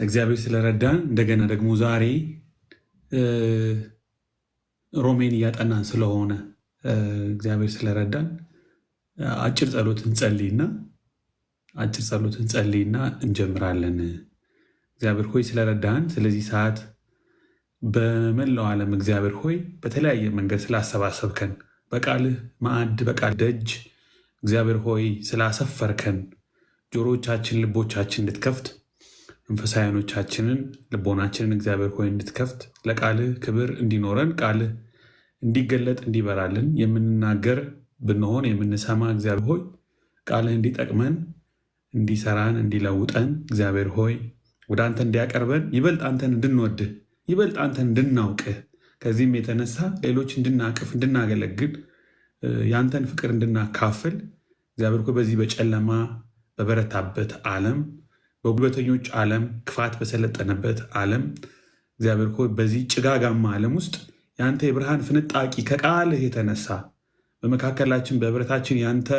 እግዚአብሔር ስለረዳን እንደገና ደግሞ ዛሬ ሮሜን እያጠናን ስለሆነ እግዚአብሔር ስለረዳን አጭር ጸሎት እንጸልይና አጭር ጸሎት እንጸልይና እንጀምራለን። እግዚአብሔር ሆይ ስለረዳን ስለዚህ ሰዓት በመላው ዓለም እግዚአብሔር ሆይ በተለያየ መንገድ ስላሰባሰብከን፣ በቃልህ ማዕድ በቃል ደጅ እግዚአብሔር ሆይ ስላሰፈርከን፣ ጆሮቻችን ልቦቻችን እንድትከፍት፣ መንፈሳውያኖቻችንን ልቦናችንን እግዚአብሔር ሆይ እንድትከፍት፣ ለቃልህ ክብር እንዲኖረን፣ ቃልህ እንዲገለጥ እንዲበራልን፣ የምንናገር ብንሆን የምንሰማ እግዚአብሔር ሆይ ቃልህ እንዲጠቅመን፣ እንዲሰራን፣ እንዲለውጠን፣ እግዚአብሔር ሆይ ወደ አንተ እንዲያቀርበን፣ ይበልጥ አንተን እንድንወድህ፣ ይበልጥ አንተን እንድናውቅህ፣ ከዚህም የተነሳ ሌሎች እንድናቅፍ፣ እንድናገለግል፣ የአንተን ፍቅር እንድናካፍል፣ እግዚአብሔር ሆይ በዚህ በጨለማ በበረታበት ዓለም፣ በጉልበተኞች ዓለም፣ ክፋት በሰለጠነበት ዓለም፣ እግዚአብሔር ሆይ በዚህ ጭጋጋማ ዓለም ውስጥ የአንተ የብርሃን ፍንጣቂ ከቃልህ የተነሳ በመካከላችን በህብረታችን ያንተ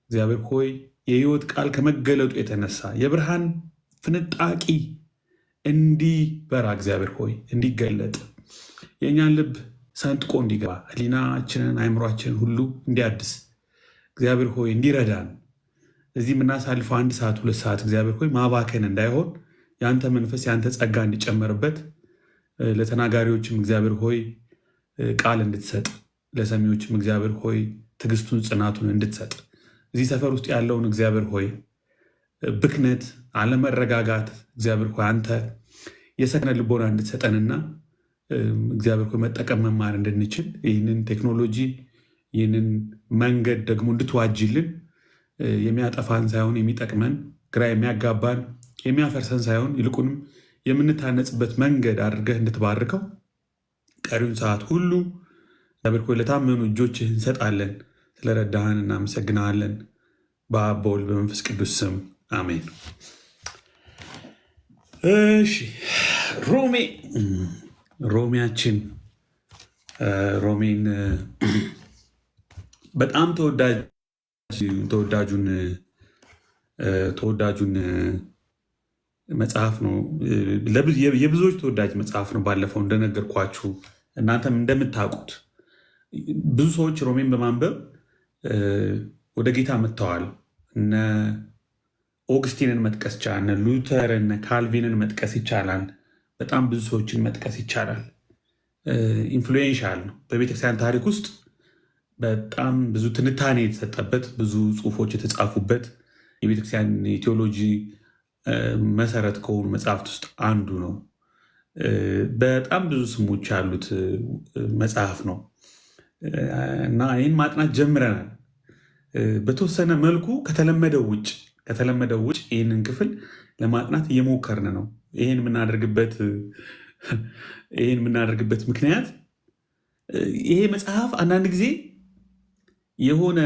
እግዚአብሔር ሆይ የህይወት ቃል ከመገለጡ የተነሳ የብርሃን ፍንጣቂ እንዲበራ፣ እግዚአብሔር ሆይ እንዲገለጥ፣ የእኛን ልብ ሰንጥቆ እንዲገባ፣ ህሊናችንን አይምሯችንን ሁሉ እንዲያድስ፣ እግዚአብሔር ሆይ እንዲረዳን፣ እዚህ የምናሳልፈው 1 ሰዓት 2 ሰዓት እግዚአብሔር ሆይ ማባከን እንዳይሆን የአንተ መንፈስ የአንተ ጸጋ እንዲጨመርበት፣ ለተናጋሪዎችም እግዚአብሔር ሆይ ቃል እንድትሰጥ፣ ለሰሚዎችም እግዚአብሔር ሆይ ትዕግስቱን ጽናቱን እንድትሰጥ፣ እዚህ ሰፈር ውስጥ ያለውን እግዚአብሔር ሆይ ብክነት፣ አለመረጋጋት እግዚአብሔር ሆይ አንተ የሰከነ ልቦና እንድትሰጠንና እግዚአብሔር ሆይ መጠቀም መማር እንድንችል ይህንን ቴክኖሎጂ ይህንን መንገድ ደግሞ እንድትዋጅልን፣ የሚያጠፋን ሳይሆን የሚጠቅመን፣ ግራ የሚያጋባን የሚያፈርሰን ሳይሆን ይልቁንም የምንታነጽበት መንገድ አድርገህ እንድትባርከው ቀሪውን ሰዓት ሁሉ እግዚአብሔር ሆይ ለታመኑ እጆችህ እንሰጣለን። ስለረዳህን እናመሰግናለን። በአብ በወልድ በመንፈስ ቅዱስ ስም አሜን። እሺ፣ ሮሜ፣ ሮሜያችን፣ ሮሜን በጣም ተወዳጁን ተወዳጁን መጽሐፍ ነው። የብዙዎች ተወዳጅ መጽሐፍ ነው። ባለፈው እንደነገርኳችሁ እናንተም እንደምታውቁት ብዙ ሰዎች ሮሜን በማንበብ ወደ ጌታ መጥተዋል። እነ ኦግስቲንን መጥቀስ ይቻላል። እነ ሉተርን፣ እነ ካልቪንን መጥቀስ ይቻላል። በጣም ብዙ ሰዎችን መጥቀስ ይቻላል። Influential ነው። በቤተክርስቲያን ታሪክ ውስጥ በጣም ብዙ ትንታኔ የተሰጠበት፣ ብዙ ጽሁፎች የተጻፉበት፣ የቤተክርስቲያን የቴዎሎጂ መሰረት ከሆኑ መጽሐፍት ውስጥ አንዱ ነው። በጣም ብዙ ስሞች ያሉት መጽሐፍ ነው እና ይህን ማጥናት ጀምረናል። በተወሰነ መልኩ ከተለመደው ውጭ ይህንን ክፍል ለማጥናት እየሞከርን ነው። ይህን የምናደርግበት ምክንያት ይሄ መጽሐፍ አንዳንድ ጊዜ የሆነ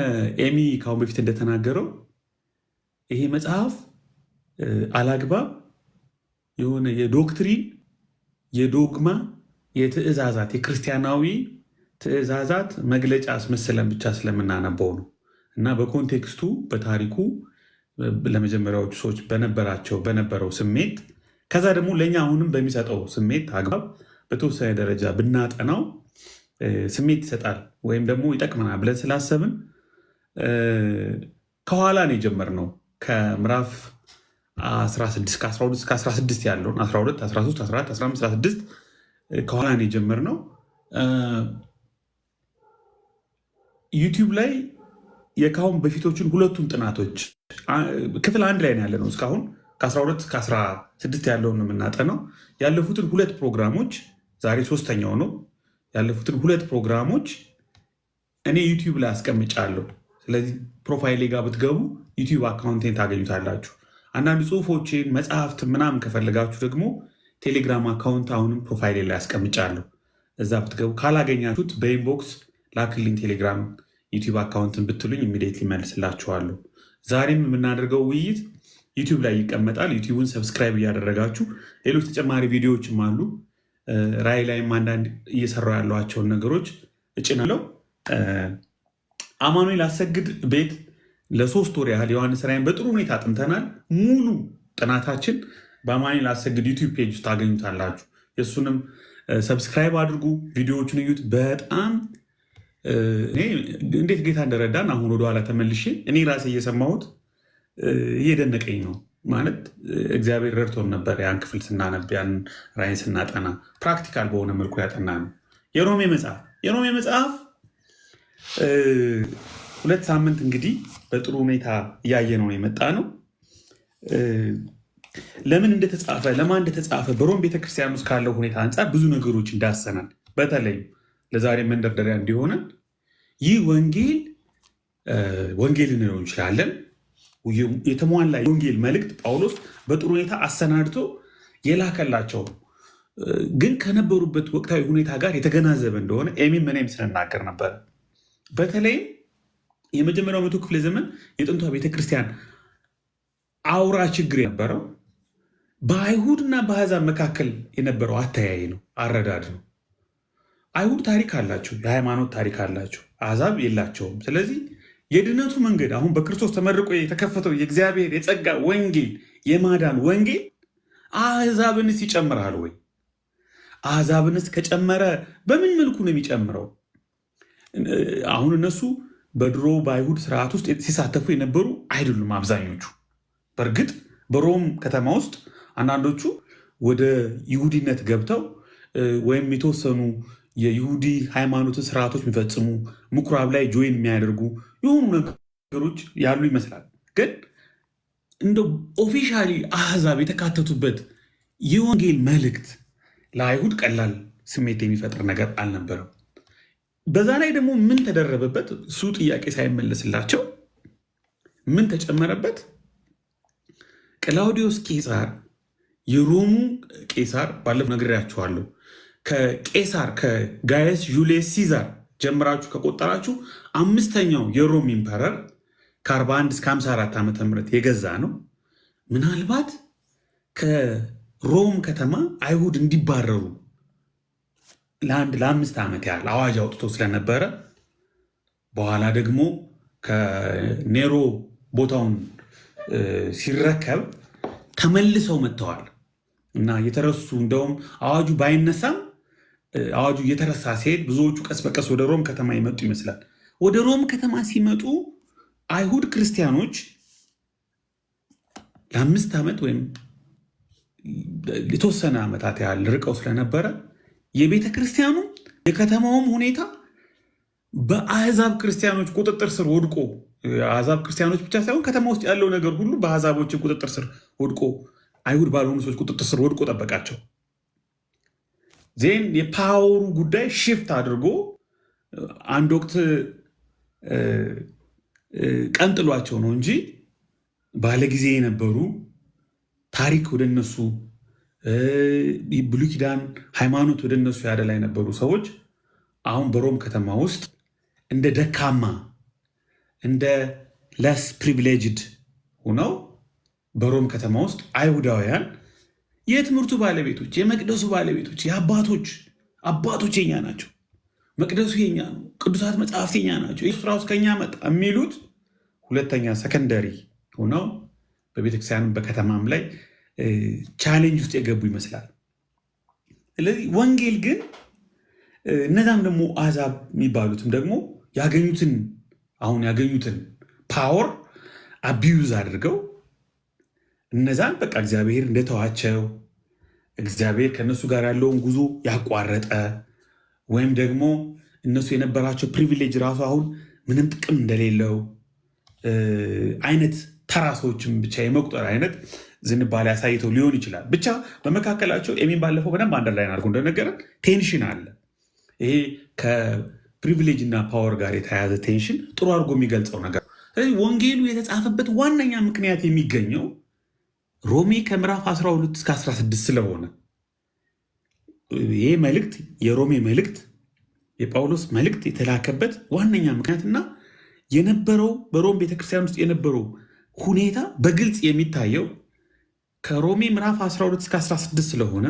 ኤሚ ከአሁን በፊት እንደተናገረው ይሄ መጽሐፍ አላግባብ የሆነ የ doctrine፣ የዶግማ፣ የትእዛዛት፣ የክርስቲያናዊ ትእዛዛት መግለጫ አስመስለን ብቻ ስለምናነበው ነው እና በ context ኡ በታሪኩ ለመጀመሪያዎቹ ሰዎች በነበራቸው በነበረው ስሜት ከዛ ደግሞ ለእኛ አሁንም በሚሰጠው ስሜት አግባብ በተወሰነ ደረጃ ብናጠናው ስሜት ይሰጣል ወይም ደግሞ ይጠቅመናል ብለን ስላሰብን ከኋላ ነው የጀመርነው። ከምዕራፍ 16፣ ከ12 እስከ 16 ያለውን፣ 12፣ 13፣ 14፣ 15፣ 16 ከኋላ ነው የጀመርነው። ዩቲዩብ ላይ የካሁን በፊቶችን ሁለቱን ጥናቶች ክፍል አንድ ላይ ነው ያለነው። እስካሁን ከ12 እስከ 16 ያለውን ነው የምናጠናው። ያለፉትን ሁለት ፕሮግራሞች፣ ዛሬ ሶስተኛው ነው። ያለፉትን ሁለት ፕሮግራሞች እኔ ዩቲዩብ ላይ አስቀምጫለሁ። ስለዚህ profile ኤ ጋር ብትገቡ ዩቲዩብ account ኤን ታገኙታላችሁ። አንዳንድ ጽሁፎችን፣ መጽሐፍት ምናምን ከፈለጋችሁ ደግሞ ቴሌግራም account አሁንም profile ኤ ላይ አስቀምጫለሁ። እዛ ብትገቡ ካላገኛችሁት በ inbox ላክልኝ፣ ቴሌግራም ዩቲዩብ አካውንትን ብትሉኝ immediately መልስላችኋለሁ። ዛሬም የምናደርገው ውይይት ዩቲዩብ ላይ ይቀመጣል። ዩቲዩብን subscribe እያደረጋችሁ ሌሎች ተጨማሪ ቪዲዮዎችም አሉ። ራይ ላይም አንዳንድ እየሰራሁ ያሏቸውን ነገሮች እጭናለሁ። አማኑኤል አሰግድ ቤት ለ3 ወር ያህል ዮሐንስ ራእይን በጥሩ ሁኔታ አጥንተናል። ሙሉ ጥናታችን በአማኑኤል አሰግድ YouTube page ውስጥ ታገኙታላችሁ። የእሱንም subscribe አድርጉ፣ ቪዲዮዎቹን እዩት። በጣም እኔ እንዴት ጌታ እንደረዳን አሁን ወደኋላ ተመልሼ እኔ ራሴ እየሰማሁት እየደነቀኝ ነው። ማለት እግዚአብሔር ረድቶን ነበር። ያን ክፍል ስናነብ፣ ያን ራእይን ስናጠና practical በሆነ መልኩ ያጠና ነው። የሮሜ መጽሐፍ 2 ሳምንት እንግዲህ በጥሩ ሁኔታ እያየነው ነው የመጣ ነው። ለምን እንደተጻፈ፣ ለማን እንደተጻፈ፣ በሮም ቤተክርስቲያን ውስጥ ካለው ሁኔታ አንጻር ብዙ ነገሮች እንዳሰናል። በተለይም ለዛሬ መንደርደሪያ እንዲሆነን ይህ ወንጌል ወንጌል ልንለው እንችላለን። የተሟላ የወንጌል መልእክት ጳውሎስ በጥሩ ሁኔታ አሰናድቶ የላከላቸው ግን ከነበሩበት ወቅታዊ ሁኔታ ጋር የተገናዘበ እንደሆነ ኤሚም እኔም ስንናገር ነበር። በተለይም የመጀመሪያው መቶ ክፍለ ዘመን የጥንቷ ቤተክርስቲያን አውራ ችግር የነበረው በአይሁድና በአሕዛብ መካከል የነበረው አተያይ ነው፣ አረዳድ ነው። አይሁድ ታሪክ አላቸው፣ የሃይማኖት ታሪክ አላቸው፣ አሕዛብ የላቸውም። ስለዚህ የድነቱ መንገድ፣ አሁን በክርስቶስ ተመርቆ የተከፈተው የእግዚአብሔር የጸጋ ወንጌል፣ የማዳን ወንጌል አሕዛብንስ ይጨምራል ወይ? አሕዛብንስ ከጨመረ በምን መልኩ ነው የሚጨምረው? አሁን እነሱ በድሮ በአይሁድ ስርዓት ውስጥ ሲሳተፉ የነበሩ አይደሉም አብዛኞቹ። በእርግጥ በሮም ከተማ ውስጥ አንዳንዶቹ ወደ ይሁዲነት ገብተው ወይም የተወሰኑ የይሁዲ ሃይማኖትን ስርዓቶች የሚፈጽሙ፣ ምኩራብ ላይ join የሚያደርጉ የሆኑ ነገሮች ያሉ ይመስላል። ግን እንደ officially አሕዛብ የተካተቱበት የወንጌል መልእክት ለአይሁድ ቀላል ስሜት የሚፈጥር ነገር አልነበረም። በዛ ላይ ደግሞ ምን ተደረበበት? እሱ ጥያቄ ሳይመለስላቸው ምን ተጨመረበት? ቅላውዲዮስ ቄሳር፣ የሮሙ ቄሳር፣ ባለፈው ነግሬያችኋለሁ። ከቄሳር ከጋየስ ጁልየስ ሲዛር ጀምራችሁ ከቆጠራችሁ አምስተኛው የሮም emperor፣ ከ41 እስከ 54 ዓመተ ምህረት የገዛ ነው። ምናልባት ከሮም ከተማ አይሁድ እንዲባረሩ ለአንድ ለ5 ዓመት ያህል አዋጅ አውጥቶ ስለነበረ፣ በኋላ ደግሞ ከኔሮ ቦታውን ሲረከብ ተመልሰው መጥተዋል እና የተረሱ፣ እንደውም አዋጁ ባይነሳም አዋጁ እየተረሳ ሲሄድ ብዙዎቹ ቀስ በቀስ ወደ ሮም ከተማ የመጡ ይመስላል። ወደ ሮም ከተማ ሲመጡ አይሁድ ክርስቲያኖች ለ5 ዓመት ወይም የተወሰነ ዓመታት ያህል ርቀው ስለነበረ የቤተ ክርስቲያኑ የከተማውም ሁኔታ በአህዛብ ክርስቲያኖች ቁጥጥር ስር ወድቆ፣ አህዛብ ክርስቲያኖች ብቻ ሳይሆን ከተማ ውስጥ ያለው ነገር ሁሉ በአህዛቦች ቁጥጥር ስር ወድቆ፣ አይሁድ ባልሆኑ ሰዎች ቁጥጥር ስር ወድቆ ጠበቃቸው። Then የ power ኡ ጉዳይ shift አድርጎ አንድ ወቅት ቀንጥሏቸው ነው እንጂ ባለጊዜ የነበሩ፣ ታሪክ ወደ እነሱ፣ ብሉይ ኪዳን ሃይማኖት ወደ እነሱ ያደላ የነበሩ ሰዎች አሁን በሮም ከተማ ውስጥ እንደ ደካማ፣ እንደ less privileged ሆነው በሮም ከተማ ውስጥ አይሁዳውያን የትምህርቱ ባለቤቶች፣ የመቅደሱ ባለቤቶች፣ የአባቶች አባቶች የኛ ናቸው፣ መቅደሱ የኛ ነው፣ ቅዱሳት መጽሐፍት የኛ ናቸው፣ ኢየሱስ ራሱ ከኛ መጣ የሚሉት ሁለተኛ secondary ሆነው በቤተክርስቲያንም በከተማም ላይ challenge ውስጥ የገቡ ይመስላል። ስለዚህ ወንጌል ግን እነዛም ደግሞ አሕዛብ የሚባሉትም ደግሞ ያገኙትን፣ አሁን ያገኙትን power abuse አድርገው እነዛን በቃ እግዚአብሔር እንደተዋቸው፣ እግዚአብሔር ከእነሱ ጋር ያለውን ጉዞ ያቋረጠ ወይም ደግሞ እነሱ የነበራቸው privilege ራሱ አሁን ምንም ጥቅም እንደሌለው አይነት፣ ተራ ሰዎችን ብቻ የመቁጠር አይነት ዝንባሌ አሳይተው ሊሆን ይችላል። ብቻ በመካከላቸው ኤሚን ባለፈው በደንብ underline አድርጎ እንደነገረን tension አለ። ይሄ ከ privilege እና power ጋር የተያያዘ tension ጥሩ አድርጎ የሚገልጸው ነገር። ስለዚህ ወንጌሉ የተጻፈበት ዋነኛ ምክንያት የሚገኘው ሮሜ ከምዕራፍ 12 እስከ 16 ስለሆነ፣ ይህ መልእክት፣ የሮሜ መልእክት፣ የጳውሎስ መልእክት የተላከበት ዋነኛ ምክንያትና የነበረው በሮም ቤተክርስቲያን ውስጥ የነበረው ሁኔታ በግልጽ የሚታየው ከሮሜ ምዕራፍ 12 እስከ 16 ስለሆነ፣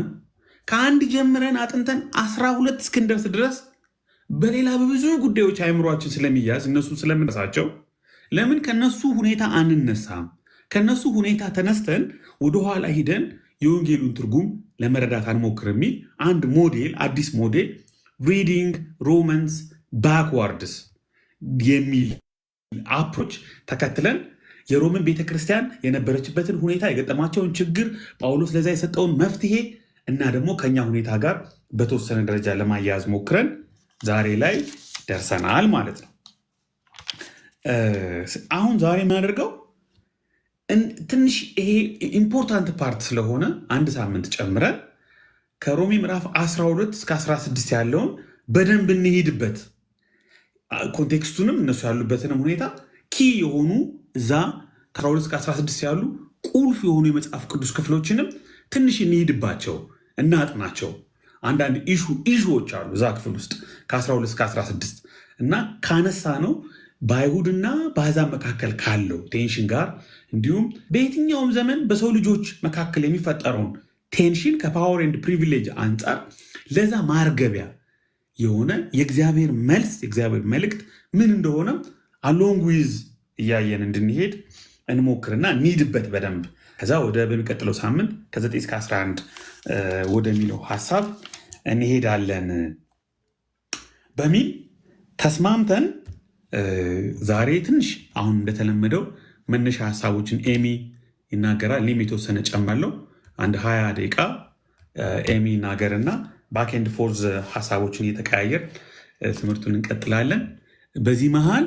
ከአንድ ጀምረን አጥንተን 12 እስክንደርስ ድረስ በሌላ በብዙ ጉዳዮች አእምሯችን ስለሚያዝ፣ እነሱ ስለምንረሳቸው ለምን ከነሱ ሁኔታ አንነሳም? ከነሱ ሁኔታ ተነስተን ወደኋላ ሂደን የወንጌሉን ትርጉም ለመረዳት አንሞክር የሚል አንድ ሞዴል፣ አዲስ ሞዴል reading Romans backwards የሚል approach ተከትለን የሮምን ቤተክርስቲያን የነበረችበትን ሁኔታ፣ የገጠማቸውን ችግር፣ ጳውሎስ ለዛ የሰጠውን መፍትሄ እና ደግሞ ከኛ ሁኔታ ጋር በተወሰነ ደረጃ ለማያያዝ ሞክረን ዛሬ ላይ ደርሰናል ማለት ነው። አሁን ዛሬ የምናደርገው ትንሽ ይሄ important part ስለሆነ አንድ ሳምንት ጨምረን ከሮሜ ምዕራፍ 12 እስከ 16 ያለውን በደንብ እንሄድበት። Context ኡንም እነሱ ያሉበትንም ሁኔታ፣ key የሆኑ እዛ ከ12 እስከ 16 ያሉ ቁልፍ የሆኑ የመጽሐፍ ቅዱስ ክፍሎችንም ትንሽ እንሂድባቸው፣ እናጥናቸው። አንዳንድ issue ዎች አሉ እዛ ክፍል ውስጥ ከ12 እስከ 16 እና ካነሳነው በአይሁድና በአሕዛብ መካከል ካለው tension ጋር፣ እንዲሁም በየትኛውም ዘመን በሰው ልጆች መካከል የሚፈጠረውን tension ከ power and privilege አንጻር ለዛ ማርገቢያ የሆነ የእግዚአብሔር መልስ፣ የእግዚአብሔር መልእክት ምን እንደሆነ along with እያየን እንድንሄድ እንሞክርና እንሂድበት በደንብ። ከዛ ወደ በሚቀጥለው ሳምንት ከ9 እስከ 11 ወደሚለው ሀሳብ እንሄዳለን በሚል ተስማምተን ዛሬ ትንሽ አሁን እንደተለመደው መነሻ ሀሳቦችን ኤሚ ይናገራል። እኔም የተወሰነ ጨምራለሁ። አንድ 20 ደቂቃ ኤሚ ይናገርና back and forth ሀሳቦችን እየተቀያየር ትምህርቱን እንቀጥላለን። በዚህ መሃል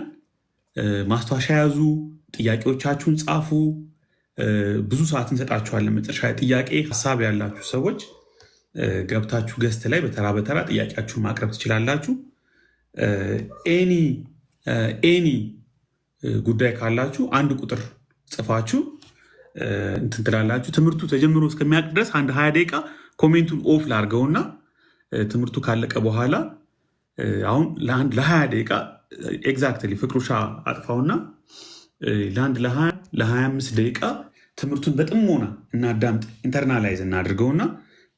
ማስታወሻ ያዙ፣ ጥያቄዎቻችሁን ጻፉ። ብዙ ሰዓት እንሰጣችኋለን። መጨረሻ ጥያቄ ሀሳብ ያላችሁ ሰዎች ገብታችሁ guest ላይ በተራ በተራ ጥያቄያችሁን ማቅረብ ትችላላችሁ። Any ጉዳይ ካላችሁ አንድ ቁጥር ጽፋችሁ እንትን ትላላችሁ። ትምህርቱ ተጀምሮ እስከሚያልቅ ድረስ አንድ 20 ደቂቃ comment ኡን off ላድርገውና ትምህርቱ ካለቀ በኋላ አሁን ለአንድ ለ20 ደቂቃ exactly ፍቅሩሻ አጥፋውና ለአንድ ለ25 ደቂቃ ትምህርቱን በጥሞና እናዳምጥ፣ internalize እናድርገውና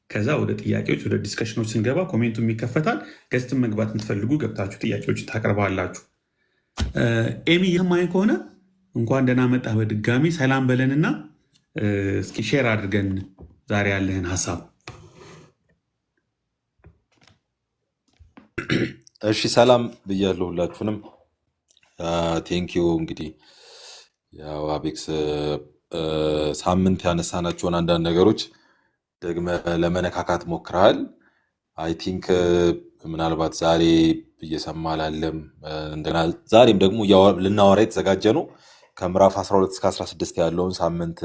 ከዛ ወደ ጥያቄዎች፣ ወደ discussion ኦች ስንገባ comment ኡም ይከፈታል። Guest ን መግባት የምትፈልጉ ገብታችሁ ጥያቄዎችን ታቀርባላችሁ። ኤሚ፣ እየሰማኸኝ ከሆነ እንኳን ደህና መጣህ በድጋሚ። ሰላም በለንና እስኪ share አድርገን ዛሬ ያለህን ሀሳብ። እሺ፣ ሰላም ብያለሁ ሁላችሁንም። Thank you። እንግዲህ ያው አቤክስ ሳምንት ያነሳናቸውን አንዳንድ ነገሮች ደግመህ ለመነካካት ሞክረሃል። I think ምናልባት ዛሬ እየሰማ ላለም እንደገና ዛሬም ደግሞ ልናወራ የተዘጋጀ ነው ከምዕራፍ 12 እስከ 16 ያለውን ሳምንት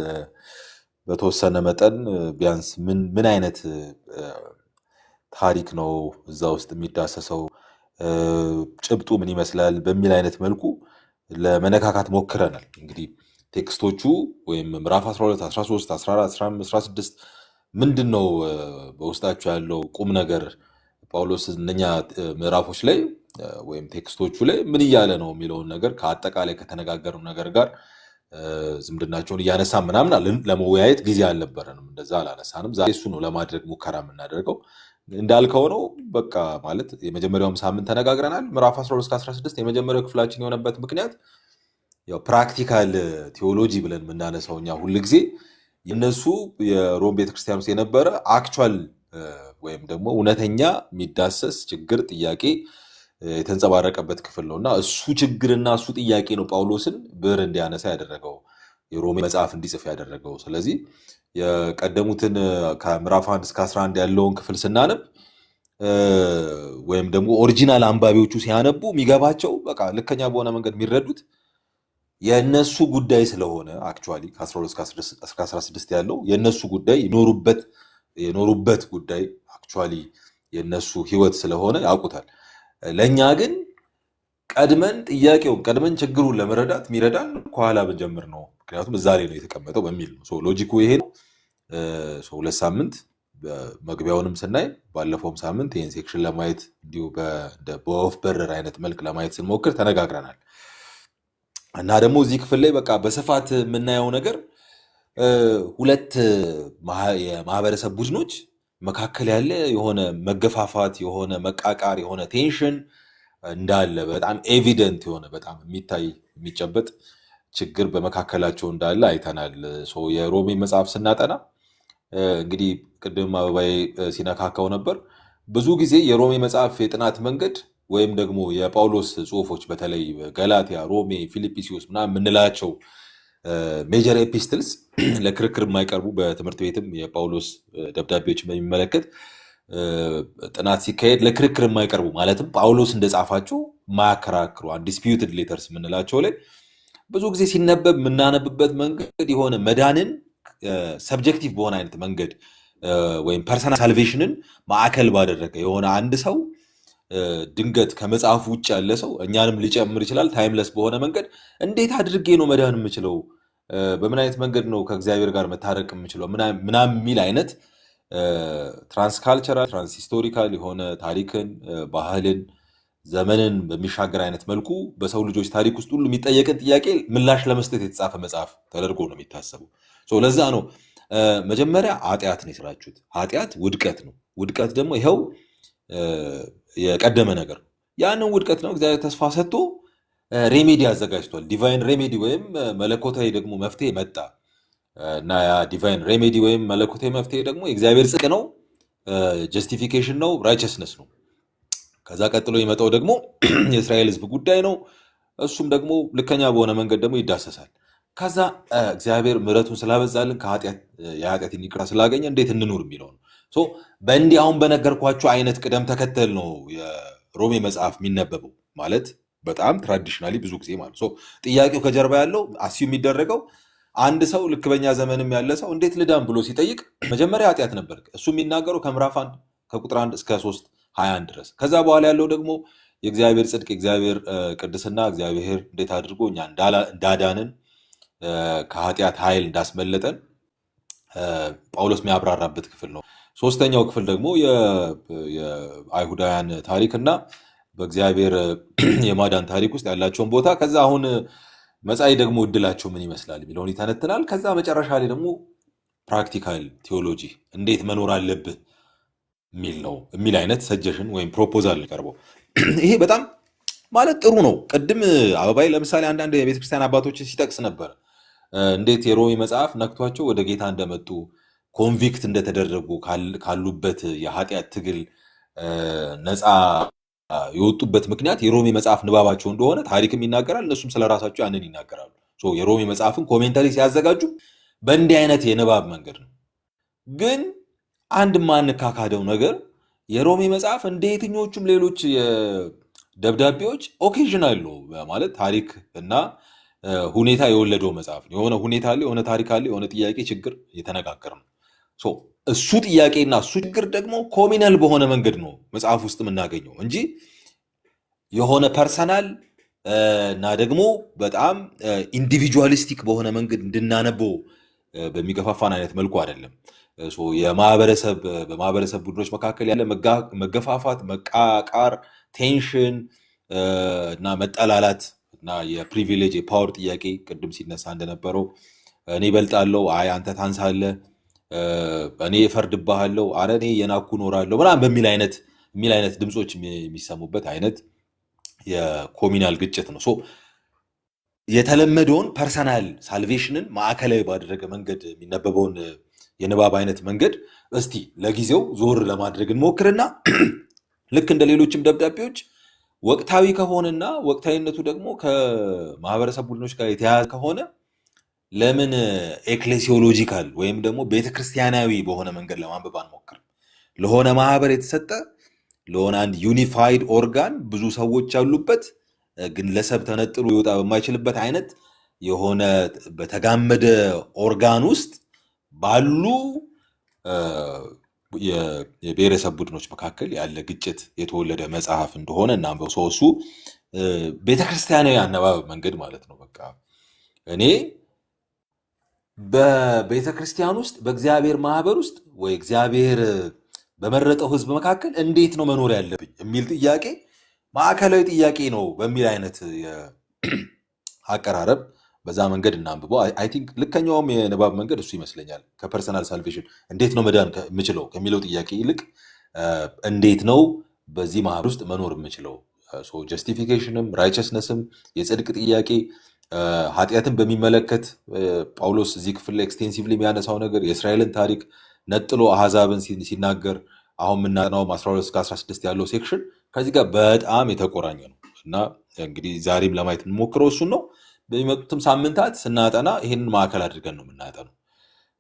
በተወሰነ መጠን ቢያንስ ምን ምን አይነት ታሪክ ነው እዛ ውስጥ የሚዳሰሰው፣ ጭብጡ ምን ይመስላል በሚል አይነት መልኩ ለመነካካት ሞክረናል። እንግዲህ text ኦቹ ወይም ምዕራፍ 12፣ 13፣ 14፣ 15፣ 16 ምንድን ነው በውስጣቸው ያለው ቁም ነገር፣ ጳውሎስ እነኛ ምዕራፎች ላይ ወይም text ኦቹ ላይ ምን እያለ ነው የሚለውን ነገር ከአጠቃላይ ከተነጋገርነው ነገር ጋር ዝምድናቸውን እያነሳ ምናምን ለመወያየት ጊዜ አልነበረንም። እንደዛ አላነሳንም። ዛሬ እሱ ነው ለማድረግ ሙከራ የምናደርገው። እንዳልከው ነው፣ በቃ ማለት የመጀመሪያውም ሳምንት ተነጋግረናል። ምዕራፍ 12 እስከ 16 የመጀመሪያው ክፍላችን የሆነበት ምክንያት ያው practical theology ብለን የምናነሳው እኛ ሁልጊዜ የእነሱ የሮም ቤተክርስቲያን ውስጥ የነበረ actual ወይም ደግሞ እውነተኛ የሚዳሰስ ችግር፣ ጥያቄ የተንጸባረቀበት ክፍል ነው እና እሱ ችግርና እሱ ጥያቄ ነው ጳውሎስን ብዕር እንዲያነሳ ያደረገው፣ የሮሜ መጽሐፍ እንዲጽፍ ያደረገው። ስለዚህ የቀደሙትን ከምዕራፍ 1 እስከ 11 ያለውን ክፍል ስናነብ ወይም ደግሞ original አንባቢዎቹ ሲያነቡ የሚገባቸው፣ በቃ ልከኛ በሆነ መንገድ የሚረዱት የእነሱ ጉዳይ ስለሆነ actually ከ12 እስከ 16 ያለው የእነሱ ጉዳይ፣ የኖሩበት ጉዳይ፣ actually የእነሱ ህይወት ስለሆነ ያውቁታል። ለእኛ ግን ቀድመን ጥያቄውን፣ ቀድመን ችግሩን ለመረዳት የሚረዳን ከኋላ ብንጀምር ነው። ምክንያቱም እዛ ላይ ነው የተቀመጠው በሚል ነው። Logic ኡ ይሄ ነው። 2 ሳምንት መግቢያውንም ስናይ ባለፈውም ሳምንት ይህን section ለማየት እንዲሁ በወፍ በረር አይነት መልክ ለማየት ስንሞክር ተነጋግረናል። እና ደግሞ እዚህ ክፍል ላይ በቃ በስፋት የምናየው ነገር ሁለት የማህበረሰብ ቡድኖች መካከል ያለ የሆነ መገፋፋት፣ የሆነ መቃቃር፣ የሆነ tension እንዳለ በጣም evident የሆነ፣ በጣም የሚታይ የሚጨበጥ ችግር በመካከላቸው እንዳለ አይተናል። So የሮሜ መጽሐፍ ስናጠና እንግዲህ ቅድም አበባዬ ሲነካካው ነበር። ብዙ ጊዜ የሮሜ መጽሐፍ የጥናት መንገድ ወይም ደግሞ የጳውሎስ ጽሑፎች በተለይ ገላትያ፣ ሮሜ፣ ፊልጵስዩስ ምናምን የምንላቸው major epistles ለክርክር የማይቀርቡ፣ በትምህርት ቤትም የጳውሎስ ደብዳቤዎችን በሚመለከት ጥናት ሲካሄድ ለክርክር የማይቀርቡ፣ ማለትም ጳውሎስ እንደጻፋቸው የማያከራክሩ undisputed letters የምንላቸው ላይ ብዙ ጊዜ ሲነበብ የምናነብበት መንገድ የሆነ መዳንን subjective በሆነ አይነት መንገድ ወይም personal salvation ን ማዕከል ባደረገ፣ የሆነ አንድ ሰው ድንገት ከመጽሐፉ ውጭ ያለ ሰው እኛንም ሊጨምር ይችላል። Timeless በሆነ መንገድ እንዴት አድርጌ ነው መዳን የምችለው፣ በምን አይነት መንገድ ነው ከእግዚአብሔር ጋር መታረቅ የምችለው ምናምን የሚል አይነት transcultural, transhistorical የሆነ ታሪክን፣ ባህልን፣ ዘመንን በሚሻገር አይነት መልኩ በሰው ልጆች ታሪክ ውስጥ ሁሉ የሚጠየቅን ጥያቄ ምላሽ ለመስጠት የተጻፈ መጽሐፍ ተደርጎ ነው የሚታሰበው። So ለዛ ነው መጀመሪያ ኃጢአት ነው የሰራችሁት። ኃጢአት ውድቀት ነው። ውድቀት ደግሞ ይኸው የቀደመ ነገር ነው። ያንን ውድቀት ነው እግዚአብሔር ተስፋ ሰጥቶ remedy አዘጋጅቷል። Divine remedy ወይም መለኮታዊ ደግሞ መፍትሄ መጣ እና ያ divine remedy ወይም መለኮታዊ መፍትሄ ደግሞ የእግዚአብሔር ጽድቅ ነው፣ justification ነው፣ righteousness ነው። ከዛ ቀጥሎ የመጣው ደግሞ የእስራኤል ሕዝብ ጉዳይ ነው። እሱም ደግሞ ልከኛ በሆነ መንገድ ደግሞ ይዳሰሳል። ከዛ እግዚአብሔር ምሕረቱን ስላበዛልን ከኃጢአት የኃጢአትን ይቅርታ ስላገኘ እንዴት እንኑር የሚለው ነው። So በእንዲህ አሁን በነገርኳችሁ አይነት ቅደም ተከተል ነው የሮሜ መጽሐፍ የሚነበበው፣ ማለት በጣም traditionally ብዙ ጊዜ ማለት። So ጥያቄው ከጀርባ ያለው assume የሚደረገው አንድ ሰው ልክ በኛ ዘመንም ያለ ሰው እንዴት ልዳን ብሎ ሲጠይቅ መጀመሪያ ኃጢአት ነበር። እሱ የሚናገረው ከምዕራፍ 1 ከቁጥር 1 እስከ 3:21 ድረስ። ከዛ በኋላ ያለው ደግሞ የእግዚአብሔር ጽድቅ፣ የእግዚአብሔር ቅድስና፣ እግዚአብሔር እንዴት አድርጎ እኛ እንዳዳንን፣ ከኃጢአት ኃይል እንዳስመለጠን ጳውሎስ የሚያብራራበት ክፍል ነው። ሶስተኛው ክፍል ደግሞ የአይሁዳውያን ታሪክ እና በእግዚአብሔር የማዳን ታሪክ ውስጥ ያላቸውን ቦታ፣ ከዛ አሁን መጻኢ ደግሞ እድላቸው ምን ይመስላል የሚለውን ይተነትናል። ከዛ መጨረሻ ላይ ደግሞ practical theology እንዴት መኖር አለብህ የሚል ነው የሚል አይነት suggestion ወይም proposal ቀርበው ይሄ በጣም ማለት ጥሩ ነው። ቅድም አበባይ ለምሳሌ አንዳንድ የቤተክርስቲያን አባቶችን ሲጠቅስ ነበር። እንዴት የሮሜ መጽሐፍ ነክቷቸው ወደ ጌታ እንደመጡ፣ convict እንደተደረጉ፣ ካሉበት የኃጢአት ትግል ነፃ የወጡበት ምክንያት የሮሜ መጽሐፍ ንባባቸው እንደሆነ ታሪክም ይናገራል። እነሱም ስለ ራሳቸው ያንን ይናገራሉ። So የሮሜ መጽሐፍን commentary ሲያዘጋጁ በእንዲህ አይነት የንባብ መንገድ ነው። ግን አንድ የማንካካደው ነገር የሮሜ መጽሐፍ እንደ የትኞቹም ሌሎች ደብዳቤዎች occasional ነው፣ ማለት ታሪክ እና ሁኔታ የወለደው መጽሐፍ ነው። የሆነ ሁኔታ አለ፣ የሆነ ታሪክ አለ፣ የሆነ ጥያቄ ችግር እየተነጋገር ነው። So እሱ ጥያቄና እሱ ችግር ደግሞ communal በሆነ መንገድ ነው መጽሐፍ ውስጥ የምናገኘው እንጂ የሆነ personal እና ደግሞ በጣም individualistic በሆነ መንገድ እንድናነበው በሚገፋፋን አይነት መልኩ አይደለም። So የማህበረሰብ በማህበረሰብ ቡድኖች መካከል ያለ መገፋፋት፣ መቃቃር፣ tension እና መጠላላት እና የ privilege የ power ጥያቄ ቅድም ሲነሳ እንደነበረው እኔ እበልጣለሁ፣ አይ አንተ ታንሳለህ፣ እኔ እፈርድብሃለሁ፣ አረ እኔ የናኩ እኖራለሁ ምናምን በሚል አይነት የሚል አይነት ድምፆች የሚሰሙበት አይነት የ communal ግጭት ነው። So የተለመደውን personal salvation ን ማዕከላዊ ባደረገ መንገድ የሚነበበውን የንባብ አይነት መንገድ እስቲ ለጊዜው ዞር ለማድረግ እንሞክርና ልክ እንደ ሌሎችም ደብዳቤዎች ወቅታዊ ከሆነና ወቅታዊነቱ ደግሞ ከማህበረሰብ ቡድኖች ጋር የተያያዘ ከሆነ ለምን ecclesiological ወይም ደግሞ ቤተክርስቲያናዊ በሆነ መንገድ ለማንበብ አንሞክርም? ለሆነ ማህበር የተሰጠ፣ ለሆነ አንድ unified organ፣ ብዙ ሰዎች ያሉበት፣ ግለሰብ ተነጥሎ ሊወጣ በማይችልበት አይነት የሆነ በተጋመደ ኦርጋን ውስጥ ባሉ የብሔረሰብ ቡድኖች መካከል ያለ ግጭት የተወለደ መጽሐፍ እንደሆነ እናንበው። So እሱ ቤተክርስቲያናዊ አነባበብ መንገድ ማለት ነው። በቃ እኔ በቤተ ክርስቲያን ውስጥ፣ በእግዚአብሔር ማህበር ውስጥ ወይ እግዚአብሔር በመረጠው ሕዝብ መካከል እንዴት ነው መኖር ያለብኝ የሚል ጥያቄ ማዕከላዊ ጥያቄ ነው በሚል አይነት አቀራረብ በዛ መንገድ እናንብበው። I think ልከኛውም የንባብ መንገድ እሱ ይመስለኛል። ከ personal salvation እንዴት ነው መዳን የምችለው ከሚለው ጥያቄ ይልቅ እንዴት ነው በዚህ ማህበር ውስጥ መኖር የምችለው፣ justification ም righteousness ም የጽድቅ ጥያቄ ኃጢአትን በሚመለከት ጳውሎስ እዚህ ክፍል ላይ extensively የሚያነሳው ነገር የእስራኤልን ታሪክ ነጥሎ አሕዛብን ሲናገር አሁን የምናጠናውም 12 እስከ 16 ያለው section ከዚህ ጋር በጣም የተቆራኘ ነው እና እንግዲህ ዛሬም ለማየት የምንሞክረው እሱን ነው። በሚመጡትም ሳምንታት ስናጠና ይህንን ማዕከል አድርገን ነው የምናጠነው።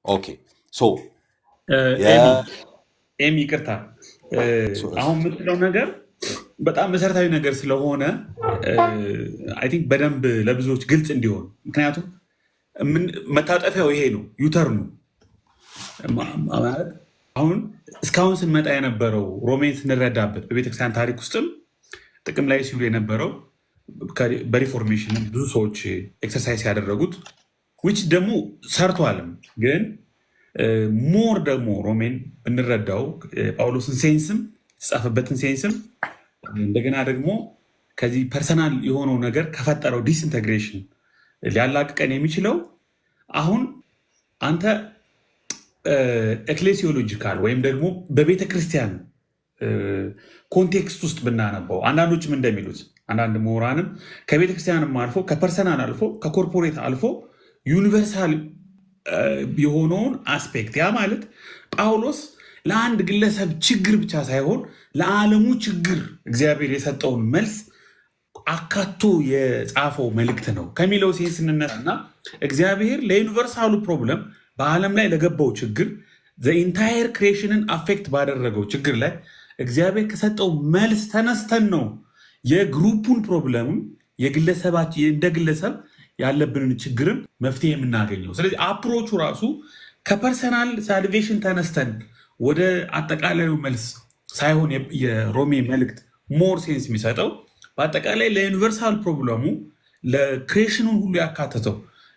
Okay, so ኤሚ፣ ይቅርታ፣ አሁን የምትለው ነገር በጣም መሰረታዊ ነገር ስለሆነ I think በደንብ ለብዙዎች ግልጽ እንዲሆን፣ ምክንያቱም መታጠፊያው ይሄ ነው፣ U-turn ኑ ማለት አሁን እስካሁን ስንመጣ የነበረው ሮሜን ስንረዳበት በቤተክርስቲያን ታሪክ ውስጥም ጥቅም ላይ ሲውል የነበረው፣ በ Reformation ብዙ ሰዎች exercise ያደረጉት፣ which ደግሞ ሰርቷልም፣ ግን more ደግሞ ሮሜን ብንረዳው ጳውሎስን sense ም የተጻፈበትን sense ም እንደገና ደግሞ ከዚህ personal የሆነው ነገር ከፈጠረው disintegration ሊያላቅቀን የሚችለው አሁን አንተ ecclesiological ወይም ደግሞ በቤተ ክርስቲያን context ውስጥ ብናነበው፣ አንዳንዶችም እንደሚሉት፣ አንዳንድ ምሁራንም ከቤተ ክርስቲያንም አልፎ፣ ከ personal አልፎ፣ ከ corporate አልፎ universal የሆነውን aspect፣ ያ ማለት ጳውሎስ ለአንድ ግለሰብ ችግር ብቻ ሳይሆን ለዓለሙ ችግር እግዚአብሔር የሰጠውን መልስ አካቶ የጻፈው መልእክት ነው ከሚለው sense እንነሳና እግዚአብሔር ለ universal ኡ problem፣ በዓለም ላይ ለገባው ችግር፣ entire creation ን affect ባደረገው ችግር ላይ እግዚአብሔር ከሰጠው መልስ ተነስተን ነው የ group ኡን problem ም የግለሰባችን እንደ ግለሰብ ያለብንን ችግርም መፍትሄ የምናገኘው። ስለዚህ approach ኡ ራሱ ከ personal salvation ተነስተን ወደ አጠቃላዩ መልስ ሳይሆን የሮሜ መልእክት more sense የሚሰጠው በአጠቃላይ ለ universal problem ኡ፣ ለ creation ኑን ሁሉ ያካተተው፣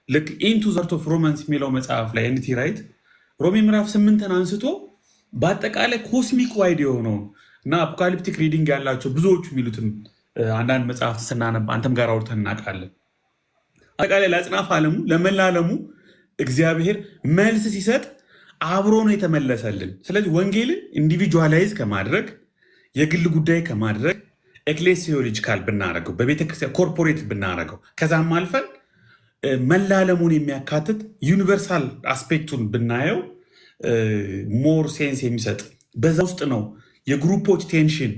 ልክ Into the Heart of Romans የሚለው መጽሐፍ ላይ N.T. Wright ሮሜ ምዕራፍ 8ን አንስቶ በአጠቃላይ cosmic wide የሆነውን እና apocalyptic reading ያላቸው ብዙዎቹ የሚሉትም አንዳንድ መጽሐፍት ስናነብ አንተም ጋር አውርተን እናውቃለን። አጠቃላይ ለአጽናፍ ዓለሙ፣ ለመላ ዓለሙ እግዚአብሔር መልስ ሲሰጥ አብሮ ነው የተመለሰልን። ስለዚህ ወንጌልን individualize ከማድረግ፣ የግል ጉዳይ ከማድረግ ecclesiological ብናደረገው፣ በቤተክርስቲያን corporate ብናደረገው፣ ከዛም አልፈን መላ ዓለሙን የሚያካትት universal aspect ኡን ብናየው more sense የሚሰጥ በዛ ውስጥ ነው። የ group ኦች tension፣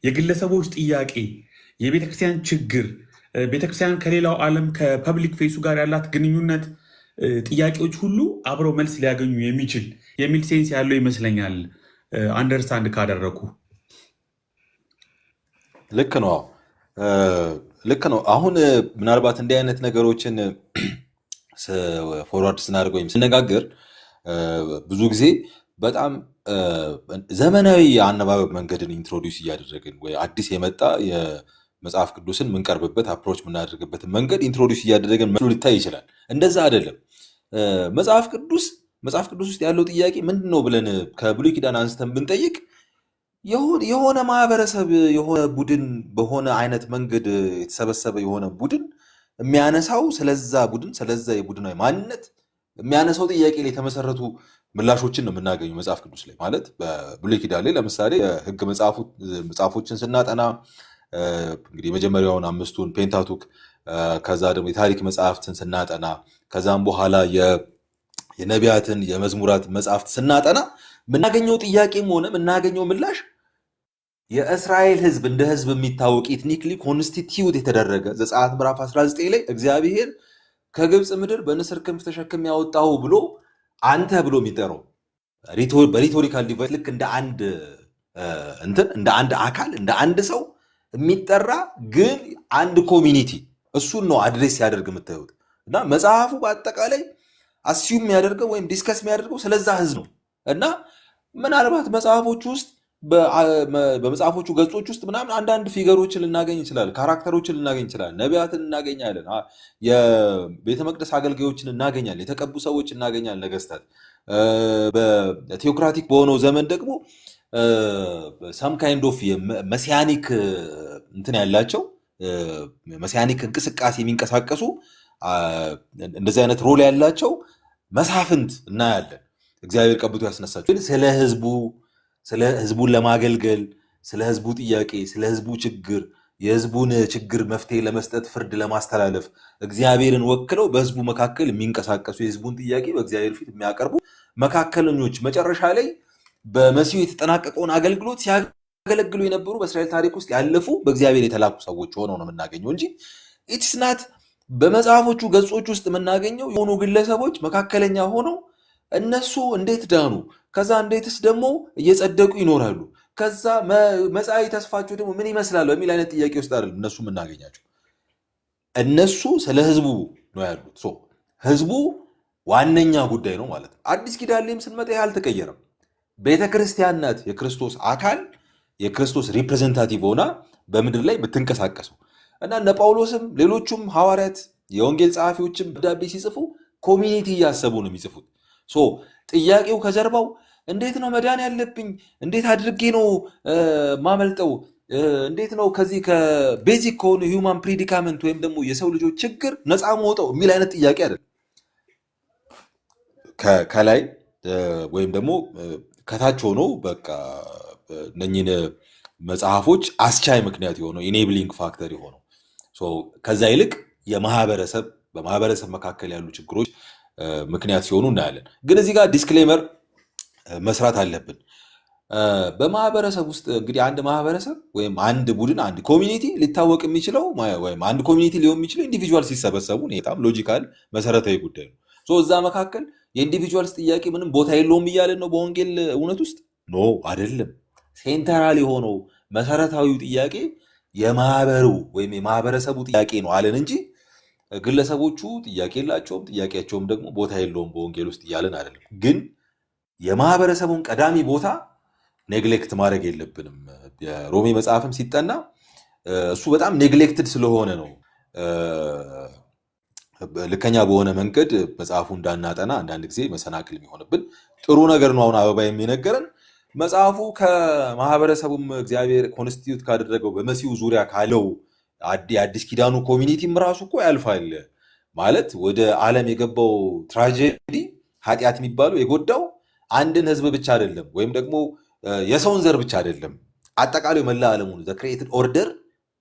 የግለሰቦች ጥያቄ፣ የቤተክርስቲያን ችግር፣ ቤተክርስቲያን ከሌላው ዓለም ከ public face ኡ ጋር ያላት ግንኙነት ጥያቄዎች ሁሉ አብረው መልስ ሊያገኙ የሚችል የሚል sense ያለው ይመስለኛል understand ካደረኩ። ልክ ነው። ልክ ነው። አሁን ምናልባት እንዲህ አይነት ነገሮችን forward ስናደርግ ወይም ስነጋገር ብዙ ጊዜ በጣም ዘመናዊ የአነባበብ መንገድን introduce እያደረግን ወይ አዲስ የመጣ የመጽሐፍ ቅዱስን የምንቀርብበት፣ approach የምናደርግበትን መንገድ introduce እያደረግን መስሎ ሊታይ ይችላል። እንደዛ አይደለም። መጽሐፍ ቅዱስ ውስጥ ያለው ጥያቄ ምንድን ነው ብለን ከብሉይ ኪዳን አንስተን ብንጠይቅ የሆነ ማህበረሰብ፣ የሆነ ቡድን፣ በሆነ አይነት መንገድ የተሰበሰበ የሆነ ቡድን የሚያነሳው፣ ስለዛ ቡድን፣ ስለዛ የቡድናዊ ማንነት የሚያነሳው ጥያቄ ላይ የተመሰረቱ ምላሾችን ነው የምናገኘው መጽሐፍ ቅዱስ ላይ። ማለት በብሉይ ኪዳን ላይ ለምሳሌ የሕግ መጽሐፎችን ስናጠና እንግዲህ የመጀመሪያውን አምስቱን Pentateuch፣ ከዛ ደግሞ የታሪክ መጽሐፍትን ስናጠና፣ ከዛም በኋላ የነቢያትን፣ የመዝሙራት መጽሐፍት ስናጠና የምናገኘው ጥያቄም ሆነ የምናገኘው ምላሽ የእስራኤል ህዝብ እንደ ህዝብ የሚታወቅ ethnically constitute የተደረገ፣ ዘጸአት ምዕራፍ 19 ላይ እግዚአብሔር ከግብፅ ምድር በንስር ክንፍ ተሸክሜ ያወጣሁ ብሎ አንተ ብሎ የሚጠራው በ rhetorical device ልክ እንደ አንድ እንትን፣ እንደ አንድ አካል፣ እንደ አንድ ሰው የሚጠራ ግን አንድ community፣ እሱን ነው address ሲያደርግ የምታዩት። እና መጽሐፉ በአጠቃላይ assume የሚያደርገው ወይም discuss የሚያደርገው ስለዛ ህዝብ ነው። እና ምናልባት መጽሐፎቹ ውስጥ፣ በመጽሐፎቹ ገጾች ውስጥ ምናምን አንዳንድ figure ኦችን ልናገኝ እንችላለን፣ character ኦችን ልናገኝ እንችላለን፣ ነቢያትን እናገኛለን፣ የቤተ መቅደስ አገልጋዮችን እናገኛለን፣ የተቀቡ ሰዎች እናገኛለን፣ ነገስታት። በ theocratic በሆነው ዘመን ደግሞ some kind of messianic እንትን ያላቸው፣ messianic እንቅስቃሴ የሚንቀሳቀሱ፣ እንደዚህ አይነት role ያላቸው መሳፍንት እናያለን። እግዚአብሔር ቀብቶ ያስነሳቸው፣ ግን ስለ ህዝቡ፣ ስለ ህዝቡን ለማገልገል፣ ስለ ህዝቡ ጥያቄ፣ ስለ ህዝቡ ችግር የህዝቡን ችግር መፍትሄ ለመስጠት፣ ፍርድ ለማስተላለፍ እግዚአብሔርን ወክለው በህዝቡ መካከል የሚንቀሳቀሱ፣ የህዝቡን ጥያቄ በእግዚአብሔር ፊት የሚያቀርቡ መካከለኞች፣ መጨረሻ ላይ በመሲሁ የተጠናቀቀውን አገልግሎት ሲያገለግሉ የነበሩ፣ በእስራኤል ታሪክ ውስጥ ያለፉ፣ በእግዚአብሔር የተላኩ ሰዎች ሆነው ነው የምናገኘው እንጂ it's not በመጽሐፎቹ ገጾች ውስጥ የምናገኘው የሆኑ ግለሰቦች መካከለኛ ሆነው እነሱ እንዴት ዳኑ፣ ከዛ እንዴትስ ደግሞ እየጸደቁ ይኖራሉ፣ ከዛ መጻኢ ተስፋቸው ደግሞ ምን ይመስላል በሚል አይነት ጥያቄ ውስጥ አይደለም እነሱ የምናገኛቸው። እነሱ ስለ ህዝቡ ነው ያሉት። So ህዝቡ ዋነኛ ጉዳይ ነው ማለት ነው። አዲስ ኪዳን ላይም ስንመጣ ይህ አልተቀየረም። ቤተ ክርስቲያን ናት የክርስቶስ አካል፣ የክርስቶስ representative ሆና በምድር ላይ የምትንቀሳቀሰው። እና እነ ጳውሎስም ሌሎቹም ሐዋርያት የወንጌል ጸሐፊዎችም ደብዳቤ ሲጽፉ community እያሰቡ ነው የሚጽፉት። So ጥያቄው ከጀርባው እንዴት ነው መዳን ያለብኝ፣ እንዴት አድርጌ ነው ማመልጠው፣ እንዴት ነው ከዚህ ከ basic ከሆኑ human predicament ወይም ደግሞ የሰው ልጆች ችግር ነፃ መውጣው የሚል አይነት ጥያቄ አይደለም። ከላይ ወይም ደግሞ ከታች ሆኖ በቃ እነኝህን መጽሐፎች አስቻይ ምክንያት የሆነው፣ enabling factor የሆነው፣ so ከዛ ይልቅ የማህበረሰብ በማህበረሰብ መካከል ያሉ ችግሮች ምክንያት ሲሆኑ እናያለን። ግን እዚህ ጋር disclaimer መስራት አለብን። በማህበረሰብ ውስጥ እንግዲህ አንድ ማህበረሰብ ወይም አንድ ቡድን፣ አንድ community ሊታወቅ የሚችለው ወይም አንድ community ሊሆን የሚችለው individual ሲሰበሰቡ ነው። በጣም logical መሰረታዊ ጉዳይ ነው። So እዛ መካከል የ individuals ጥያቄ ምንም ቦታ የለውም እያለን ነው በወንጌል እውነት ውስጥ? No፣ አይደለም። Central የሆነው መሰረታዊው ጥያቄ የማህበሩ ወይም የማህበረሰቡ ጥያቄ ነው አለን እንጂ ግለሰቦቹ ጥያቄ የላቸውም፣ ጥያቄያቸውም ደግሞ ቦታ የለውም በወንጌል ውስጥ እያለን አይደለም። ግን የማህበረሰቡን ቀዳሚ ቦታ neglect ማድረግ የለብንም። የሮሜ መጽሐፍም ሲጠና እሱ በጣም neglected ስለሆነ ነው ልከኛ በሆነ መንገድ መጽሐፉ እንዳናጠና አንዳንድ ጊዜ መሰናክል የሚሆንብን። ጥሩ ነገር ነው። አሁን አበባ የሚነገረን መጽሐፉ ከማህበረሰቡም እግዚአብሔር constitute ካደረገው በመሲሁ ዙሪያ ካለው የአዲስ ኪዳኑ community ም ራሱ እኮ ያልፋል። ማለት ወደ ዓለም የገባው tragedy ኃጢአት የሚባለው የጎዳው አንድን ህዝብ ብቻ አይደለም፣ ወይም ደግሞ የሰውን ዘር ብቻ አይደለም። አጠቃላይ መላ ዓለሙን created order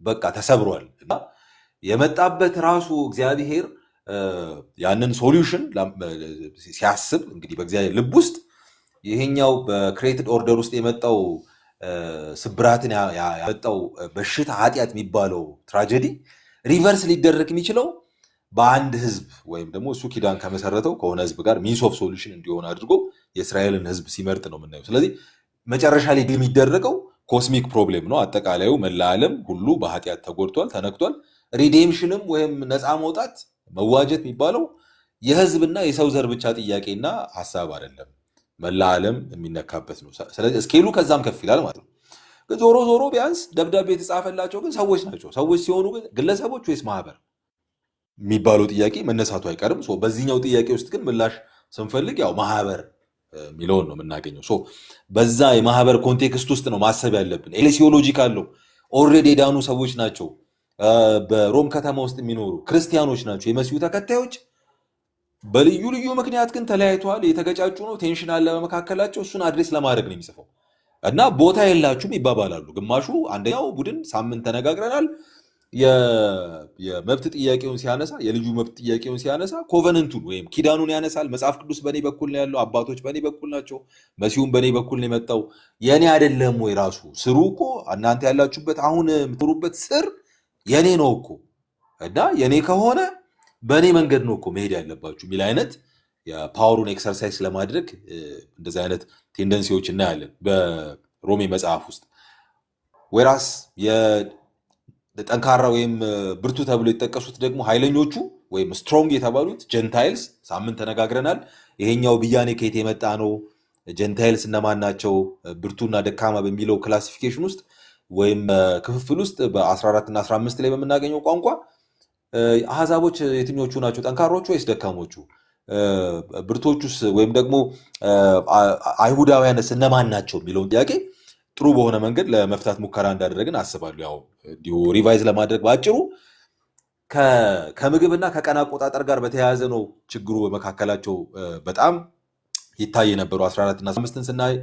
በቃ ተሰብሯል። እና የመጣበት ራሱ እግዚአብሔር ያንን solution ሲያስብ እንግዲህ በእግዚአብሔር ልብ ውስጥ ይሄኛው በ created order ውስጥ የመጣው ስብራትን ያመጣው በሽታ ኃጢአት የሚባለው tragedy reverse ሊደረግ የሚችለው በአንድ ህዝብ ወይም ደግሞ እሱ ኪዳን ከመሰረተው ከሆነ ህዝብ ጋር means of solution እንዲሆን አድርጎ የእስራኤልን ህዝብ ሲመርጥ ነው የምናየው። ስለዚህ መጨረሻ ላይ የሚደረገው cosmic problem ነው። አጠቃላዩ መላ ዓለም ሁሉ በኃጢአት ተጎድቷል፣ ተነክቷል። Redemption ም ወይም ነፃ መውጣት፣ መዋጀት የሚባለው የህዝብና የሰው ዘር ብቻ ጥያቄና ሀሳብ አይደለም፣ መላ ዓለም የሚነካበት ነው። ስለዚህ scale ኡ ከዛም ከፍ ይላል ማለት ነው። ግን ዞሮ ዞሮ ቢያንስ ደብዳቤ የተጻፈላቸው ግን ሰዎች ናቸው። ሰዎች ሲሆኑ ግን ግለሰቦች ወይስ ማህበር የሚባለው ጥያቄ መነሳቱ አይቀርም። So በዚህኛው ጥያቄ ውስጥ ግን ምላሽ ስንፈልግ ያው ማህበር የሚለውን ነው የምናገኘው። So በዛ የማህበር context ውስጥ ነው ማሰብ ያለብን። Ecclesiological ነው። Already የዳኑ ሰዎች ናቸው። በሮም ከተማ ውስጥ የሚኖሩ ክርስቲያኖች ናቸው፣ የመሲሁ ተከታዮች። በልዩ ልዩ ምክንያት ግን ተለያይተዋል፣ የተገጫጩ ነው፣ tension አለ በመካከላቸው። እሱን address ለማድረግ ነው የሚጽፈው እና ቦታ የላችሁም ይባባላሉ። ግማሹ አንደኛው ቡድን ሳምንት ተነጋግረናል። የመብት ጥያቄውን ሲያነሳ፣ የልጁ መብት ጥያቄውን ሲያነሳ covenant ኡን ወይም ኪዳኑን ያነሳል። መጽሐፍ ቅዱስ በእኔ በኩል ነው ያለው፣ አባቶች በእኔ በኩል ናቸው፣ መሲሁም በእኔ በኩል ነው የመጣው። የእኔ አይደለም ወይ? ራሱ ስሩ እኮ እናንተ ያላችሁበት አሁን የምትኖሩበት ስር የእኔ ነው እኮ፣ እና የእኔ ከሆነ በእኔ መንገድ ነው እኮ መሄድ ያለባችሁ የሚል አይነት የ power ኡን exercise ለማድረግ እንደዚህ አይነት tendency ዎች እናያለን በሮሜ መጽሐፍ ውስጥ። Whereas ጠንካራ ወይም ብርቱ ተብሎ የተጠቀሱት ደግሞ ኃይለኞቹ ወይም strong የተባሉት Gentiles፣ ሳምንት ተነጋግረናል። ይሄኛው ብያኔ ከየት የመጣ ነው? Gentiles እነማን ናቸው? ብርቱና ደካማ በሚለው classification ውስጥ ወይም ክፍፍል ውስጥ በ14 እና 15 ላይ በምናገኘው ቋንቋ አሕዛቦች የትኞቹ ናቸው? ጠንካሮቹ ወይስ ደካሞቹ? ብርቶቹስ ወይም ደግሞ አይሁዳውያንስ እነማን ናቸው የሚለውን ጥያቄ ጥሩ በሆነ መንገድ ለመፍታት ሙከራ እንዳደረግን አስባለሁ። ያው እንዲሁ revise ለማድረግ በአጭሩ ከምግብና ከቀን አቆጣጠር ጋር በተያያዘ ነው ችግሩ በመካከላቸው በጣም ይታይ የነበረው። 14 እና 15ን ስናይ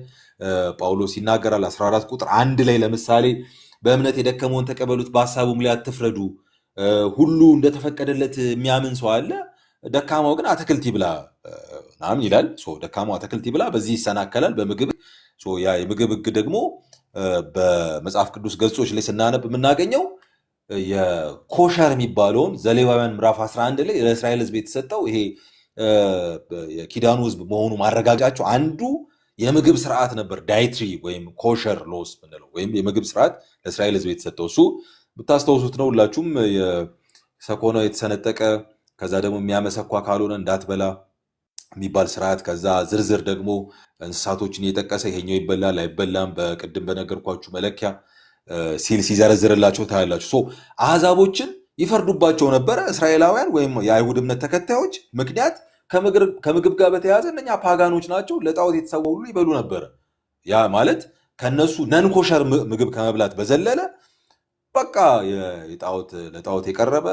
ጳውሎስ ይናገራል። 14 ቁጥር 1 ላይ ለምሳሌ በእምነት የደከመውን ተቀበሉት፣ በሀሳቡም ላይ አትፍረዱ። ሁሉ እንደተፈቀደለት የሚያምን ሰው አለ፣ ደካማው ግን አትክልት ይብላ ምናምን ይላል። ደካማው አትክልት ይብላ፣ በዚህ ይሰናከላል በምግብ። ያ የምግብ ሕግ ደግሞ በመጽሐፍ ቅዱስ ገጾች ላይ ስናነብ የምናገኘው የ kosher የሚባለውን ዘሌዋውያን ምዕራፍ 11 ላይ ለእስራኤል ሕዝብ የተሰጠው ይሄ የኪዳኑ ሕዝብ መሆኑ ማረጋገጫቸው አንዱ የምግብ ስርዓት ነበር። Dietary ወይም kosher laws ምንለው ወይም የምግብ ስርዓት ለእስራኤል ሕዝብ የተሰጠው እሱ ብታስታውሱት ነው ሁላችሁም። የሰኮናው የተሰነጠቀ ከዛ ደግሞ የሚያመሰኳ ካልሆነ እንዳትበላ የሚባል ስርዓት፣ ከዛ ዝርዝር ደግሞ እንስሳቶችን እየጠቀሰ ይሄኛው ይበላል አይበላም በቅድም በነገርኳችሁ መለኪያ ሲል ሲዘረዝርላቸው ታያላችሁ። አሕዛቦችን ይፈርዱባቸው ነበረ እስራኤላውያን ወይም የአይሁድ እምነት ተከታዮች። ምክንያት ከምግብ ጋር በተያያዘ እነኛ pagan ኦች ናቸው፣ ለጣዖት የተሰዋ ሁሉ ይበሉ ነበረ። ያ ማለት ከነሱ non-kosher ምግብ ከመብላት በዘለለ በቃ ለጣዖት የቀረበ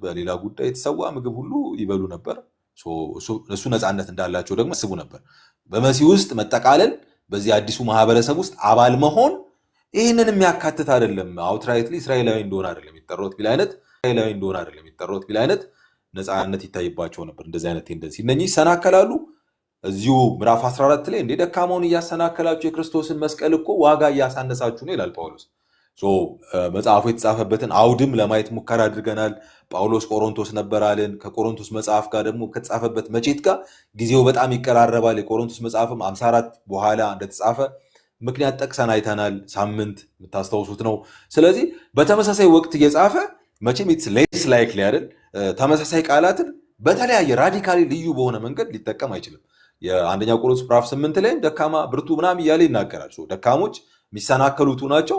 በሌላ ጉዳይ የተሰዋ ምግብ ሁሉ ይበሉ ነበር። እሱ ነፃነት እንዳላቸው ደግሞ ያስቡ ነበር። በመሲህ ውስጥ መጠቃለል፣ በዚህ አዲሱ ማህበረሰብ ውስጥ አባል መሆን ይህንን የሚያካትት አይደለም። Outrightly እስራኤላዊ እንደሆነ አይደለም የሚጠሩት ቢል አይነት እስራኤላዊ እንደሆነ አይደለም የሚጠሩት ቢል አይነት ነፃነት ይታይባቸው ነበር። እንደዚህ አይነት tendency እነኚህ ይሰናከላሉ። እዚሁ ምዕራፍ 14 ላይ እንዴ ደካማውን እያሰናከላችሁ የክርስቶስን መስቀል እኮ ዋጋ እያሳነሳችሁ ነው ይላል ጳውሎስ። መጽሐፉ የተጻፈበትን አውድም ለማየት ሙከራ አድርገናል። ጳውሎስ ቆሮንቶስ ነበር አልን። ከቆሮንቶስ መጽሐፍ ጋር ደግሞ ከተጻፈበት መቼት ጋር ጊዜው በጣም ይቀራረባል። የቆሮንቶስ መጽሐፍም 54 በኋላ እንደተጻፈ ምክንያት ጠቅሰን አይተናል። ሳምንት የምታስታውሱት ነው። ስለዚህ በተመሳሳይ ወቅት እየጻፈ መቼም it's less likely አይደል፣ ተመሳሳይ ቃላትን በተለያየ radically ልዩ በሆነ መንገድ ሊጠቀም አይችልም። የአንደኛ ቆሮንቶስ ምዕራፍ 8 ላይም ደካማ ብርቱ ምናምን እያለ ይናገራል። ደካሞች የሚሰናከሉቱ ናቸው።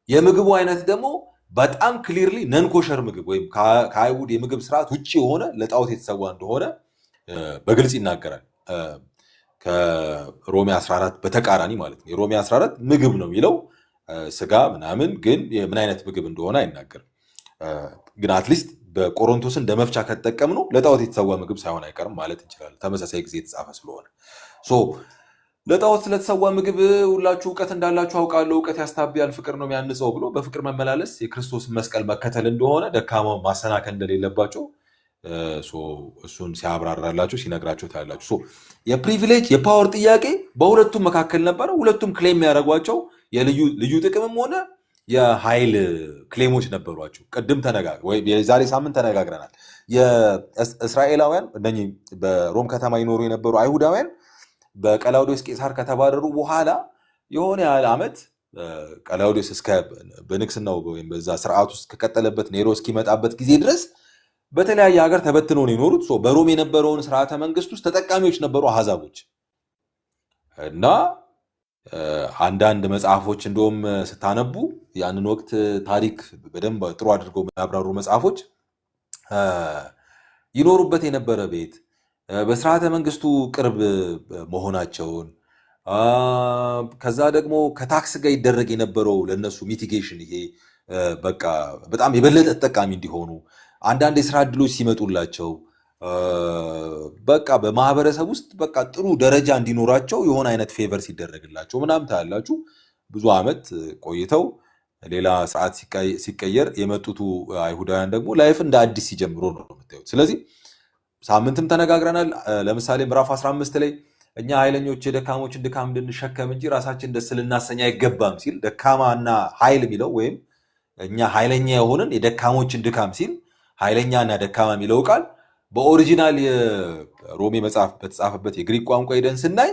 የምግቡ አይነት ደግሞ በጣም clearly non-kosher ምግብ ወይም ከአይሁድ የምግብ ስርዓት ውጭ የሆነ ለጣዖት የተሰዋ እንደሆነ በግልጽ ይናገራል። ከሮሜ 14 በተቃራኒ ማለት ነው። የሮሜ 14 ምግብ ነው የሚለው ስጋ ምናምን፣ ግን ምን አይነት ምግብ እንደሆነ አይናገርም። ግን at least በቆሮንቶስን እንደ መፍቻ ከተጠቀምነው ለጣዖት የተሰዋ ምግብ ሳይሆን አይቀርም ማለት እንችላለን። ተመሳሳይ ጊዜ የተጻፈ ስለሆነ ለጣዖት ስለተሰዋ ምግብ ሁላችሁ እውቀት እንዳላችሁ አውቃለሁ። እውቀት ያስታብያል፣ ፍቅር ነው የሚያንጸው ብሎ በፍቅር መመላለስ የክርስቶስን መስቀል መከተል እንደሆነ ደካማው ማሰናከል እንደሌለባቸው እሱን ሲያብራራላቸው ሲነግራቸው ታያላችሁ። የ privilege የ power ጥያቄ በሁለቱም መካከል ነበረ። ሁለቱም claim የሚያደርጓቸው የልዩ ልዩ ጥቅምም ሆነ የኃይል claim ኦች ነበሯቸው። ቅድም ወይ የዛሬ ሳምንት ተነጋግረናል። የእስራኤላውያን እነኚህ በሮም ከተማ ይኖሩ የነበሩ አይሁዳውያን በቀላውዴዎስ ቄሳር ከተባረሩ በኋላ የሆነ ያህል ዓመት ቀላውዴዎስ እስከ በንግስናው ወይም በዛ ስርዓት ውስጥ ከቀጠለበት ኔሮ እስኪመጣበት ጊዜ ድረስ በተለያየ ሀገር ተበትነው ነው የኖሩት። በሮም የነበረውን ስርዓተ መንግስት ውስጥ ተጠቃሚዎች ነበሩ አሕዛቦች። እና አንዳንድ መጽሐፎች እንደውም ስታነቡ ያንን ወቅት ታሪክ በደንብ ጥሩ አድርገው የሚያብራሩ መጽሐፎች ይኖሩበት የነበረ ቤት በስርዓተ መንግስቱ ቅርብ መሆናቸውን፣ ከዛ ደግሞ ከ tax ጋር ይደረግ የነበረው ለነሱ mitigation ይሄ በቃ በጣም የበለጠ ተጠቃሚ እንዲሆኑ አንዳንድ የስራ እድሎች ሲመጡላቸው በቃ በማህበረሰብ ውስጥ በቃ ጥሩ ደረጃ እንዲኖራቸው የሆነ አይነት favor ሲደረግላቸው ምናምን ታያላችሁ። ብዙ ዓመት ቆይተው ሌላ ስርዓት ሲቀየር የመጡቱ አይሁዳውያን ደግሞ life እንደ አዲስ ሲጀምሩ ነው የምታዩት። ስለዚህ ሳምንትም ተነጋግረናል። ለምሳሌ ምዕራፍ 15 ላይ እኛ ኃይለኞች የደካሞችን ድካም እንድንሸከም እንጂ ራሳችን ደስ ልናሰኝ አይገባም ሲል ደካማና ኃይል የሚለው ወይም እኛ ኃይለኛ የሆንን የደካሞችን ድካም ሲል ኃይለኛና ደካማ የሚለው ቃል በ original የሮሜ መጽሐፍ በተጻፈበት የግሪክ ቋንቋ ሄደን ስናይ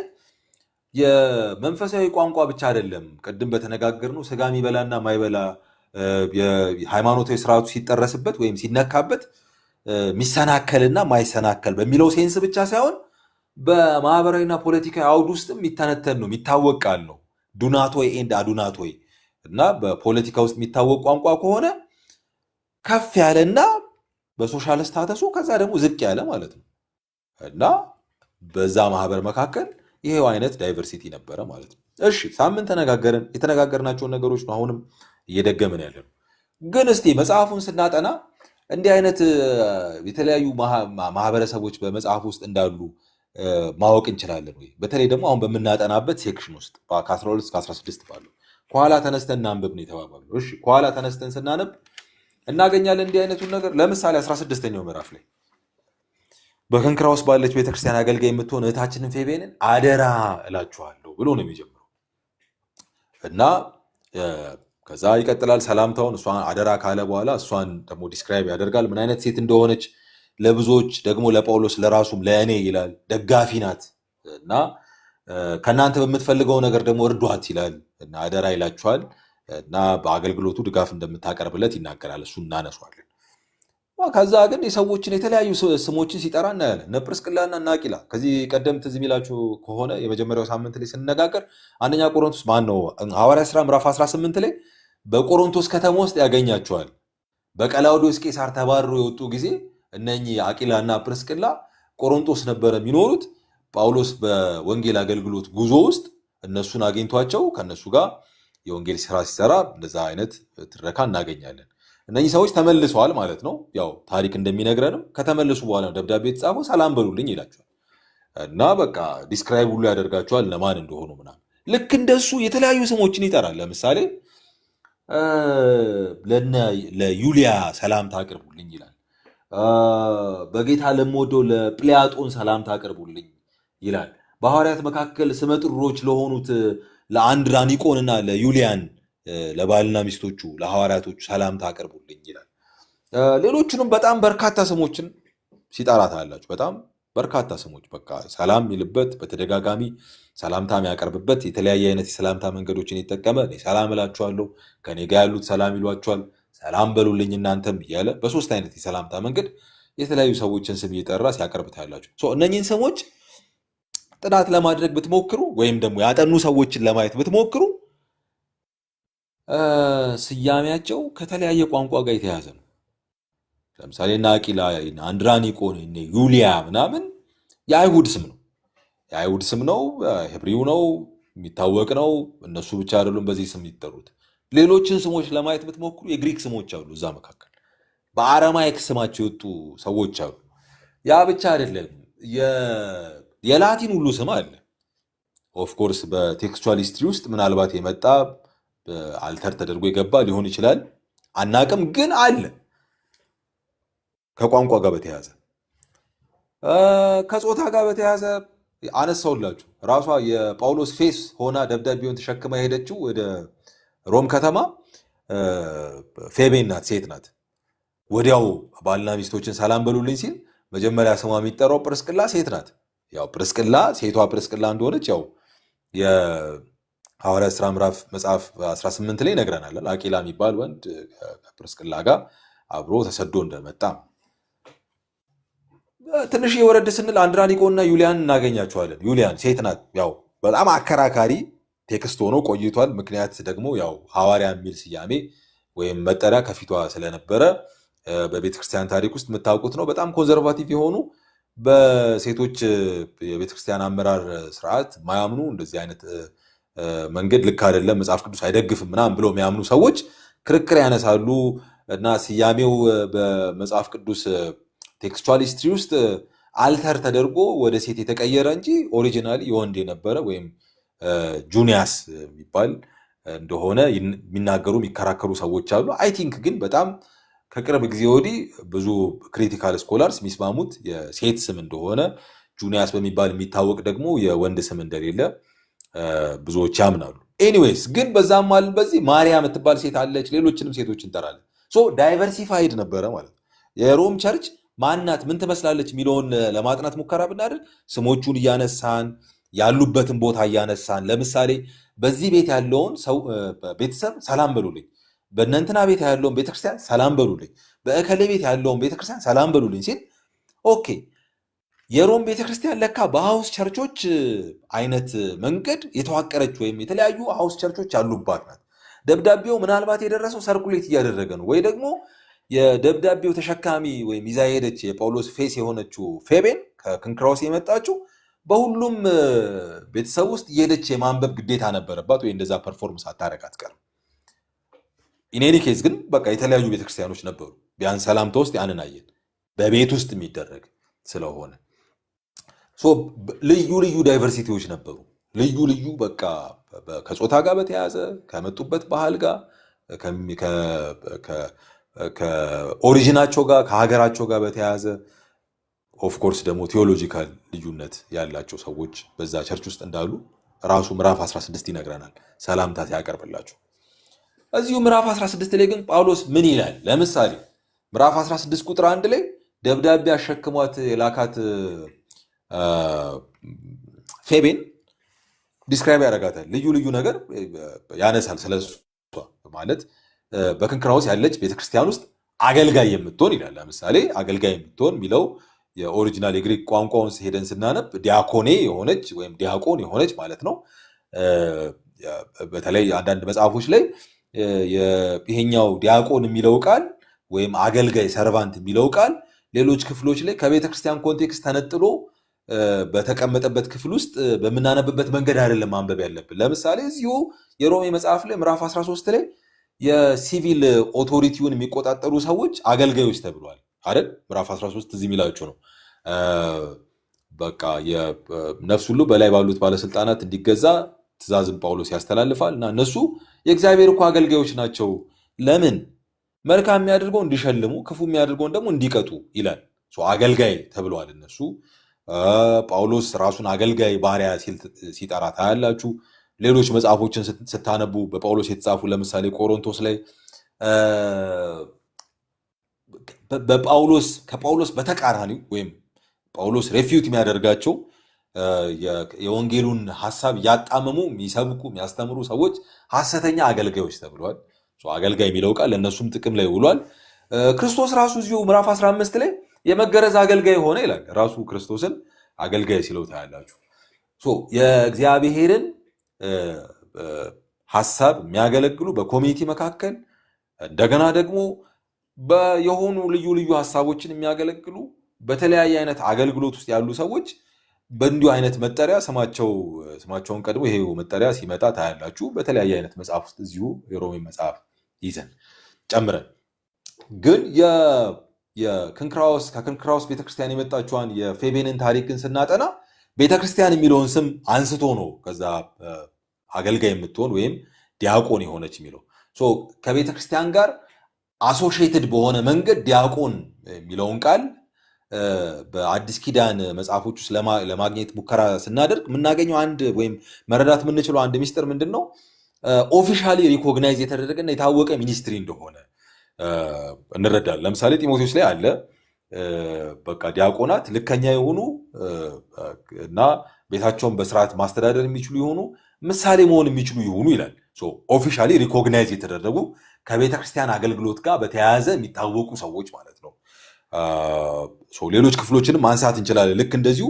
የመንፈሳዊ ቋንቋ ብቻ አይደለም። ቅድም በተነጋገርነው ስጋ የሚበላና ማይበላ የሃይማኖታዊ ስርዓቱ ሲጠረስበት ወይም ሲነካበት የሚሰናከልና ማይሰናከል በሚለው sense ብቻ ሳይሆን በማህበራዊና ፖለቲካዊ አውድ ውስጥም የሚተነተን ነው፣ የሚታወቅ ቃል ነው። ዱናቶይ and አዱናቶይ እና በፖለቲካ ውስጥ የሚታወቅ ቋንቋ ከሆነ ከፍ ያለና በ social status ኡ ከዛ ደግሞ ዝቅ ያለ ማለት ነው። እና በዛ ማህበር መካከል ይሄው አይነት diversity ነበረ ማለት ነው። እሺ ሳምንት ተነጋገርን። የተነጋገርናቸውን ነገሮች ነው አሁንም እየደገምን ያለነው። ግን እስቲ መጽሐፉን ስናጠና እንዲህ አይነት የተለያዩ ማህበረሰቦች በመጽሐፍ ውስጥ እንዳሉ ማወቅ እንችላለን ወይ? በተለይ ደግሞ አሁን በምናጠናበት section ውስጥ ከ12 እስከ 16 ባለው ከኋላ ተነስተን እናንብብ ነው የተባባልነው። እሺ ከኋላ ተነስተን ስናነብ እናገኛለን እንዲህ አይነቱን ነገር። ለምሳሌ 16ኛው ምዕራፍ ላይ በከንክራ ውስጥ ባለች ቤተክርስቲያን አገልጋይ የምትሆን እህታችንን ፌቤንን አደራ እላችኋለሁ ብሎ ነው የሚጀምረው እና ከዛ ይቀጥላል ሰላምታውን። እሷን አደራ ካለ በኋላ እሷን ደግሞ describe ያደርጋል ምን አይነት ሴት እንደሆነች ለብዙዎች ደግሞ ለጳውሎስ ለራሱም ለእኔ ይላል ደጋፊ ናት እና ከእናንተ በምትፈልገው ነገር ደግሞ እርዷት ይላል እና አደራ ይላችኋል እና በአገልግሎቱ ድጋፍ እንደምታቀርብለት ይናገራል። እሱ እናነሷለን። ከዛ ግን የሰዎችን የተለያዩ ስሞችን ሲጠራ እናያለን። እነ ጵርስቅላና እነ አቂላ ከዚህ ቀደም ትዝ የሚላችሁ ከሆነ የመጀመሪያው ሳምንት ላይ ስንነጋገር አንደኛ ቆሮንቶስ ማን ነው ሐዋርያ ሥራ ምዕራፍ 18 ላይ በቆሮንቶስ ከተማ ውስጥ ያገኛቸዋል። በቀላውዲዮስ ቄሳር ተባረው የወጡ ጊዜ እነኚህ አቂላና ጵርስቅላ ቆሮንቶስ ነበረ የሚኖሩት። ጳውሎስ በወንጌል አገልግሎት ጉዞ ውስጥ እነሱን አግኝቷቸው ከእነሱ ጋር የወንጌል ስራ ሲሰራ እንደዛ አይነት ትረካ እናገኛለን። እነኚህ ሰዎች ተመልሰዋል ማለት ነው። ያው ታሪክ እንደሚነግረንም ከተመለሱ በኋላ ነው ደብዳቤ የተጻፈው። ሰላም በሉልኝ ይላቸዋል እና በቃ describe ሁሉ ያደርጋቸዋል ለማን እንደሆኑ ምናምን። ልክ እንደሱ የተለያዩ ስሞችን ይጠራል። ለምሳሌ ለዩሊያ ሰላምታ አቅርቡልኝ ይላል። በጌታ ለምወደው ለጵልያጦን ሰላምታ አቅርቡልኝ ይላል። በሐዋርያት መካከል ስመጥሮች ለሆኑት ለአንድራኒቆንና ለዩሊያን ለባልና ሚስቶቹ ለሐዋርያቶቹ ሰላምታ አቅርቡልኝ ይላል። ሌሎቹንም በጣም በርካታ ስሞችን ሲጠራ ታያላችሁ። በጣም በርካታ ስሞች በቃ ሰላም የሚልበት በተደጋጋሚ ሰላምታ የሚያቀርብበት የተለያየ አይነት የሰላምታ መንገዶችን የጠቀመ እኔ ሰላም እላችኋለሁ፣ ከኔ ጋር ያሉት ሰላም ይሏችኋል፣ ሰላም በሉልኝ እናንተም እያለ በሶስት አይነት የሰላምታ መንገድ የተለያዩ ሰዎችን ስም እየጠራ ሲያቀርብ ታያላችሁ። እነኚህን ስሞች ጥናት ለማድረግ ብትሞክሩ ወይም ደግሞ ያጠኑ ሰዎችን ለማየት ብትሞክሩ ስያሜያቸው ከተለያየ ቋንቋ ጋር የተያዘ ነው። ለምሳሌ እነ አቂላ፣ አንድራኒቆን፣ ዩሊያ ምናምን የአይሁድ ስም ነው። የአይሁድ ስም ነው፣ ሄብሪው ነው፣ የሚታወቅ ነው። እነሱ ብቻ አይደሉም በዚህ ስም የሚጠሩት። ሌሎችን ስሞች ለማየት ብትሞክሩ የግሪክ ስሞች አሉ እዛ መካከል፣ በአረማይክ ስማቸው የወጡ ሰዎች አሉ። ያ ብቻ አይደለም፣ የላቲን ሁሉ ስም አለ። Of course በ textual history ውስጥ ምናልባት የመጣ alter ተደርጎ የገባ ሊሆን ይችላል፣ አናቅም፣ ግን አለ ከቋንቋ ጋር በተያያዘ ከጾታ ጋር በተያያዘ አነሳውላችሁ። ራሷ የጳውሎስ face ሆና ደብዳቤውን ተሸክማ የሄደችው ወደ ሮም ከተማ ፌቤን ናት፣ ሴት ናት። ወዲያው ባልና ሚስቶችን ሰላም በሉልኝ ሲል መጀመሪያ ስሟ የሚጠራው ጵርስቅላ ሴት ናት። ያው ጵርስቅላ ሴቷ ጵርስቅላ እንደሆነች ያው የሐዋርያት ሥራ ምዕራፍ መጽሐፍ 18 ላይ ይነግረናል። አቂላ የሚባል ወንድ ከጵርስቅላ ጋር አብሮ ተሰዶ እንደመጣ። ትንሽ የወረድ ስንል አንድራኒቆና ዩሊያን እናገኛቸዋለን። ዩሊያን ሴት ናት። ያው በጣም አከራካሪ text ሆኖ ቆይቷል። ምክንያት ደግሞ ያው ሐዋርያ የሚል ስያሜ ወይም መጠሪያ ከፊቷ ስለነበረ በቤተክርስቲያን ታሪክ ውስጥ የምታውቁት ነው። በጣም conservative የሆኑ በሴቶች የቤተክርስቲያን አመራር ስርዓት ማያምኑ እንደዚህ አይነት መንገድ ልክ አይደለም፣ መጽሐፍ ቅዱስ አይደግፍም ምናምን ብለው የሚያምኑ ሰዎች ክርክር ያነሳሉ እና ስያሜው በመጽሐፍ ቅዱስ textual history ውስጥ alter ተደርጎ ወደ ሴት የተቀየረ እንጂ originally የወንድ የነበረ ወይም ጁኒያስ የሚባል እንደሆነ የሚናገሩ የሚከራከሩ ሰዎች አሉ። I think ግን በጣም ከቅርብ ጊዜ ወዲህ ብዙ critical scholars የሚስማሙት የሴት ስም እንደሆነ፣ ጁኒያስ በሚባል የሚታወቅ ደግሞ የወንድ ስም እንደሌለ ብዙዎች ያምናሉ። Anyways ግን በዛም አለ በዚህ ማርያም የምትባል ሴት አለች፣ ሌሎችንም ሴቶች እንጠራለን። So diversified ነበረ ማለት ነው። የሮም church ማናት ምን ትመስላለች የሚለውን ለማጥናት ሙከራ ብናደርግ ስሞቹን እያነሳን ያሉበትን ቦታ እያነሳን፣ ለምሳሌ በዚህ ቤት ያለውን ሰው ቤተሰብ ሰላም በሉልኝ፣ በእነንትና ቤት ያለውን ቤተክርስቲያን ሰላም በሉልኝ፣ በእከሌ ቤት ያለውን ቤተክርስቲያን ሰላም በሉልኝ ሲል okay የሮም ቤተክርስቲያን ለካ በ house church ኦች አይነት መንገድ የተዋቀረች ወይም የተለያዩ house church ኦች ያሉባት ናት። ደብዳቤው ምናልባት የደረሰው circulate እያደረገ ነው ወይ ደግሞ የደብዳቤው ተሸካሚ ወይም ይዛ የሄደች የጳውሎስ face የሆነችው ፌቤን ከክንክራውስ የመጣችው በሁሉም ቤተሰብ ውስጥ እየሄደች የማንበብ ግዴታ ነበረባት ወይ እንደዛ perform ሳታደርግ አትቀርም። In any case ግን በቃ የተለያዩ ቤተክርስቲያኖች ነበሩ። ቢያንስ ሰላምታ ውስጥ ያንን አየን፣ በቤት ውስጥ የሚደረግ ስለሆነ ልዩ ልዩ diversity ዎች ነበሩ። ልዩ ልዩ በቃ ከጾታ ጋር በተያያዘ፣ ከመጡበት ባህል ጋር፣ ከ origin ኣቸው ጋር፣ ከሀገራቸው ጋር በተያያዘ፣ of course ደግሞ theological ልዩነት ያላቸው ሰዎች በዛ church ውስጥ እንዳሉ ራሱ ምዕራፍ 16 ይነግረናል ሰላምታ ሲያቀርብላቸው። እዚሁ ምዕራፍ 16 ላይ ግን ጳውሎስ ምን ይላል? ለምሳሌ ምዕራፍ 16 ቁጥር 1 ላይ ደብዳቤ አሸክሟት የላካት ፌቤን describe ያደርጋታል። ልዩ ልዩ ነገር ያነሳል ስለሷ፣ ማለት በክንክራውስ ያለች ቤተክርስቲያን ውስጥ አገልጋይ የምትሆን ይላል። ለምሳሌ አገልጋይ የምትሆን የሚለው የ original የግሪክ ቋንቋውን ሄደን ስናነብ ዲያኮኔ የሆነች ወይም ዲያቆን የሆነች ማለት ነው። በተለይ አንዳንድ መጽሐፎች ላይ ይሄኛው ዲያቆን የሚለው ቃል ወይም አገልጋይ servant የሚለው ቃል ሌሎች ክፍሎች ላይ ከቤተ ክርስቲያን context ተነጥሎ በተቀመጠበት ክፍል ውስጥ በምናነብበት መንገድ አይደለም ማንበብ ያለብን። ለምሳሌ እዚሁ የሮሜ መጽሐፍ ላይ ምዕራፍ 13 ላይ የ civil authority ውን የሚቆጣጠሩ ሰዎች አገልጋዮች ተብለዋል አይደል? ምዕራፍ 13 እዚህ የሚላችሁ ነው። በቃ ነፍስ ሁሉ በላይ ባሉት ባለስልጣናት እንዲገዛ ትእዛዝን ጳውሎስ ያስተላልፋል እና እነሱ የእግዚአብሔር እኮ አገልጋዮች ናቸው። ለምን? መልካም የሚያደርገው እንዲሸልሙ፣ ክፉ የሚያደርገውን ደግሞ እንዲቀጡ ይላል። አገልጋይ ተብለዋል እነሱ። ጳውሎስ ራሱን አገልጋይ ባሪያ ሲል ሲጠራ ታያላችሁ። ሌሎች መጽሐፎችን ስታነቡ በጳውሎስ የተጻፉ፣ ለምሳሌ ቆሮንቶስ ላይ፣ በጳውሎስ ከጳውሎስ በተቃራኒው ወይም ጳውሎስ refute የሚያደርጋቸው የወንጌሉን ሀሳብ ያጣመሙ የሚሰብኩ፣ የሚያስተምሩ ሰዎች ሐሰተኛ አገልጋዮች ተብለዋል። አገልጋይ የሚለው ቃል ለእነሱም ጥቅም ላይ ውሏል። ክርስቶስ ራሱ እዚሁ ምዕራፍ 15 ላይ የመገረዝ አገልጋይ ሆነ ይላል። ራሱ ክርስቶስን አገልጋይ ሲለው ታያላችሁ። የእግዚአብሔርን ሀሳብ የሚያገለግሉ በ community መካከል እንደገና ደግሞ የሆኑ ልዩ ልዩ ሀሳቦችን የሚያገለግሉ በተለያየ አይነት አገልግሎት ውስጥ ያሉ ሰዎች በእንዲሁ አይነት መጠሪያ ስማቸውን ቀድሞ ይሄው መጠሪያ ሲመጣ ታያላችሁ። በተለያየ አይነት መጽሐፍ ውስጥ እዚሁ የሮሜ መጽሐፍ ይዘን ጨምረን ግን የክንክራዎስ ከክንክራዎስ ቤተክርስቲያን የመጣችዋን የፌቤንን ታሪክን ስናጠና ቤተክርስቲያን የሚለውን ስም አንስቶ ነው ከዛ አገልጋይ የምትሆን ወይም ዲያቆን የሆነች የሚለው። ከቤተክርስቲያን ጋር associated በሆነ መንገድ ዲያቆን የሚለውን ቃል በአዲስ ኪዳን መጽሐፎች ውስጥ ለማግኘት ሙከራ ስናደርግ የምናገኘው አንድ ወይም መረዳት የምንችለው አንድ ሚስጥር ምንድን ነው? Officially recognize የተደረገና የታወቀ ministry እንደሆነ እንረዳለን። ለምሳሌ ጢሞቴዎስ ላይ አለ። በቃ ዲያቆናት ልከኛ የሆኑ እና ቤታቸውን በስርዓት ማስተዳደር የሚችሉ የሆኑ፣ ምሳሌ መሆን የሚችሉ ይሁኑ ይላል። Officially recognize የተደረጉ ከቤተ ክርስቲያን አገልግሎት ጋር በተያያዘ የሚታወቁ ሰዎች ማለት ነው። ሌሎች ክፍሎችንም ማንሳት እንችላለን። ልክ እንደዚሁ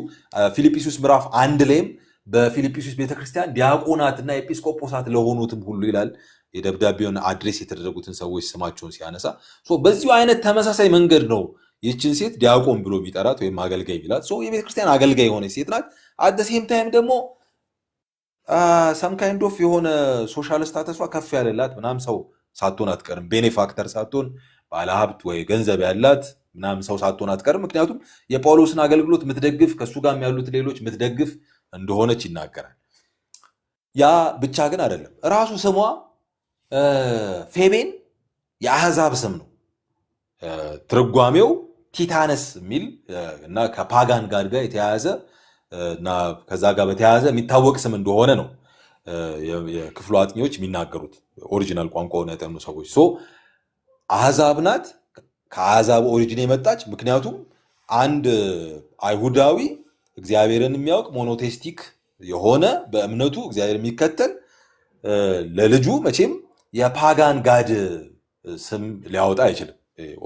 ፊልጵስዩስ ምዕራፍ 1 ላይም በፊልጵስዩስ ቤተክርስቲያን ዲያቆናት እና ኤጲስቆጶሳት ለሆኑትም ሁሉ ይላል የደብዳቤውን address የተደረጉትን ሰዎች ስማቸውን ሲያነሳ። በዚሁ አይነት ተመሳሳይ መንገድ ነው ይህችን ሴት ዲያቆን ብሎ የሚጠራት ወይም አገልጋይ የሚላት። የቤተክርስቲያን አገልጋይ የሆነች ሴት ናት። At the same time ደግሞ some kind of የሆነ social status ዋ ከፍ ያለላት ምናምን ሰው ሳትሆን አትቀርም። Benefactor ሳትሆን፣ ባለሀብት ወይ ገንዘብ ያላት ምናምን ሰው ሳትሆን አትቀርም። ምክንያቱም የጳውሎስን አገልግሎት የምትደግፍ፣ ከእሱ ጋርም ያሉት ሌሎች የምትደግፍ እንደሆነች ይናገራል። ያ ብቻ ግን አይደለም። ራሱ ስሟ ፌቤን የአሕዛብ ስም ነው። ትርጓሜው ቲታነስ የሚል እና ከ pagan god ጋር የተያያዘ እና ከዛ ጋር በተያያዘ የሚታወቅ ስም እንደሆነ ነው የክፍሉ አጥኚዎች የሚናገሩት፣ original ቋንቋውን ያጠኑ ሰዎች። So አሕዛብ ናት፣ ከአሕዛብ origin የመጣች። ምክንያቱም አንድ አይሁዳዊ እግዚአብሔርን የሚያውቅ፣ monotheistic የሆነ፣ በእምነቱ እግዚአብሔር የሚከተል ለልጁ መቼም የ pagan god ስም ሊያወጣ አይችልም።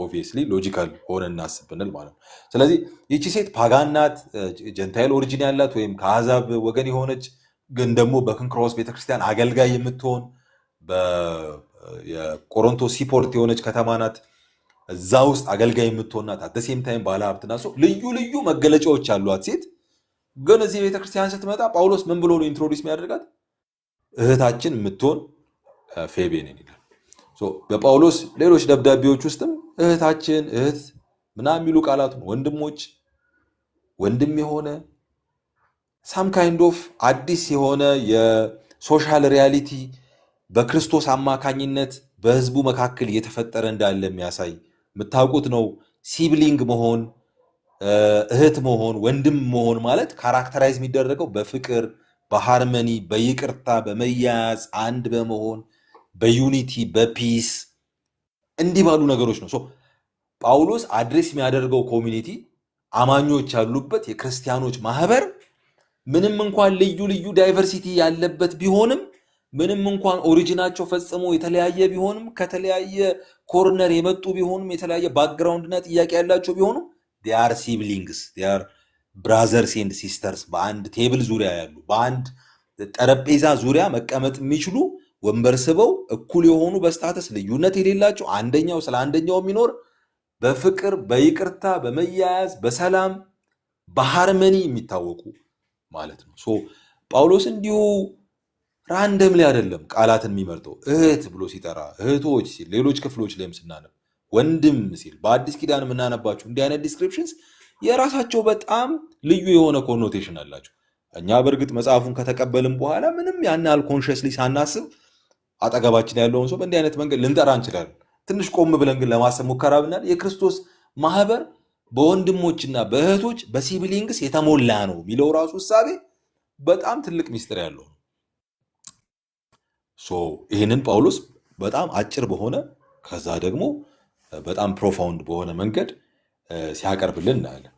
Obviously logical ሆነ እናስብ ብንል ማለት ነው። ስለዚህ ይቺ ሴት pagan ናት፣ gentile origin ያላት ወይም ከአሕዛብ ወገን የሆነች፣ ግን ደግሞ በክንክሮስ ቤተክርስቲያን አገልጋይ የምትሆን፣ የቆሮንቶስ seaport የሆነች ከተማ ናት። እዛ ውስጥ አገልጋይ የምትሆን ናት። At same time ባለሀብት ናት። ልዩ ልዩ መገለጫዎች ያሏት ሴት ግን እዚህ ቤተክርስቲያን ስትመጣ ጳውሎስ ምን ብሎ ነው introduce የሚያደርጋት? እህታችን የምትሆን ፌቤንን ይላል። በጳውሎስ ሌሎች ደብዳቤዎች ውስጥም እህታችን፣ እህት ምናምን የሚሉ ቃላቱን፣ ወንድሞች፣ ወንድም የሆነ some kind of አዲስ የሆነ የ social reality በክርስቶስ አማካኝነት በህዝቡ መካከል እየተፈጠረ እንዳለ የሚያሳይ የምታውቁት ነው። Sibling መሆን፣ እህት መሆን፣ ወንድም መሆን ማለት characterize የሚደረገው በፍቅር፣ በ harmony፣ በይቅርታ፣ በመያያዝ፣ አንድ በመሆን፣ በ unity፣ በ peace እንዲህ ባሉ ነገሮች ነው። So ጳውሎስ address የሚያደርገው community አማኞች ያሉበት የክርስቲያኖች ማህበር ምንም እንኳን ልዩ ልዩ diversity ያለበት ቢሆንም፣ ምንም እንኳን origin ኣቸው ፈጽሞ የተለያየ ቢሆንም፣ ከተለያየ corner የመጡ ቢሆኑም፣ የተለያየ background እና ጥያቄ ያላቸው ቢሆኑም they are siblings, they are brothers and sisters። በአንድ table ዙሪያ ያሉ፣ በአንድ ጠረጴዛ ዙሪያ መቀመጥ የሚችሉ፣ ወንበር ስበው እኩል የሆኑ፣ በ status ልዩነት የሌላቸው፣ አንደኛው ስለ አንደኛው የሚኖር፣ በፍቅር፣ በይቅርታ፣ በመያያዝ፣ በሰላም፣ በ harmony የሚታወቁ ማለት ነው። So ጳውሎስ እንዲሁ randomly አይደለም ቃላትን የሚመርጠው። እህት ብሎ ሲጠራ፣ እህቶች ሲል፣ ሌሎች ክፍሎች ላይም ስናነብ ወንድም ሲል፣ በአዲስ ኪዳን የምናነባቸው እንዲህ አይነት descriptions የራሳቸው በጣም ልዩ የሆነ connotation አላቸው። እኛ በእርግጥ መጽሐፉን ከተቀበልን በኋላ ምንም ያን ያህል consciously ሳናስብ አጠገባችን ያለውን ሰው በእንዲህ አይነት መንገድ ልንጠራ እንችላለን። ትንሽ ቆም ብለን ግን ለማሰብ ሙከራ ብናል የክርስቶስ ማህበር በወንድሞችና በእህቶች፣ በ siblings የተሞላ ነው የሚለው ራሱ እሳቤ በጣም ትልቅ ሚስጥር ያለው ነው። So ይህንን ጳውሎስ በጣም አጭር በሆነ ከዛ ደግሞ በጣም profound በሆነ መንገድ ሲያቀርብልን እናያለን።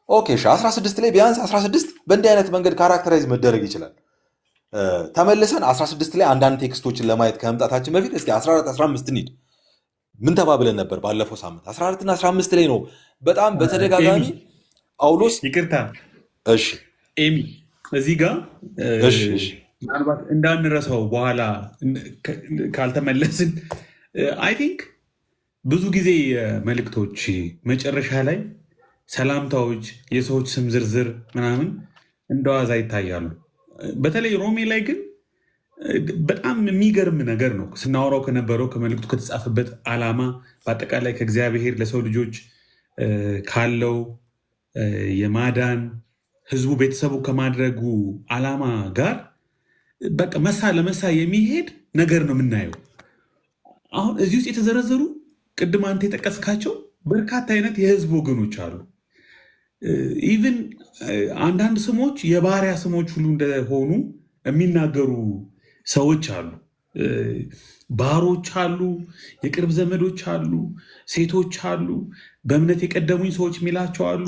Okay እሺ፣ 16 ላይ ቢያንስ 16 በእንዲህ አይነት መንገድ characterize መደረግ ይችላል። ተመልሰን 16 ላይ አንዳንድ text ኦችን ለማየት ከመምጣታችን በፊት እስኪ 14፣ 15 እንሂድ። ምን ተባብለን ነበር ባለፈው ሳምንት? 14 እና 15 ላይ ነው በጣም ኤሚ በተደጋጋሚ ጳውሎስ ይቅርታ። እሺ። ኤሚ፣ እዚህ ጋር እሺ። ምናልባት እንዳንረሳው በኋላ ካልተመለስን፣ I think ብዙ ጊዜ መልእክቶች መጨረሻ ላይ ሰላምታዎች፣ የሰዎች ስም ዝርዝር ምናምን እንደዋዛ ይታያሉ። በተለይ ሮሜ ላይ ግን በጣም የሚገርም ነገር ነው። ስናወራው ከነበረው ከመልእክቱ ከተጻፈበት ዓላማ፣ በአጠቃላይ ከእግዚአብሔር ለሰው ልጆች ካለው የማዳን፣ ህዝቡ ቤተሰቡ ከማድረጉ ዓላማ ጋር በቃ መሳ ለመሳ የሚሄድ ነገር ነው የምናየው። አሁን እዚህ ውስጥ የተዘረዘሩ፣ ቅድም አንተ የጠቀስካቸው በርካታ አይነት የህዝብ ወገኖች አሉ። Even አንዳንድ ስሞች የባሪያ ስሞች ሁሉ እንደሆኑ የሚናገሩ ሰዎች አሉ። ባሮች አሉ፣ የቅርብ ዘመዶች አሉ፣ ሴቶች አሉ፣ በእምነት የቀደሙኝ ሰዎች የሚላቸው አሉ፣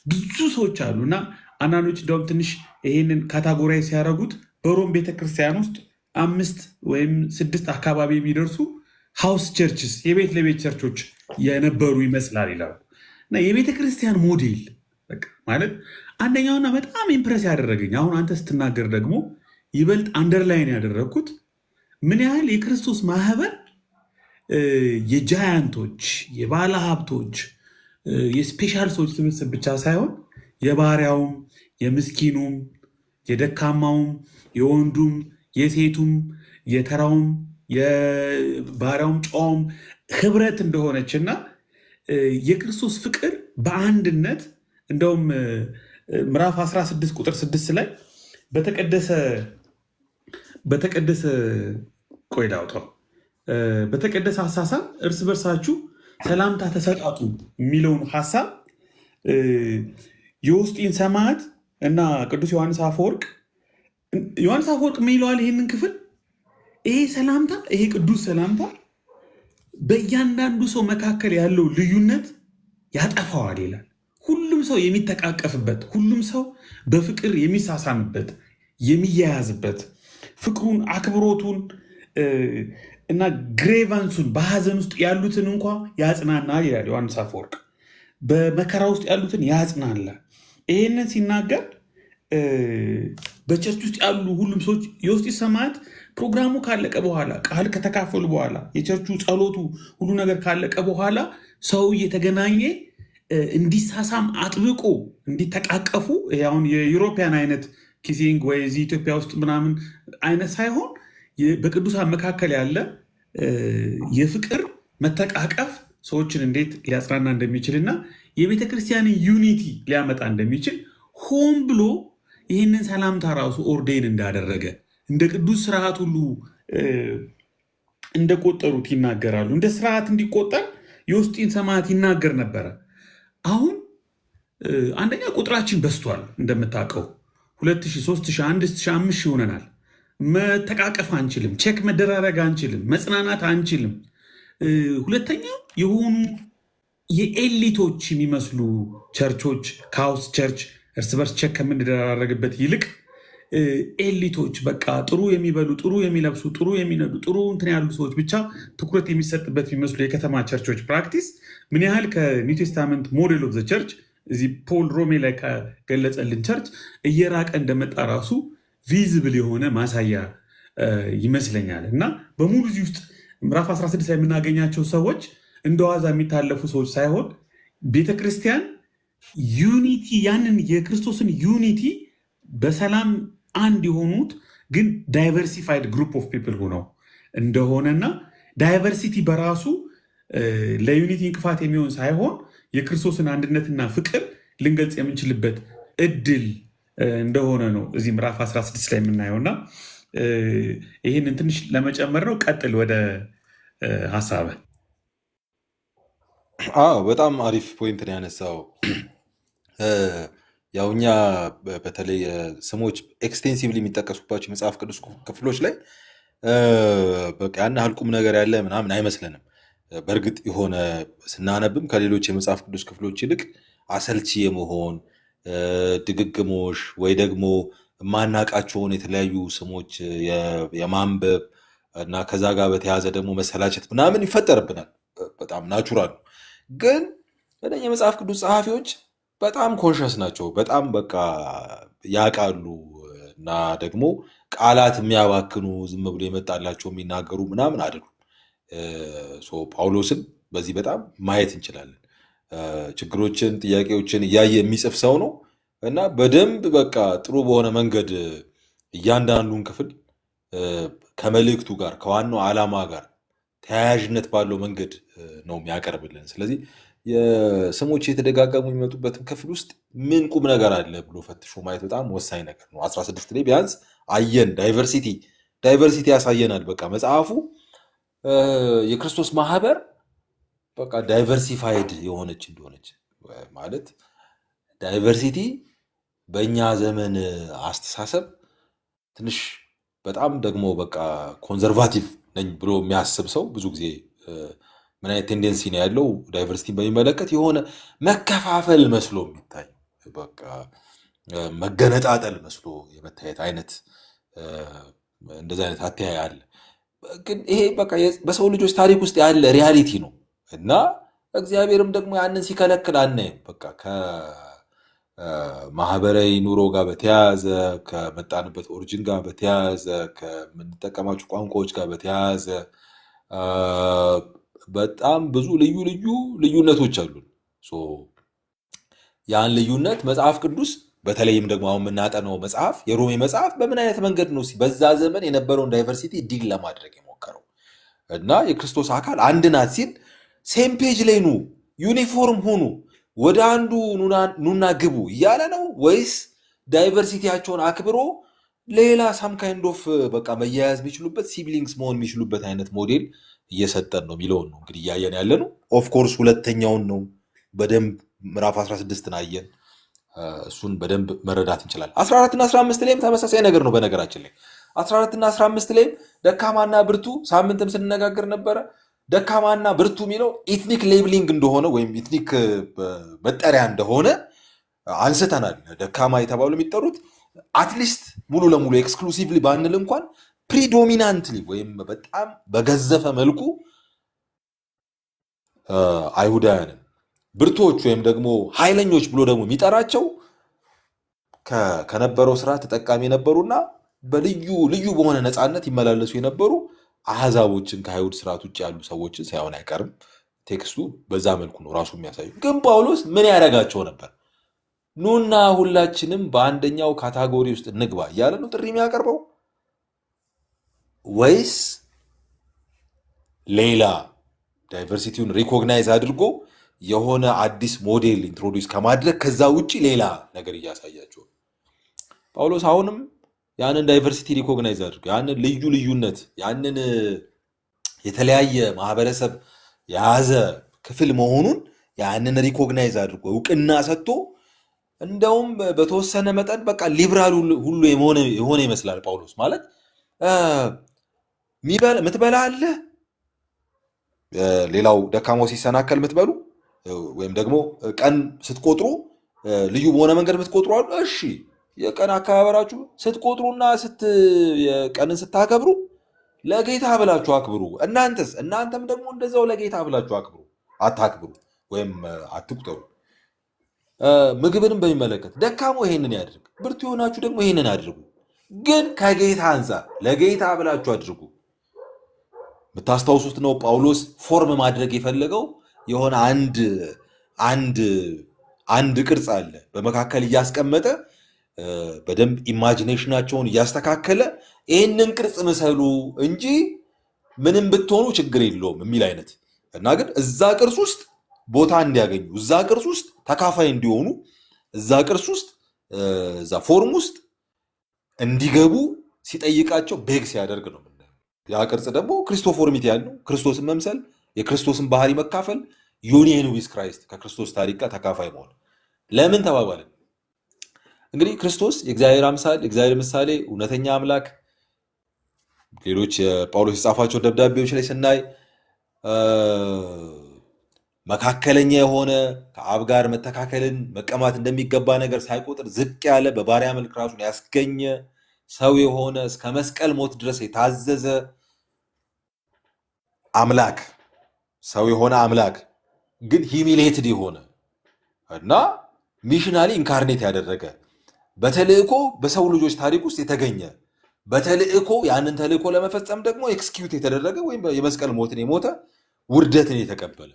ብዙ ሰዎች አሉ። እና አንዳንዶች እንደውም ትንሽ ይሄንን categorize ሲያደርጉት በሮም ቤተክርስቲያን ውስጥ አምስት ወይም ስድስት አካባቢ የሚደርሱ house churches፣ የቤት ለቤት ቸርቾች የነበሩ ይመስላል ይላሉ። እና የቤተ ክርስቲያን ሞዴል በቃ ማለት አንደኛውና በጣም impress ያደረገኝ፣ አሁን አንተ ስትናገር ደግሞ ይበልጥ underline ያደረግኩት፣ ምን ያህል የክርስቶስ ማህበር የ giant ኦች፣ የባለ ሀብቶች፣ የ special ሰዎች ስብስብ ብቻ ሳይሆን የባሪያውም፣ የምስኪኑም፣ የደካማውም፣ የወንዱም፣ የሴቱም፣ የተራውም፣ የባሪያውም ጨዋውም ህብረት እንደሆነች እና የክርስቶስ ፍቅር በአንድነት እንደውም ምዕራፍ 16 ቁጥር 6 ላይ በተቀደሰ፣ ቆይ ላውጣው፣ በተቀደሰ አሳሳም እርስ በርሳችሁ ሰላምታ ተሰጣጡ የሚለውን ሀሳብ የውስጢን ሰማዕት እና ቅዱስ ዮሐንስ አፈወርቅ፣ ዮሐንስ አፈወርቅ ምን ይለዋል ይህንን ክፍል? ይሄ ሰላምታ፣ ይሄ ቅዱስ ሰላምታ በእያንዳንዱ ሰው መካከል ያለው ልዩነት ያጠፋዋል ይላል። ሁሉም ሰው የሚተቃቀፍበት፣ ሁሉም ሰው በፍቅር የሚሳሳምበት፣ የሚያያዝበት፣ ፍቅሩን፣ አክብሮቱን እና grievance ኡን፣ በሀዘን ውስጥ ያሉትን እንኳ ያጽናናል ይላል ዮሐንስ አፈወርቅ። በመከራ ውስጥ ያሉትን ያጽናናል። ይሄንን ሲናገር በ church ውስጥ ያሉ ሁሉም ሰዎች የውስጥ ሰማዕት ፕሮግራሙ ካለቀ በኋላ፣ ቃል ከተካፈሉ በኋላ፣ የቸርቹ ጸሎቱ ሁሉ ነገር ካለቀ በኋላ ሰው እየተገናኘ እንዲሳሳም፣ አጥብቆ እንዲተቃቀፉ፣ ይሄ አሁን የ European አይነት kissing ወይ እዚህ ኢትዮጵያ ውስጥ ምናምን አይነት ሳይሆን በቅዱሳን መካከል ያለ የፍቅር መተቃቀፍ ሰዎችን እንዴት ሊያጽናና እንደሚችል እና የቤተ ክርስቲያንን unity ሊያመጣ እንደሚችል ሆን ብሎ ይህንን ሰላምታ ራሱ ordain እንዳደረገ እንደ ቅዱስ ስርዓት ሁሉ እንደቆጠሩት ይናገራሉ። እንደ ስርዓት እንዲቆጠር የውስጢን ሰማዕት ይናገር ነበረ። አሁን አንደኛ ቁጥራችን በዝቷል። እንደምታውቀው 2000፣ 3000፣ 1000፣ 5000 ሆነናል። መተቃቀፍ አንችልም። Check መደራረግ አንችልም። መጽናናት አንችልም። ሁለተኛ የሆኑ የ elite ኦች የሚመስሉ church ኦች ከ house church እርስ በርስ check ከምንደራረግበት ይልቅ elite ኦች በቃ ጥሩ የሚበሉ፣ ጥሩ የሚለብሱ፣ ጥሩ የሚነዱ፣ ጥሩ እንትን ያሉ ሰዎች ብቻ ትኩረት የሚሰጥበት የሚመስሉ የከተማ church ኦች practice ምን ያህል ከ New Testament model of the church፣ እዚህ ፖል ሮሜ ላይ ከገለጸልን church እየራቀ እንደመጣ ራሱ visible የሆነ ማሳያ ይመስለኛል። እና በሙሉ እዚህ ውስጥ ምዕራፍ 16 ላይ የምናገኛቸው ሰዎች እንደ ዋዛ የሚታለፉ ሰዎች ሳይሆን ቤተክርስቲያን unity፣ ያንን የክርስቶስን unity በሰላም አንድ የሆኑት ግን diversified group of people ሆነው እንደሆነና diversity በራሱ ለ unity እንቅፋት የሚሆን ሳይሆን የክርስቶስን አንድነትና ፍቅር ልንገልጽ የምንችልበት እድል እንደሆነ ነው እዚህ ምዕራፍ 16 ላይ የምናየው። እና ይህንን ትንሽ ለመጨመር ነው። ቀጥል ወደ ሀሳብህ። አዎ፣ በጣም አሪፍ point ነው ያነሳው። ያው እኛ በተለይ ስሞች extensively የሚጠቀሱባቸው የመጽሐፍ ቅዱስ ክፍሎች ላይ በቃ ያን ያህል ቁም ነገር ያለ ምናምን አይመስለንም። በእርግጥ የሆነ ስናነብም ከሌሎች የመጽሐፍ ቅዱስ ክፍሎች ይልቅ አሰልቺ የመሆን፣ ድግግሞሽ ወይ ደግሞ የማናውቃቸውን የተለያዩ ስሞች የማንበብ እና ከዛ ጋር በተያያዘ ደግሞ መሰላቸት ምናምን ይፈጠርብናል። በጣም natural ነው። ግን እነኛ የመጽሐፍ ቅዱስ ጸሐፊዎች በጣም conscious ናቸው። በጣም በቃ ያውቃሉ እና ደግሞ ቃላት የሚያባክኑ፣ ዝም ብሎ የመጣላቸው የሚናገሩ ምናምን አይደሉም። So ጳውሎስን በዚህ በጣም ማየት እንችላለን። ችግሮችን፣ ጥያቄዎችን እያየ የሚጽፍ ሰው ነው እና በደንብ በቃ ጥሩ በሆነ መንገድ እያንዳንዱን ክፍል ከመልእክቱ ጋር፣ ከዋናው ዓላማ ጋር ተያያዥነት ባለው መንገድ ነው የሚያቀርብልን። ስለዚህ የስሞች የተደጋገሙ የሚመጡበትን ክፍል ውስጥ ምን ቁም ነገር አለ ብሎ ፈትሾ ማየት በጣም ወሳኝ ነገር ነው። 16 ላይ ቢያንስ አየን፣ diversity ያሳየናል። በቃ መጽሐፉ የክርስቶስ ማህበር በቃ diversified የሆነች እንደሆነች፣ ማለት diversity በእኛ ዘመን አስተሳሰብ ትንሽ በጣም ደግሞ በቃ conservative ነኝ ብሎ የሚያስብ ሰው ብዙ ጊዜ ምን አይነት tendency ነው ያለው? Diversity ን በሚመለከት የሆነ መከፋፈል መስሎ የሚታይ፣ በቃ መገነጣጠል መስሎ የመታየት አይነት እንደዚህ አይነት አተያይ አለ። ግን ይሄ በቃ በሰው ልጆች ታሪክ ውስጥ ያለ reality ነው እና እግዚአብሔርም ደግሞ ያንን ሲከለክል አናይም። በቃ ከማህበራዊ ኑሮ ጋር በተያያዘ፣ ከመጣንበት origin ጋር በተያያዘ፣ ከምንጠቀማቸው ቋንቋዎች ጋር በተያያዘ በጣም ብዙ ልዩ ልዩ ልዩነቶች አሉን። So ያን ልዩነት መጽሐፍ ቅዱስ፣ በተለይም ደግሞ አሁን የምናጠነው መጽሐፍ የሮሜ መጽሐፍ፣ በምን አይነት መንገድ ነው በዛ ዘመን የነበረውን diversity deal ለማድረግ የሞከረው እና የክርስቶስ አካል አንድ ናት ሲል same page ላይ ኑ፣ ዩኒፎርም ሁኑ፣ ወደ አንዱ ኑና ግቡ እያለ ነው ወይስ diversity ያቸውን አክብሮ ሌላ some kind of በቃ መያያዝ የሚችሉበት፣ siblings መሆን የሚችሉበት አይነት ሞዴል እየሰጠን ነው የሚለውን ነው እንግዲህ እያየን ያለ ነው። Of course ሁለተኛውን ነው። በደንብ ምዕራፍ 16ን አየን። እሱን በደንብ መረዳት እንችላለን። 14 እና 15 ላይም ተመሳሳይ ነገር ነው። በነገራችን ላይ 14 እና 15 ላይም ደካማና ብርቱ፣ ሳምንትም ስንነጋገር ነበረ። ደካማና ብርቱ የሚለው ethnic labeling እንደሆነ ወይም ethnic መጠሪያ እንደሆነ አንስተናል። ደካማ የተባሉ የሚጠሩት at least ሙሉ ለሙሉ exclusively ባንል እንኳን predominantly ወይም በጣም በገዘፈ መልኩ አይሁዳውያንን፣ ብርቱዎች ወይም ደግሞ ኃይለኞች ብሎ ደግሞ የሚጠራቸው ከነበረው ስርዓት ተጠቃሚ የነበሩና በልዩ ልዩ በሆነ ነፃነት ይመላለሱ የነበሩ አሕዛቦችን፣ ከአይሁድ ስርዓት ውጭ ያሉ ሰዎችን ሳይሆን አይቀርም። Text ኡ በዛ መልኩ ነው ራሱ የሚያሳዩ። ግን ጳውሎስ ምን ያደርጋቸው ነበር? ኑና ሁላችንም በአንደኛው category ውስጥ እንግባ እያለ ነው ጥሪ የሚያቀርበው ወይስ ሌላ diversity ውን recognize አድርጎ የሆነ አዲስ model introduce ከማድረግ ከዛ ውጭ ሌላ ነገር እያሳያቸው ነው? ጳውሎስ አሁንም ያንን diversity recognize አድርጎ፣ ያንን ልዩ ልዩነት፣ ያንን የተለያየ ማህበረሰብ የያዘ ክፍል መሆኑን ያንን recognize አድርጎ እውቅና ሰጥቶ፣ እንደውም በተወሰነ መጠን በቃ ሊብራል ሁሉ የሆነ ይመስላል ጳውሎስ። ማለት ምትበላ አለ፣ ሌላው ደካማው ሲሰናከል የምትበሉ ወይም ደግሞ ቀን ስትቆጥሩ ልዩ በሆነ መንገድ የምትቆጥሩ አሉ። እሺ፣ የቀን አከባበራችሁ ስትቆጥሩና ቀንን ስታከብሩ ለጌታ ብላችሁ አክብሩ። እናንተስ፣ እናንተም ደግሞ እንደዛው ለጌታ ብላችሁ አክብሩ፣ አታክብሩ ወይም አትቁጠሩ። ምግብንም በሚመለከት ደካማው ይሄንን ያድርግ፣ ብርቱ የሆናችሁ ደግሞ ይሄንን አድርጉ። ግን ከጌታ አንጻር ለጌታ ብላችሁ አድርጉ። የምታስታውሱት ነው። ጳውሎስ form ማድረግ የፈለገው የሆነ አንድ አንድ ቅርጽ አለ፣ በመካከል እያስቀመጠ በደንብ imagination ኣቸውን እያስተካከለ ይህንን ቅርጽ ምሰሉ እንጂ ምንም ብትሆኑ ችግር የለውም የሚል አይነት እና ግን እዛ ቅርጽ ውስጥ ቦታ እንዲያገኙ፣ እዛ ቅርጽ ውስጥ ተካፋይ እንዲሆኑ፣ እዛ ቅርጽ ውስጥ፣ እዛ form ውስጥ እንዲገቡ ሲጠይቃቸው፣ beg ሲያደርግ ነው የምናየው። ያ ቅርጽ ደግሞ Christoformity ያልነው ክርስቶስን መምሰል፣ የክርስቶስን ባህሪ መካፈል፣ union with Christ፣ ከክርስቶስ ታሪክ ጋር ተካፋይ መሆን። ለምን ተባባልን? እንግዲህ ክርስቶስ የእግዚአብሔር አምሳል፣ የእግዚአብሔር ምሳሌ፣ እውነተኛ አምላክ፣ ሌሎች የጳውሎስ የጻፋቸው ደብዳቤዎች ላይ ስናይ መካከለኛ የሆነ፣ ከአብ ጋር መተካከልን መቀማት እንደሚገባ ነገር ሳይቆጥር ዝቅ ያለ፣ በባሪያ መልክ ራሱን ያስገኘ፣ ሰው የሆነ፣ እስከ መስቀል ሞት ድረስ የታዘዘ አምላክ፣ ሰው የሆነ አምላክ ግን humiliated የሆነ እና missionally incarnate ያደረገ፣ በተልእኮ በሰው ልጆች ታሪክ ውስጥ የተገኘ፣ በተልእኮ ያንን ተልእኮ ለመፈጸም ደግሞ execute የተደረገ ወይም የመስቀል ሞትን የሞተ፣ ውርደትን የተቀበለ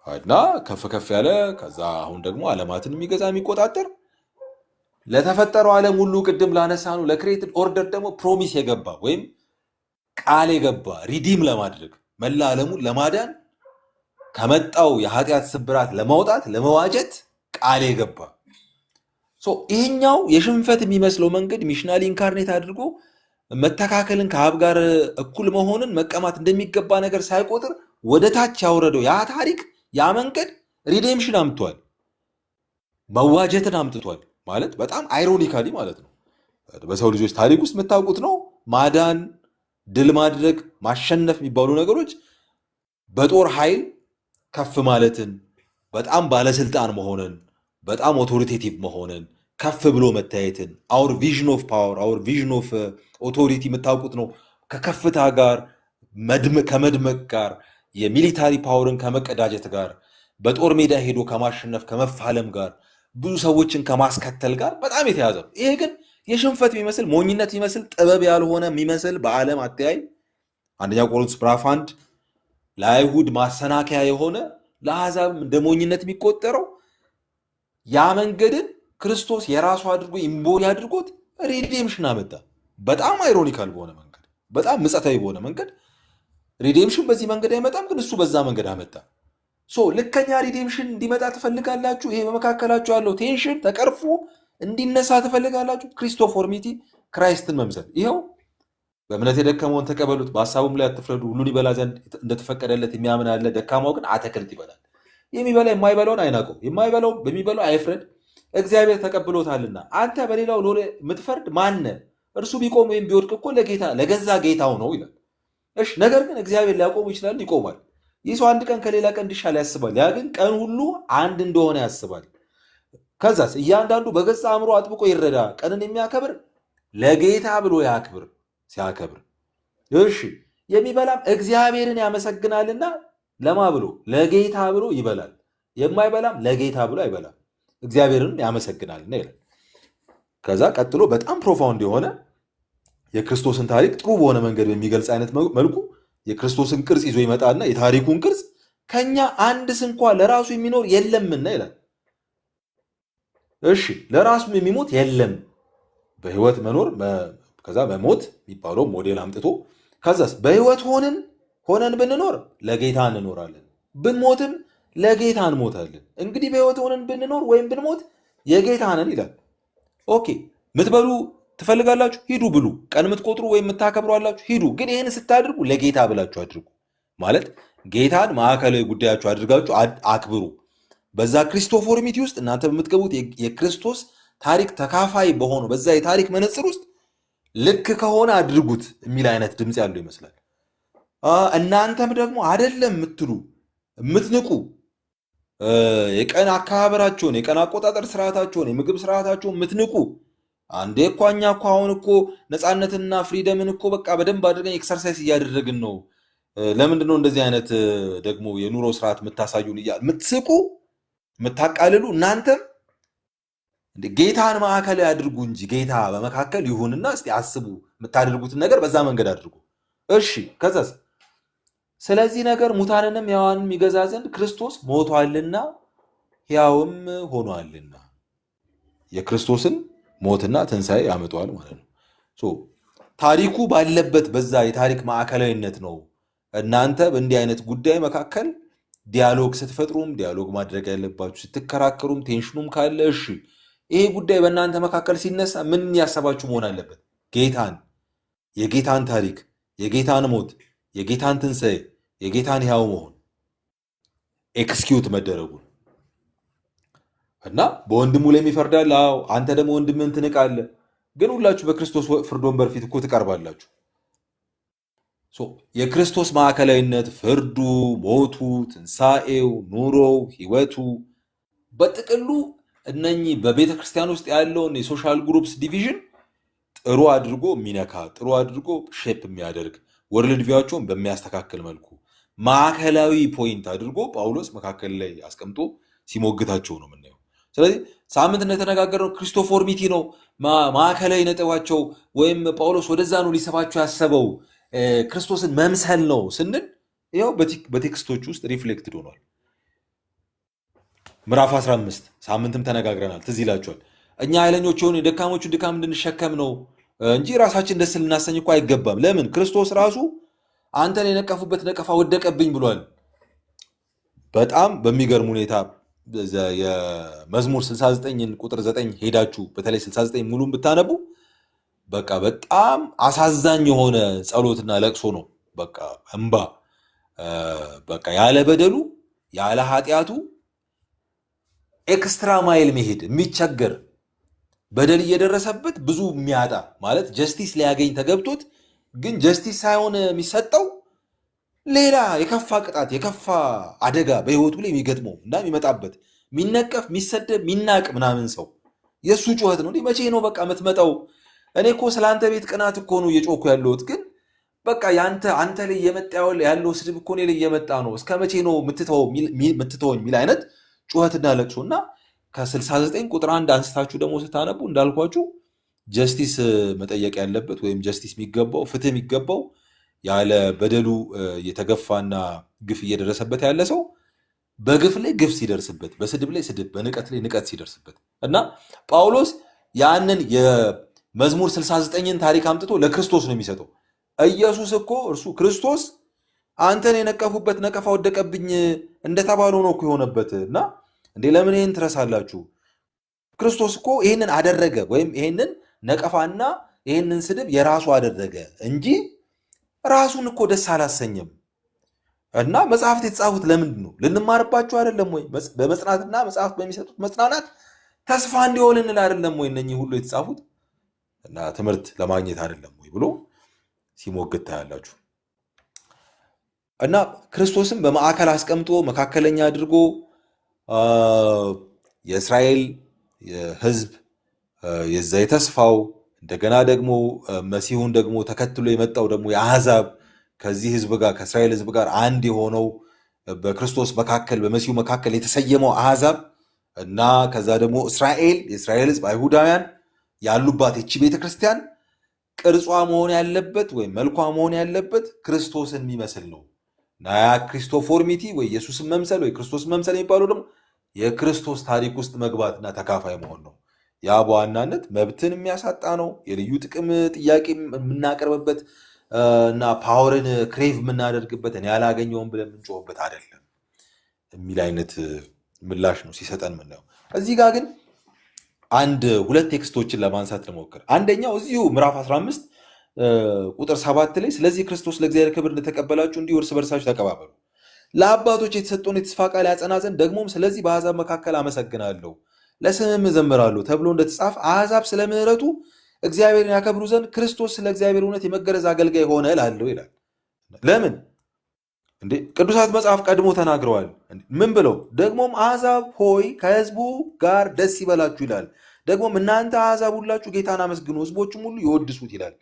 እና ከፍ ከፍ ያለ፣ ከዛ አሁን ደግሞ ዓለማትን የሚገዛ፣ የሚቆጣጠር፣ ለተፈጠረው ዓለም ሁሉ፣ ቅድም ላነሳነው ለ created order ደግሞ promise የገባ ወይም ቃል የገባ፣ redeem ለማድረግ፣ መላ ዓለሙን ለማዳን፣ ከመጣው የኃጢአት ስብራት ለማውጣት፣ ለመዋጀት ቃል የገባ። So ይሄኛው የሽንፈት የሚመስለው መንገድ missionally incarnate አድርጎ መተካከልን፣ ከአብ ጋር እኩል መሆንን መቀማት እንደሚገባ ነገር ሳይቆጥር ወደ ታች ያወረደው ያ ታሪክ፣ ያ መንገድ redemption አምጥቷል፣ መዋጀትን አምጥቷል። ማለት በጣም ironically ማለት ነው። በሰው ልጆች ታሪክ ውስጥ የምታውቁት ነው። ማዳን፣ ድል ማድረግ፣ ማሸነፍ የሚባሉ ነገሮች በጦር ኃይል ከፍ ማለትን፣ በጣም ባለስልጣን መሆንን፣ በጣም authoritative መሆንን፣ ከፍ ብሎ መታየትን፣ our vision of power፣ our vision of authority የምታውቁት ነው። ከከፍታ ጋር፣ ከመድመቅ ጋር፣ የ military power ን ከመቀዳጀት ጋር፣ በጦር ሜዳ ሄዶ ከማሸነፍ፣ ከመፋለም ጋር፣ ብዙ ሰዎችን ከማስከተል ጋር በጣም የተያዘ ነው። ይሄ ግን የሽንፈት የሚመስል፣ ሞኝነት የሚመስል፣ ጥበብ ያልሆነ የሚመስል፣ በዓለም አተያይ አንደኛ ቆሮንቶስ ምዕራፍ 1 ለአይሁድ ማሰናከያ የሆነ፣ ለአሕዛብም እንደ ሞኝነት የሚቆጠረው ያ መንገድን ክርስቶስ የራሱ አድርጎ embody አድርጎት redemption አመጣ። በጣም ironical በሆነ መንገድ፣ በጣም ምጸታዊ በሆነ መንገድ። Redemption በዚህ መንገድ አይመጣም፣ ግን እሱ በዛ መንገድ አመጣ። So ልከኛ redemption እንዲመጣ ትፈልጋላችሁ? ይሄ በመካከላችሁ ያለው tension ተቀርፎ እንዲነሳ ትፈልጋላችሁ? Christoformity፣ Christ ን መምሰል ይኸው። በእምነት የደከመውን ተቀበሉት፣ በሀሳቡም ላይ አትፍረዱ። ሁሉን ይበላ ዘንድ እንደተፈቀደለት የሚያምን አለ፣ ደካማው ግን አትክልት ይበላል። የሚበላ የማይበላውን አይናቀው፣ የማይበላው በሚበላው አይፍረድ፣ እግዚአብሔር ተቀብሎታልና። አንተ በሌላው ሎሌ የምትፈርድ ማነህ? እርሱ ቢቆም ወይም ቢወድቅ እኮ ለጌታ፣ ለገዛ ጌታው ነው ይላል። እሺ፣ ነገር ግን እግዚአብሔር ሊያቆመው ይችላል፣ ይቆማል። ይህ ሰው አንድ ቀን ከሌላ ቀን እንዲሻል ያስባል፣ ያ ግን ቀን ሁሉ አንድ እንደሆነ ያስባል። ከዛስ እያንዳንዱ በገዛ አእምሮ አጥብቆ ይረዳ። ቀንን የሚያከብር ለጌታ ብሎ ያክብር ሲያከብር። እሺ፣ የሚበላም እግዚአብሔርን ያመሰግናልና ለማ ብሎ? ለጌታ ብሎ ይበላል። የማይበላም ለጌታ ብሎ አይበላም፣ እግዚአብሔርንም ያመሰግናልና ይላል። ከዛ ቀጥሎ በጣም profound የሆነ የክርስቶስን ታሪክ ጥሩ በሆነ መንገድ በሚገልጽ አይነት መልኩ የክርስቶስን ቅርጽ ይዞ ይመጣና የታሪኩን ቅርጽ ከኛ አንድ ስንኳ ለራሱ የሚኖር የለምና ይላል። እሺ፣ ለራሱም የሚሞት የለም። በህይወት መኖር ከዛ መሞት የሚባለው ሞዴል አምጥቶ ከዛስ በህይወት ሆነን ብንኖር ለጌታ እንኖራለን፣ ብንሞትም ለጌታ እንሞታለን። እንግዲህ በህይወት ሆነን ብንኖር ወይም ብንሞት የጌታ ነን ይላል። Okay፣ ምትበሉ ትፈልጋላችሁ፣ ሂዱ ብሉ። ቀን የምትቆጥሩ ወይም የምታከብሩ አላችሁ፣ ሂዱ። ግን ይህን ስታድርጉ ለጌታ ብላችሁ አድርጉ። ማለት ጌታን ማዕከላዊ ጉዳያችሁ አድርጋችሁ አክብሩ። በዛ Christoformity ውስጥ እናንተ በምትገቡት የክርስቶስ ታሪክ ተካፋይ በሆነው በዛ የታሪክ መነጽር ውስጥ ልክ ከሆነ አድርጉት የሚል አይነት ድምፅ ያለው ይመስላል። እናንተም ደግሞ አይደለም የምትሉ የምትንቁ፣ የቀን አከባበራቸውን፣ የቀን አቆጣጠር ስርዓታቸውን፣ የምግብ ስርዓታቸውን የምትንቁ፣ አንዴ እኮ እኛ እኮ አሁን እኮ ነፃነትና freedom ን እኮ በቃ በደንብ አድርገን exercise እያደረግን ነው፣ ለምንድን ነው እንደዚህ አይነት ደግሞ የኑሮ ስርዓት የምታሳዩን እያሉ የምትስቁ የምታቃልሉ፣ እናንተም ጌታን ማዕከል ያድርጉ እንጂ ጌታ በመካከል ይሁንና እስቲ አስቡ፣ የምታደርጉትን ነገር በዛ መንገድ አድርጉ። እሺ ከዛስ ስለዚህ ነገር ሙታንንም ሕያዋንም ይገዛ ዘንድ ክርስቶስ ሞቷልና ሕያውም ሆኗልና። የክርስቶስን ሞትና ትንሣኤ ያመጣዋል ማለት ነው። ታሪኩ ባለበት በዛ የታሪክ ማዕከላዊነት ነው። እናንተ በእንዲህ አይነት ጉዳይ መካከል dialogue ስትፈጥሩም dialogue ማድረግ ያለባችሁ፣ ስትከራከሩም tension ኑም ካለ እሺ ይሄ ጉዳይ በእናንተ መካከል ሲነሳ ምን ያሰባችሁ መሆን አለበት? ጌታን፣ የጌታን ታሪክ፣ የጌታን ሞት፣ የጌታን ትንሣኤ፣ የጌታን ሕያው መሆን execute መደረጉን እና በወንድሙ ላይ ይፈርዳል። አዎ አንተ ደግሞ ወንድምህን ትንቃለህ። ግን ሁላችሁ በክርስቶስ ፍርድ ወንበር ፊት እኮ ትቀርባላችሁ። የክርስቶስ ማዕከላዊነት ፍርዱ፣ ሞቱ፣ ትንሣኤው፣ ኑሮው፣ ህይወቱ በጥቅሉ እነኚህ በቤተ ክርስቲያን ውስጥ ያለውን የ social groups division ጥሩ አድርጎ የሚነካ፣ ጥሩ አድርጎ shape የሚያደርግ፣ world view ኣቸውን በሚያስተካክል መልኩ ማዕከላዊ point አድርጎ ጳውሎስ መካከል ላይ አስቀምጦ ሲሞግታቸው ነው የምናየው። ስለዚህ ሳምንት እንደተነጋገርነው Christoformity ነው ማዕከላዊ ነጥባቸው፣ ወይም ጳውሎስ ወደዛ ነው ሊሰባቸው ያሰበው፣ ክርስቶስን መምሰል ነው ስንል ይኸው በ text ኦች ውስጥ reflected ሆኗል። ምዕራፍ 15 ሳምንትም ተነጋግረናል፣ ትዝ ይላችኋል። እኛ ኃይለኞች የሆኑ የደካሞቹን ድካም እንድንሸከም ነው እንጂ ራሳችን ደስ ልናሰኝ እኮ አይገባም። ለምን? ክርስቶስ ራሱ አንተን የነቀፉበት ነቀፋ ወደቀብኝ ብሏል። በጣም በሚገርም ሁኔታ የመዝሙር 69ን ቁጥር 9 ሄዳችሁ በተለይ 69 ሙሉን ብታነቡ በቃ በጣም አሳዛኝ የሆነ ጸሎትና ለቅሶ ነው። በቃ እንባ፣ በቃ ያለ በደሉ ያለ ኃጢአቱ extra mile መሄድ የሚቸገር፣ በደል እየደረሰበት ብዙ የሚያጣ፣ ማለት justice ሊያገኝ ተገብቶት ግን justice ሳይሆን የሚሰጠው ሌላ የከፋ ቅጣት፣ የከፋ አደጋ በህይወቱ ላይ የሚገጥመው እና የሚመጣበት፣ የሚነቀፍ፣ የሚሰደብ፣ የሚናቅ ምናምን ሰው የእሱ ጩኸት ነው። መቼ ነው በቃ የምትመጣው? እኔ እኮ ስለ አንተ ቤት ቅናት እኮ ነው እየጮኩ ያለሁት፣ ግን በቃ ያንተ አንተ ላይ እየመጣ ያለው ስድብ እኮ እኔ ላይ እየመጣ ነው። እስከ መቼ ነው የምትተወኝ የሚል አይነት ጩኸትና ለቅሶ። እና ከ69 ቁጥር 1 አንስታችሁ ደግሞ ስታነቡ እንዳልኳችሁ justice መጠየቅ ያለበት ወይም justice የሚገባው፣ ፍትህ የሚገባው፣ ያለ በደሉ እየተገፋና ግፍ እየደረሰበት ያለ ሰው በግፍ ላይ ግፍ ሲደርስበት፣ በስድብ ላይ ስድብ፣ በንቀት ላይ ንቀት ሲደርስበት እና ጳውሎስ ያንን የመዝሙር 69ን ታሪክ አምጥቶ ለክርስቶስ ነው የሚሰጠው። ኢየሱስ እኮ እርሱ ክርስቶስ አንተን የነቀፉበት ነቀፋ ወደቀብኝ እንደተባለው ነው እኮ የሆነበት። እና እንዴ ለምን ይህን ትረሳላችሁ? ክርስቶስ እኮ ይህንን አደረገ ወይም ይህንን ነቀፋና ይህንን ስድብ የራሱ አደረገ እንጂ ራሱን እኮ ደስ አላሰኘም። እና መጽሐፍት የተጻፉት ለምንድን ነው? ልንማርባቸው አይደለም ወይ? በመጽናትና መጽሐፍት በሚሰጡት መጽናናት ተስፋ እንዲሆንልን አይደለም ወይ እነኚህ ሁሉ የተጻፉት? እና ትምህርት ለማግኘት አይደለም ወይ ብሎ ሲሞግት ታያላችሁ። እና ክርስቶስን በማዕከል አስቀምጦ መካከለኛ አድርጎ የእስራኤል ሕዝብ የዛ የተስፋው፣ እንደገና ደግሞ መሲሁን ደግሞ ተከትሎ የመጣው ደግሞ የአሕዛብ፣ ከዚህ ሕዝብ ጋር ከእስራኤል ሕዝብ ጋር አንድ የሆነው በክርስቶስ መካከል በመሲሁ መካከል የተሰየመው አሕዛብ እና ከዛ ደግሞ እስራኤል፣ የእስራኤል ሕዝብ አይሁዳውያን ያሉባት ይቺ ቤተክርስቲያን ቅርጿ መሆን ያለበት ወይም መልኳ መሆን ያለበት ክርስቶስን የሚመስል ነው። እና ያ Christoformity ወይ ኢየሱስን መምሰል ወይ ክርስቶስን መምሰል የሚባለው ደግሞ የክርስቶስ ታሪክ ውስጥ መግባትና ተካፋይ መሆን ነው። ያ በዋናነት መብትን የሚያሳጣ ነው። የልዩ ጥቅም ጥያቄ የምናቀርብበት እና power ን crave የምናደርግበት፣ እኔ ያላገኘውን ብለን የምንጮህበት አይደለም የሚል አይነት ምላሽ ነው ሲሰጠን የምናየው። እዚህ ጋር ግን አንድ ሁለት text ኦችን ለማንሳት ልሞክር። አንደኛው እዚሁ ምዕራፍ 15 ቁጥር 7 ላይ ስለዚህ ክርስቶስ ለእግዚአብሔር ክብር እንደተቀበላችሁ እንዲሁ እርስ በርሳችሁ ተቀባበሉ፣ ለአባቶች የተሰጠውን የተስፋ ቃል ያጸና ዘንድ ደግሞም ስለዚህ በአሕዛብ መካከል አመሰግናለሁ ለስምህም እዘምራለሁ ተብሎ እንደተጻፈ አሕዛብ ስለ ምሕረቱ እግዚአብሔርን ያከብሩ ዘንድ ክርስቶስ ስለ እግዚአብሔር እውነት የመገረዝ አገልጋይ ሆነ እላለሁ ይላል። ለምን እንዴ? ቅዱሳት መጽሐፍ ቀድሞ ተናግረዋል። ምን ብለው? ደግሞም አሕዛብ ሆይ ከሕዝቡ ጋር ደስ ይበላችሁ ይላል። ደግሞም እናንተ አሕዛብ ሁላችሁ ጌታን አመስግኑ፣ ሕዝቦቹም ሁሉ ይወድሱት ይላል።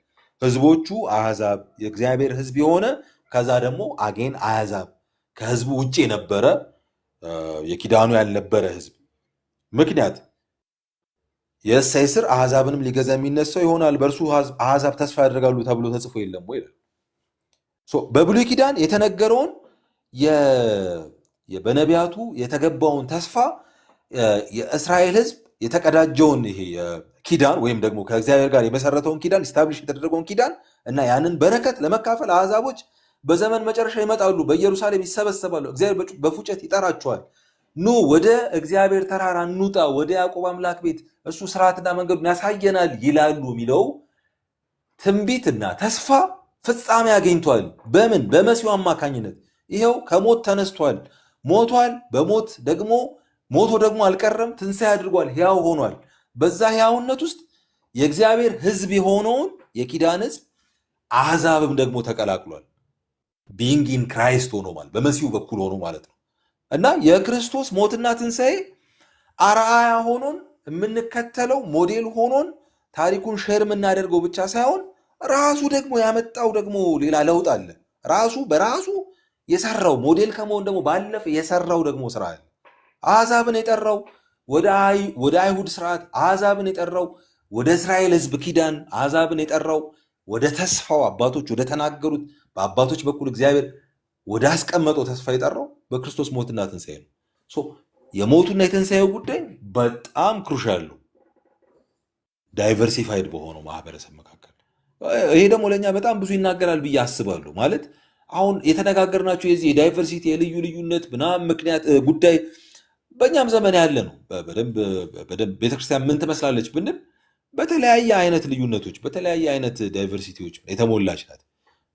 ሕዝቦቹ አሕዛብ የእግዚአብሔር ሕዝብ የሆነ፣ ከዛ ደግሞ again አሕዛብ ከሕዝቡ ውጭ የነበረ፣ የኪዳኑ ያልነበረ ሕዝብ። ምክንያት የእሴይ ስር አሕዛብንም ሊገዛ የሚነሳው ይሆናል፣ በእርሱ አሕዛብ ተስፋ ያደርጋሉ ተብሎ ተጽፎ የለም ወይ ይላል። So በብሉይ ኪዳን የተነገረውን፣ በነቢያቱ የተገባውን ተስፋ፣ የእስራኤል ሕዝብ የተቀዳጀውን ይሄ ኪዳን ወይም ደግሞ ከእግዚአብሔር ጋር የመሰረተውን ኪዳን፣ establish የተደረገውን ኪዳን እና ያንን በረከት ለመካፈል አሕዛቦች በዘመን መጨረሻ ይመጣሉ፣ በኢየሩሳሌም ይሰበሰባሉ፣ እግዚአብሔር በፉጨት ይጠራቸዋል። ኑ ወደ እግዚአብሔር ተራራ እንውጣ፣ ወደ ያዕቆብ አምላክ ቤት፣ እሱ ስርዓትና መንገዱን ያሳየናል ይላሉ የሚለው ትንቢትና ተስፋ ፍጻሜ አግኝቷል። በምን? በመሲሁ አማካኝነት። ይኸው ከሞት ተነስቷል። ሞቷል። በሞት ደግሞ ሞቶ ደግሞ አልቀረም፣ ትንሣኤ አድርጓል፣ ሕያው ሆኗል። በዛ ሕያውነት ውስጥ የእግዚአብሔር ሕዝብ የሆነውን የኪዳን ሕዝብ አሕዛብም ደግሞ ተቀላቅሏል። Being in Christ ሆኖ ማለት በመሲሁ በኩል ሆኖ ማለት ነው። እና የክርስቶስ ሞትና ትንሣኤ አርአያ ሆኖን የምንከተለው፣ ሞዴል ሆኖን ታሪኩን share የምናደርገው ብቻ ሳይሆን ራሱ ደግሞ ያመጣው ደግሞ ሌላ ለውጥ አለ። ራሱ በራሱ የሰራው፣ ሞዴል ከመሆን ደግሞ ባለፈ የሰራው ደግሞ ስራ አለ። አሕዛብን የጠራው ወደ አይሁድ ስርዓት፣ አሕዛብን የጠራው ወደ እስራኤል ሕዝብ ኪዳን፣ አሕዛብን የጠራው ወደ ተስፋው፣ አባቶች ወደ ተናገሩት፣ በአባቶች በኩል እግዚአብሔር ወደ አስቀመጠው ተስፋ የጠራው በክርስቶስ ሞትና ትንሣኤ ነው። So የሞቱና የትንሣኤው ጉዳይ በጣም crucial ነው diversified በሆነው ማህበረሰብ መካከል። ይሄ ደግሞ ለእኛ በጣም ብዙ ይናገራል ብዬ አስባለሁ። ማለት አሁን የተነጋገርናቸው የዚህ የ diversity የልዩ ልዩነት ምናምን ምክንያት ጉዳይ በእኛም ዘመን ያለ ነው። በደንብ በደንብ ቤተክርስቲያን ምን ትመስላለች ብንል በተለያየ አይነት ልዩነቶች፣ በተለያየ አይነት diversity ዎች የተሞላች ናት።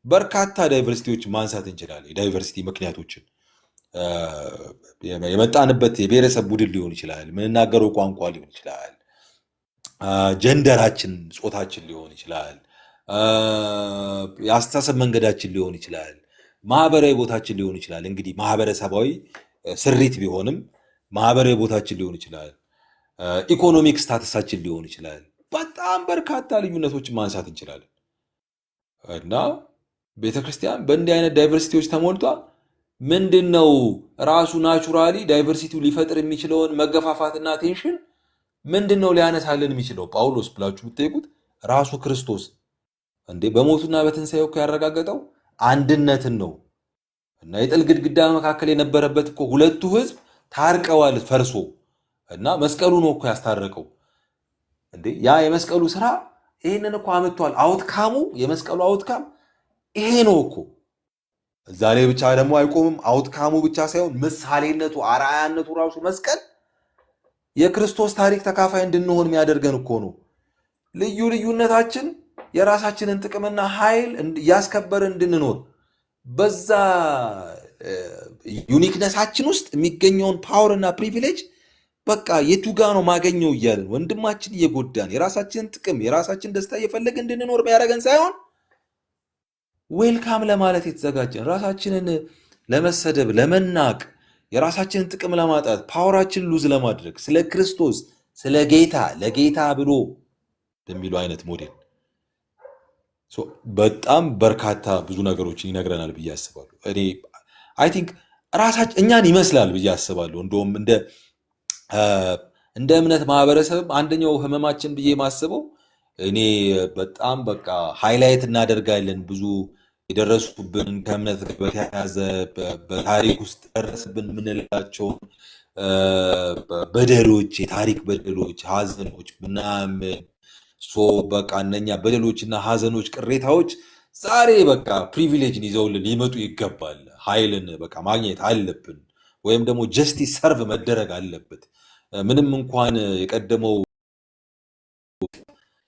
በርካታ diversity ዎች ማንሳት እንችላለን። የ diversity ምክንያቶችን የመጣንበት የብሔረሰብ ቡድን ሊሆን ይችላል። የምንናገረው ቋንቋ ሊሆን ይችላል። Gender ኣችን፣ ጾታችን ሊሆን ይችላል። የአስተሳሰብ መንገዳችን ሊሆን ይችላል። ማህበራዊ ቦታችን ሊሆን ይችላል። እንግዲህ ማህበረሰባዊ ስሪት ቢሆንም ማህበራዊ ቦታችን ሊሆን ይችላል። Economic status ኣችን ሊሆን ይችላል። በጣም በርካታ ልዩነቶችን ማንሳት እንችላለን። እና ቤተክርስቲያን በእንዲህ አይነት diversity ዎች ተሞልቷ ምንድን ነው ራሱ naturally diversity ው ሊፈጥር የሚችለውን መገፋፋትና tension ምንድን ነው ሊያነሳልን የሚችለው ጳውሎስ ብላችሁ ብትጠይቁት ራሱ ክርስቶስ እንዴ በሞቱና በትንሣኤው እኮ ያረጋገጠው አንድነትን ነው። እና የጥል ግድግዳ መካከል የነበረበት እኮ ሁለቱ ህዝብ ታርቀዋል ፈርሶ፣ እና መስቀሉ ነው እኮ ያስታረቀው። እንዴ ያ የመስቀሉ ስራ ይህንን እኮ አምጥቷል። Outcome ኡ፣ የመስቀሉ outcome ይሄ ነው እኮ። እዛ ላይ ብቻ ደግሞ አይቆምም። Outcome ኡ ብቻ ሳይሆን ምሳሌነቱ፣ አርአያነቱ ራሱ መስቀል የክርስቶስ ታሪክ ተካፋይ እንድንሆን የሚያደርገን እኮ ነው። ልዩ ልዩነታችን የራሳችንን ጥቅምና ኃይል እያስከበርን እንድንኖር፣ በዛ uniqueness ኣችን ውስጥ የሚገኘውን power እና privilege በቃ የቱ ጋ ነው ማገኘው እያልን ወንድማችን እየጎዳን የራሳችንን ጥቅም፣ የራሳችን ደስታ እየፈለግን እንድንኖር የሚያደርገን ሳይሆን welcome ለማለት የተዘጋጀን፣ ራሳችንን ለመሰደብ፣ ለመናቅ፣ የራሳችንን ጥቅም ለማጣት፣ power ኣችንን lose ለማድረግ ስለ ክርስቶስ፣ ስለ ጌታ፣ ለጌታ ብሎ በሚሉ አይነት ሞዴል so በጣም በርካታ ብዙ ነገሮችን ይነግረናል ብዬ አስባለሁ። እኔ I think ራሳችን እኛን ይመስላል ብዬ አስባለሁ። እንደውም እንደ እምነት ማህበረሰብም አንደኛው ህመማችን ብዬ የማስበው እኔ በጣም በቃ highlight እናደርጋለን ብዙ የደረሱብን፣ ከእምነት ጋር በተያያዘ በታሪክ ውስጥ ደረስብን የምንላቸውን በደሎች፣ የታሪክ በደሎች፣ ሀዘኖች ምናምን። So በቃ እነኛ በደሎች እና ሀዘኖች፣ ቅሬታዎች ዛሬ በቃ privilege ን ይዘውልን ሊመጡ ይገባል። ኃይልን በቃ ማግኘት አለብን፣ ወይም ደግሞ justice serve መደረግ አለበት። ምንም እንኳን የቀደመው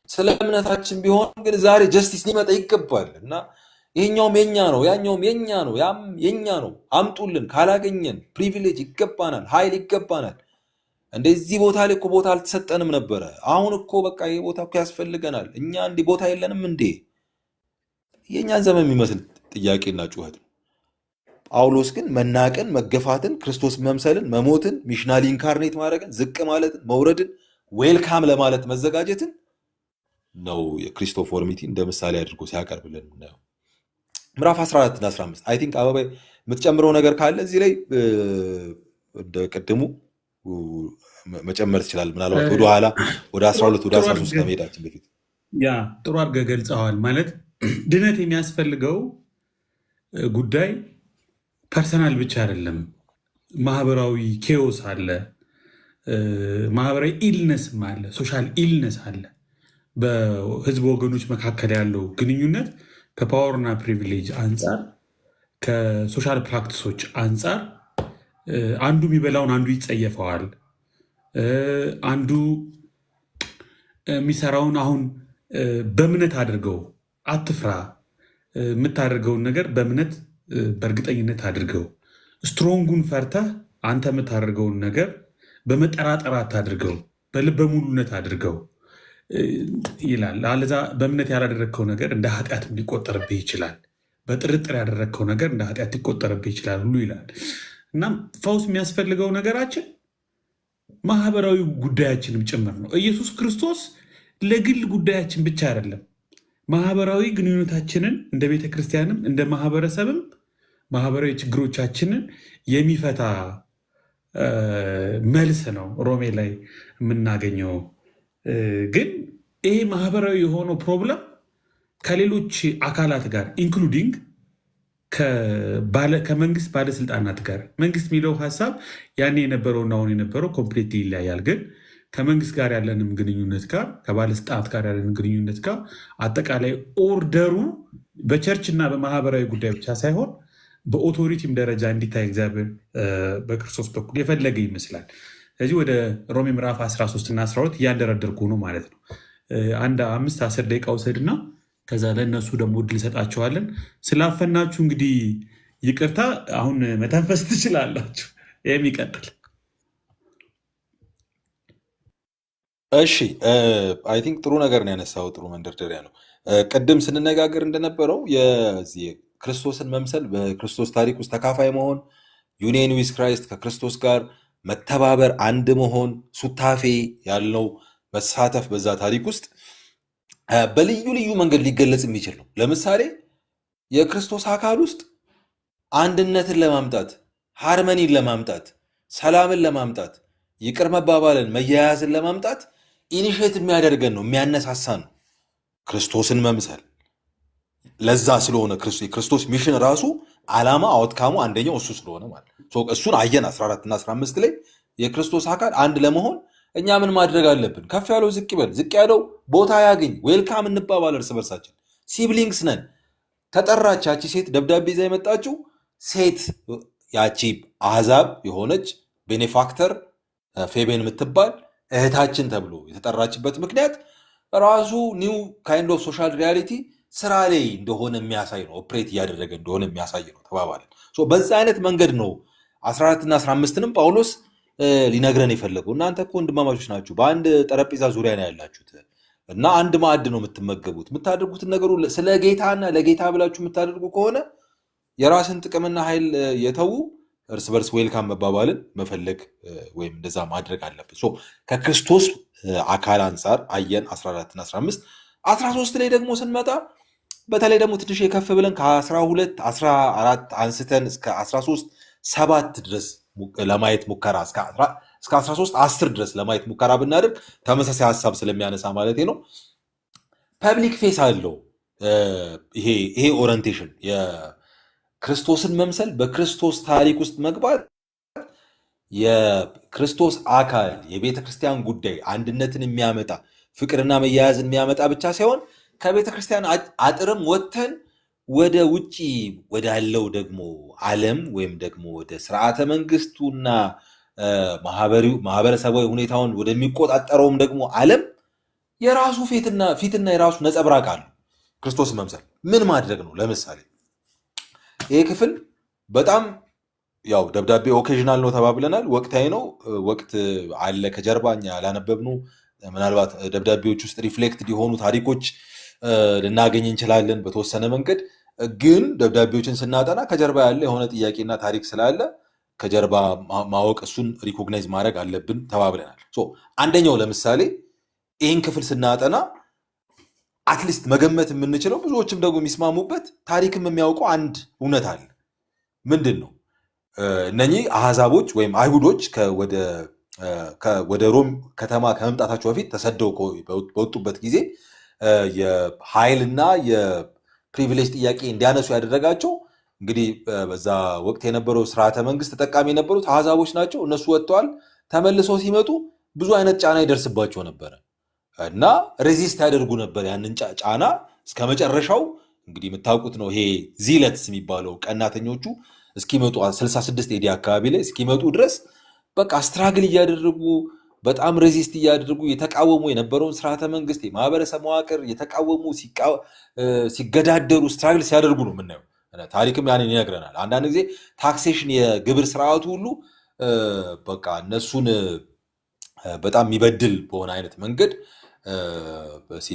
ስለ እምነታችን ቢሆን ግን ዛሬ justice ሊመጣ ይገባል እና ይሄኛውም የኛ ነው፣ ያኛውም የኛ ነው፣ ያም የኛ ነው፣ አምጡልን። ካላገኘን privilege ይገባናል፣ ኃይል ይገባናል። እንደዚህ ቦታ ላይ እኮ ቦታ አልተሰጠንም ነበረ። አሁን እኮ በቃ ይሄ ቦታ እኮ ያስፈልገናል። እኛ እንዲህ ቦታ የለንም እንዴ? የእኛን ዘመን የሚመስል ጥያቄና ጩኸት ነው። ጳውሎስ ግን መናቅን፣ መገፋትን፣ ክርስቶስ መምሰልን፣ መሞትን፣ missionally incarnate ማድረግን፣ ዝቅ ማለትን፣ መውረድን፣ welcome ለማለት መዘጋጀትን ነው የ Christoformity እንደ ምሳሌ አድርጎ ሲያቀርብልን የምናየው። ምዕራፍ 14 እና 15 I think አበባይ የምትጨምረው ነገር ካለ እዚህ ላይ እንደ ቅድሙ መጨመር ትችላለህ። ምናልባት ወደኋላ ወደ 12 ወደ ጥሩ 13 አድርገህ ከመሄዳችን በፊት ያ ጥሩ አድርገህ ገልጸዋል። ማለት ድነት የሚያስፈልገው ጉዳይ personal ብቻ አይደለም። ማህበራዊ chaos አለ፣ ማህበራዊ illness ም አለ፣ social illness አለ። በህዝብ ወገኖች መካከል ያለው ግንኙነት ከ power ና privilege አንጻር፣ ከ social practice ኦች አንጻር አንዱ የሚበላውን አንዱ ይጸየፈዋል። አንዱ የሚሰራውን አሁን በእምነት አድርገው አትፍራ፣ የምታደርገውን ነገር በእምነት በእርግጠኝነት አድርገው። Strong ኡን ፈርተህ አንተ የምታደርገውን ነገር በመጠራጠር አታድርገው፣ በልበ ሙሉነት አድርገው ይላል። አለዛ በእምነት ያላደረግከው ነገር እንደ ኃጢአትም ሊቆጠርብህ ይችላል። በጥርጥር ያደረግከው ነገር እንደ ኃጢአት ሊቆጠርብህ ይችላል ሁሉ ይላል። እናም ፈውስ የሚያስፈልገው ነገራችን ማህበራዊ ጉዳያችንም ጭምር ነው። ኢየሱስ ክርስቶስ ለግል ጉዳያችን ብቻ አይደለም። ማህበራዊ ግንኙነታችንን እንደ ቤተ ክርስቲያንም እንደ ማህበረሰብም ማህበራዊ ችግሮቻችንን የሚፈታ መልስ ነው ሮሜ ላይ የምናገኘው። ግን ይሄ ማህበራዊ የሆነው problem ከሌሎች አካላት ጋር including ከመንግስት ባለስልጣናት ጋር፣ መንግስት የሚለው ሀሳብ ያኔ የነበረውና አሁን የነበረው complete ይለያያል። ግን ከመንግስት ጋር ያለንም ግንኙነት ጋር፣ ከባለስልጣናት ጋር ያለንም ግንኙነት ጋር፣ አጠቃላይ order ኡ በ church እና በማህበራዊ ጉዳይ ብቻ ሳይሆን በ authority ም ደረጃ እንዲታይ እግዚአብሔር በክርስቶስ በኩል የፈለገ ይመስላል። ስለዚህ ወደ ሮሜ ምዕራፍ 13 እና 12 እያንደረደርኩ ነው ማለት ነው። አንድ 5-10 ደቂቃ ውሰድና ከዛ ለእነሱ ደግሞ እድል እንሰጣቸዋለን። ስላፈናችሁ እንግዲህ ይቅርታ። አሁን መተንፈስ ትችላላችሁ። የሚቀጥል እሺ፣ I think ጥሩ ነገር ነው ያነሳው፣ ጥሩ መንደርደሪያ ነው። ቅድም ስንነጋገር እንደነበረው የዚህ ክርስቶስን መምሰል፣ በክርስቶስ ታሪክ ውስጥ ተካፋይ መሆን፣ union with Christ፣ ከክርስቶስ ጋር መተባበር፣ አንድ መሆን፣ ሱታፌ ያልነው መሳተፍ በዛ ታሪክ ውስጥ በልዩ ልዩ መንገድ ሊገለጽ የሚችል ነው። ለምሳሌ የክርስቶስ አካል ውስጥ አንድነትን ለማምጣት፣ harmony ን ለማምጣት፣ ሰላምን ለማምጣት፣ ይቅር መባባልን፣ መያያዝን ለማምጣት initiate የሚያደርገን ነው፣ የሚያነሳሳ ነው ክርስቶስን መምሰል። ለዛ ስለሆነ የክርስቶስ mission ራሱ ዓላማ outcome ኡ አንደኛው እሱ ስለሆነ ማለት ነው። እሱን አየን 14 እና 15 ላይ የክርስቶስ አካል አንድ ለመሆን እኛ ምን ማድረግ አለብን? ከፍ ያለው ዝቅ ይበል፣ ዝቅ ያለው ቦታ ያግኝ፣ welcome እንባባል፣ እርስ በርሳችን siblings ነን። ተጠራች ያቺ ሴት፣ ደብዳቤ ይዛ የመጣችው ሴት፣ ያቺ አሕዛብ የሆነች benefactor ፌቤን የምትባል እህታችን ተብሎ የተጠራችበት ምክንያት ራሱ new kind of social reality ስራ ላይ እንደሆነ የሚያሳይ ነው። Operate እያደረገ እንደሆነ የሚያሳይ ነው ተባባለን። So በዛ አይነት መንገድ ነው 14 እና 15ንም ጳውሎስ ሊነግረን የፈለገው። እናንተ እኮ ወንድማማቾች ናችሁ፣ በአንድ ጠረጴዛ ዙሪያ ነው ያላችሁት እና አንድ ማዕድ ነው የምትመገቡት። የምታደርጉትን ነገሩ ስለ ጌታና ለጌታ ብላችሁ የምታደርጉ ከሆነ የራስን ጥቅምና ኃይል የተዉ እርስ በርስ welcome መባባልን መፈለግ ወይም እንደዛ ማድረግ አለብን። So ከክርስቶስ አካል አንጻር አየን 14 እና 15። 13 ላይ ደግሞ ስንመጣ በተለይ ደግሞ ትንሽ የከፍ ብለን ከ12 14 አንስተን እስከ 13 7 ድረስ ለማየት ሙከራ፣ እስከ 13 10 ድረስ ለማየት ሙከራ ብናደርግ ተመሳሳይ ሀሳብ ስለሚያነሳ ማለት ነው። Public face አለው ይሄ orientation፣ የክርስቶስን መምሰል፣ በክርስቶስ ታሪክ ውስጥ መግባት፣ የክርስቶስ አካል የቤተ ክርስቲያን ጉዳይ አንድነትን የሚያመጣ፣ ፍቅርና መያያዝን የሚያመጣ ብቻ ሳይሆን ከቤተ ክርስቲያን አጥርም ወጥተን ወደ ውጪ ወዳለው ደግሞ ዓለም ወይም ደግሞ ወደ ስርዓተ መንግስቱና ማህበረሰባዊ ሁኔታውን ወደሚቆጣጠረውም ደግሞ ዓለም የራሱ ፊትና የራሱ ነጸብራቅ አለው። ክርስቶስን መምሰል ምን ማድረግ ነው? ለምሳሌ ይሄ ክፍል በጣም ያው ደብዳቤ occasional ነው ተባብለናል። ወቅታዊ ነው። ወቅት አለ ከጀርባ እኛ ያላነበብነው ምናልባት ደብዳቤዎች ውስጥ reflect የሆኑ ታሪኮች ልናገኝ እንችላለን በተወሰነ መንገድ። ግን ደብዳቤዎችን ስናጠና ከጀርባ ያለ የሆነ ጥያቄና ታሪክ ስላለ ከጀርባ ማወቅ እሱን recognize ማድረግ አለብን ተባብለናል። So አንደኛው ለምሳሌ ይህን ክፍል ስናጠና at least መገመት የምንችለው ብዙዎችም ደግሞ የሚስማሙበት ታሪክም የሚያውቀው አንድ እውነት አለ። ምንድን ነው? እነኚህ አሕዛቦች ወይም አይሁዶች ወደ ሮም ከተማ ከመምጣታቸው በፊት ተሰደው በወጡበት ጊዜ የኃይልና የ privilege ጥያቄ እንዲያነሱ ያደረጋቸው እንግዲህ በዛ ወቅት የነበረው ስርዓተ መንግስት ተጠቃሚ የነበሩት አሕዛቦች ናቸው። እነሱ ወጥተዋል። ተመልሰው ሲመጡ ብዙ አይነት ጫና ይደርስባቸው ነበረ እና resist ያደርጉ ነበር ያንን ጫና እስከ መጨረሻው። እንግዲህ የምታውቁት ነው ይሄ Zealots የሚባለው ቀናተኞቹ እስኪመጡ 66 AD አካባቢ ላይ እስኪመጡ ድረስ በቃ struggle እያደረጉ በጣም resist እያደረጉ የተቃወሙ የነበረውን ስርዓተ መንግስት የማህበረሰብ መዋቅር የተቃወሙ ሲገዳደሩ struggle ሲያደርጉ ነው የምናየው። ታሪክም ያንን ይነግረናል። አንዳንድ ጊዜ taxation የግብር ስርዓቱ ሁሉ በቃ እነሱን በጣም የሚበድል በሆነ አይነት መንገድ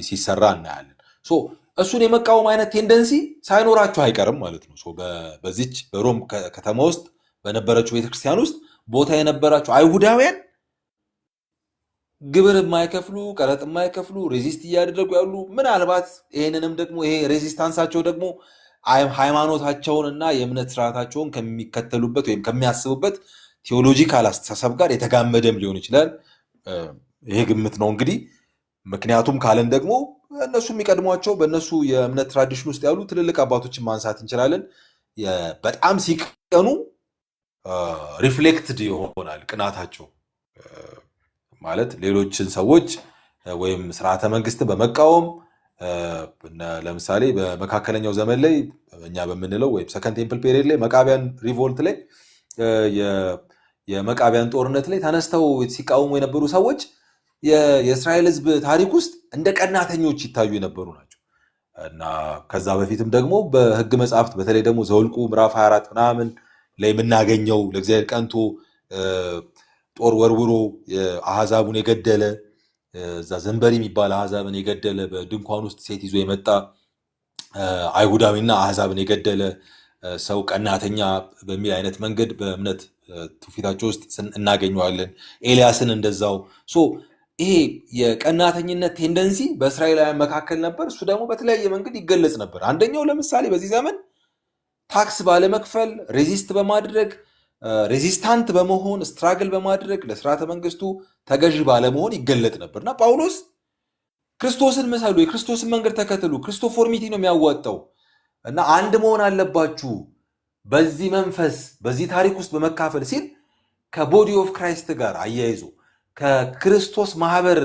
ሲሰራ እናያለን። So እሱን የመቃወም አይነት tendency ሳይኖራቸው አይቀርም ማለት ነው። So በዚች በሮም ከተማ ውስጥ በነበረችው ቤተክርስቲያን ውስጥ ቦታ የነበራቸው አይሁዳውያን ግብር የማይከፍሉ ቀረጥ የማይከፍሉ resist እያደረጉ ያሉ ምናልባት ይሄንንም ደግሞ ይሄ resistance ኣቸው ደግሞ ሃይማኖታቸውን እና የእምነት ስርዓታቸውን ከሚከተሉበት ወይም ከሚያስቡበት theological አስተሳሰብ ጋር የተጋመደም ሊሆን ይችላል። ይሄ ግምት ነው እንግዲህ። ምክንያቱም ካለን ደግሞ እነሱ የሚቀድሟቸው በእነሱ የእምነት tradition ውስጥ ያሉ ትልልቅ አባቶችን ማንሳት እንችላለን። በጣም ሲቀኑ reflected ይሆናል ቅናታቸው። ማለት ሌሎችን ሰዎች ወይም ስርዓተ መንግስትን በመቃወም ለምሳሌ በመካከለኛው ዘመን ላይ እኛ በምንለው ወይም Second Temple period ላይ Maccabean revolt ላይ የመቃቢያን ጦርነት ላይ ተነስተው ሲቃወሙ የነበሩ ሰዎች የእስራኤል ሕዝብ ታሪክ ውስጥ እንደ ቀናተኞች ይታዩ የነበሩ ናቸው። እና ከዛ በፊትም ደግሞ በሕግ መጽሐፍት በተለይ ደግሞ ዘኍልቍ ምዕራፍ 24 ምናምን ላይ የምናገኘው ለእግዚአብሔር ቀንቶ ጦር ወርውሮ አሕዛቡን የገደለ እዛ ዘንበሪ የሚባል አሕዛብን የገደለ በድንኳን ውስጥ ሴት ይዞ የመጣ አይሁዳዊና አሕዛብን የገደለ ሰው ቀናተኛ በሚል አይነት መንገድ በእምነት ትውፊታቸው ውስጥ እናገኘዋለን። ኤልያስን እንደዛው። So ይሄ የቀናተኝነት tendency በእስራኤላውያን መካከል ነበር። እሱ ደግሞ በተለያየ መንገድ ይገለጽ ነበር። አንደኛው ለምሳሌ በዚህ ዘመን tax ባለመክፈል፣ resist በማድረግ፣ resistant በመሆን፣ struggle በማድረግ፣ ለስርዓተ መንግስቱ ተገዢ ባለመሆን ይገለጥ ነበር። እና ጳውሎስ ክርስቶስን ምሰሉ፣ የክርስቶስን መንገድ ተከተሉ፣ Christoformity ነው የሚያዋጣው እና አንድ መሆን አለባችሁ በዚህ መንፈስ በዚህ ታሪክ ውስጥ በመካፈል ሲል ከ body of Christ ጋር አያይዞ ከክርስቶስ ማህበር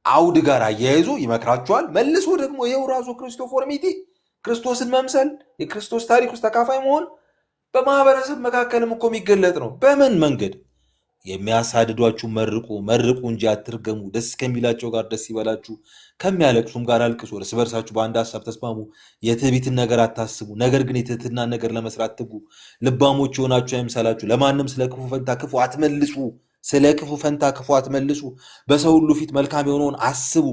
አውድ ጋር አያይዞ ይመክራቸዋል። መልሶ ደግሞ ይኸው ራሱ Christoformity ክርስቶስን መምሰል የክርስቶስ ታሪክ ውስጥ ተካፋይ መሆን በማህበረሰብ መካከልም እኮ የሚገለጥ ነው። በምን መንገድ? የሚያሳድዷችሁ መርቁ፣ መርቁ እንጂ አትርገሙ። ደስ ከሚላቸው ጋር ደስ ይበላችሁ፣ ከሚያለቅሱም ጋር አልቅሱ። እርስ በርሳችሁ በአንድ ሀሳብ ተስማሙ። የትዕቢትን ነገር አታስቡ፣ ነገር ግን የትህትናን ነገር ለመስራት ትጉ። ልባሞች የሆናችሁ አይምሰላችሁ። ለማንም ስለ ክፉ ፈንታ ክፉ አትመልሱ። ስለ ክፉ ፈንታ ክፉ አትመልሱ። በሰው ሁሉ ፊት መልካም የሆነውን አስቡ።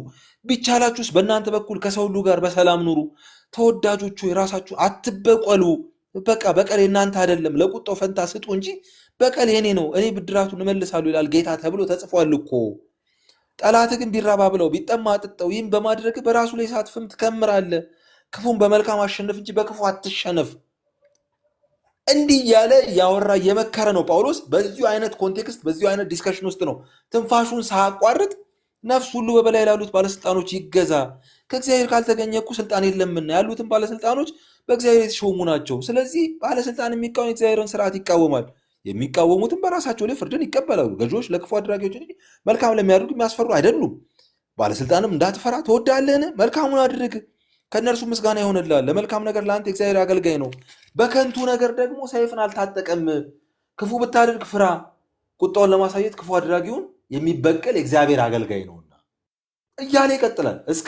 ቢቻላችሁስ በእናንተ በኩል ከሰው ሁሉ ጋር በሰላም ኑሩ። ተወዳጆቹ የራሳችሁ አትበቀሉ። በቃ በቀል የእናንተ አይደለም፣ ለቁጣው ፈንታ ስጡ እንጂ በቀል የኔ ነው፣ እኔ ብድራቱን እመልሳለሁ ይላል ጌታ ተብሎ ተጽፏል እኮ። ጠላትህ ግን ቢራብ አብላው፣ ቢጠማ አጠጣው። ይህም በማድረግ በራሱ ላይ እሳት ፍም ትከምራለህ። ክፉን በመልካም አሸንፍ እንጂ በክፉ አትሸነፍ። እንዲህ እያለ እያወራ እየመከረ ነው ጳውሎስ። በዚሁ አይነት context በዚሁ አይነት discussion ውስጥ ነው ትንፋሹን ሳያቋርጥ ነፍስ ሁሉ በበላይ ላሉት ባለስልጣኖች ይገዛ፣ ከእግዚአብሔር ካልተገኘ እኮ ስልጣን የለምና ያሉትን ባለስልጣኖች በእግዚአብሔር የተሾሙ ናቸው። ስለዚህ ባለስልጣን የሚቃወም የእግዚአብሔርን ስርዓት ይቃወማል፣ የሚቃወሙትም በራሳቸው ላይ ፍርድን ይቀበላሉ። ገዢዎች ለክፉ አድራጊዎች እንጂ መልካም ለሚያደርጉ የሚያስፈሩ አይደሉም። ባለስልጣንም እንዳትፈራ ትወዳለህን? መልካሙን አድርግ፣ ከእነርሱ ምስጋና ይሆንልሃል። ለመልካም ነገር ለአንተ የእግዚአብሔር አገልጋይ ነው። በከንቱ ነገር ደግሞ ሰይፍን አልታጠቀም። ክፉ ብታደርግ ፍራ፣ ቁጣውን ለማሳየት ክፉ አድራጊውን የሚበቀል የእግዚአብሔር አገልጋይ ነውና። እያለ ይቀጥላል እስከ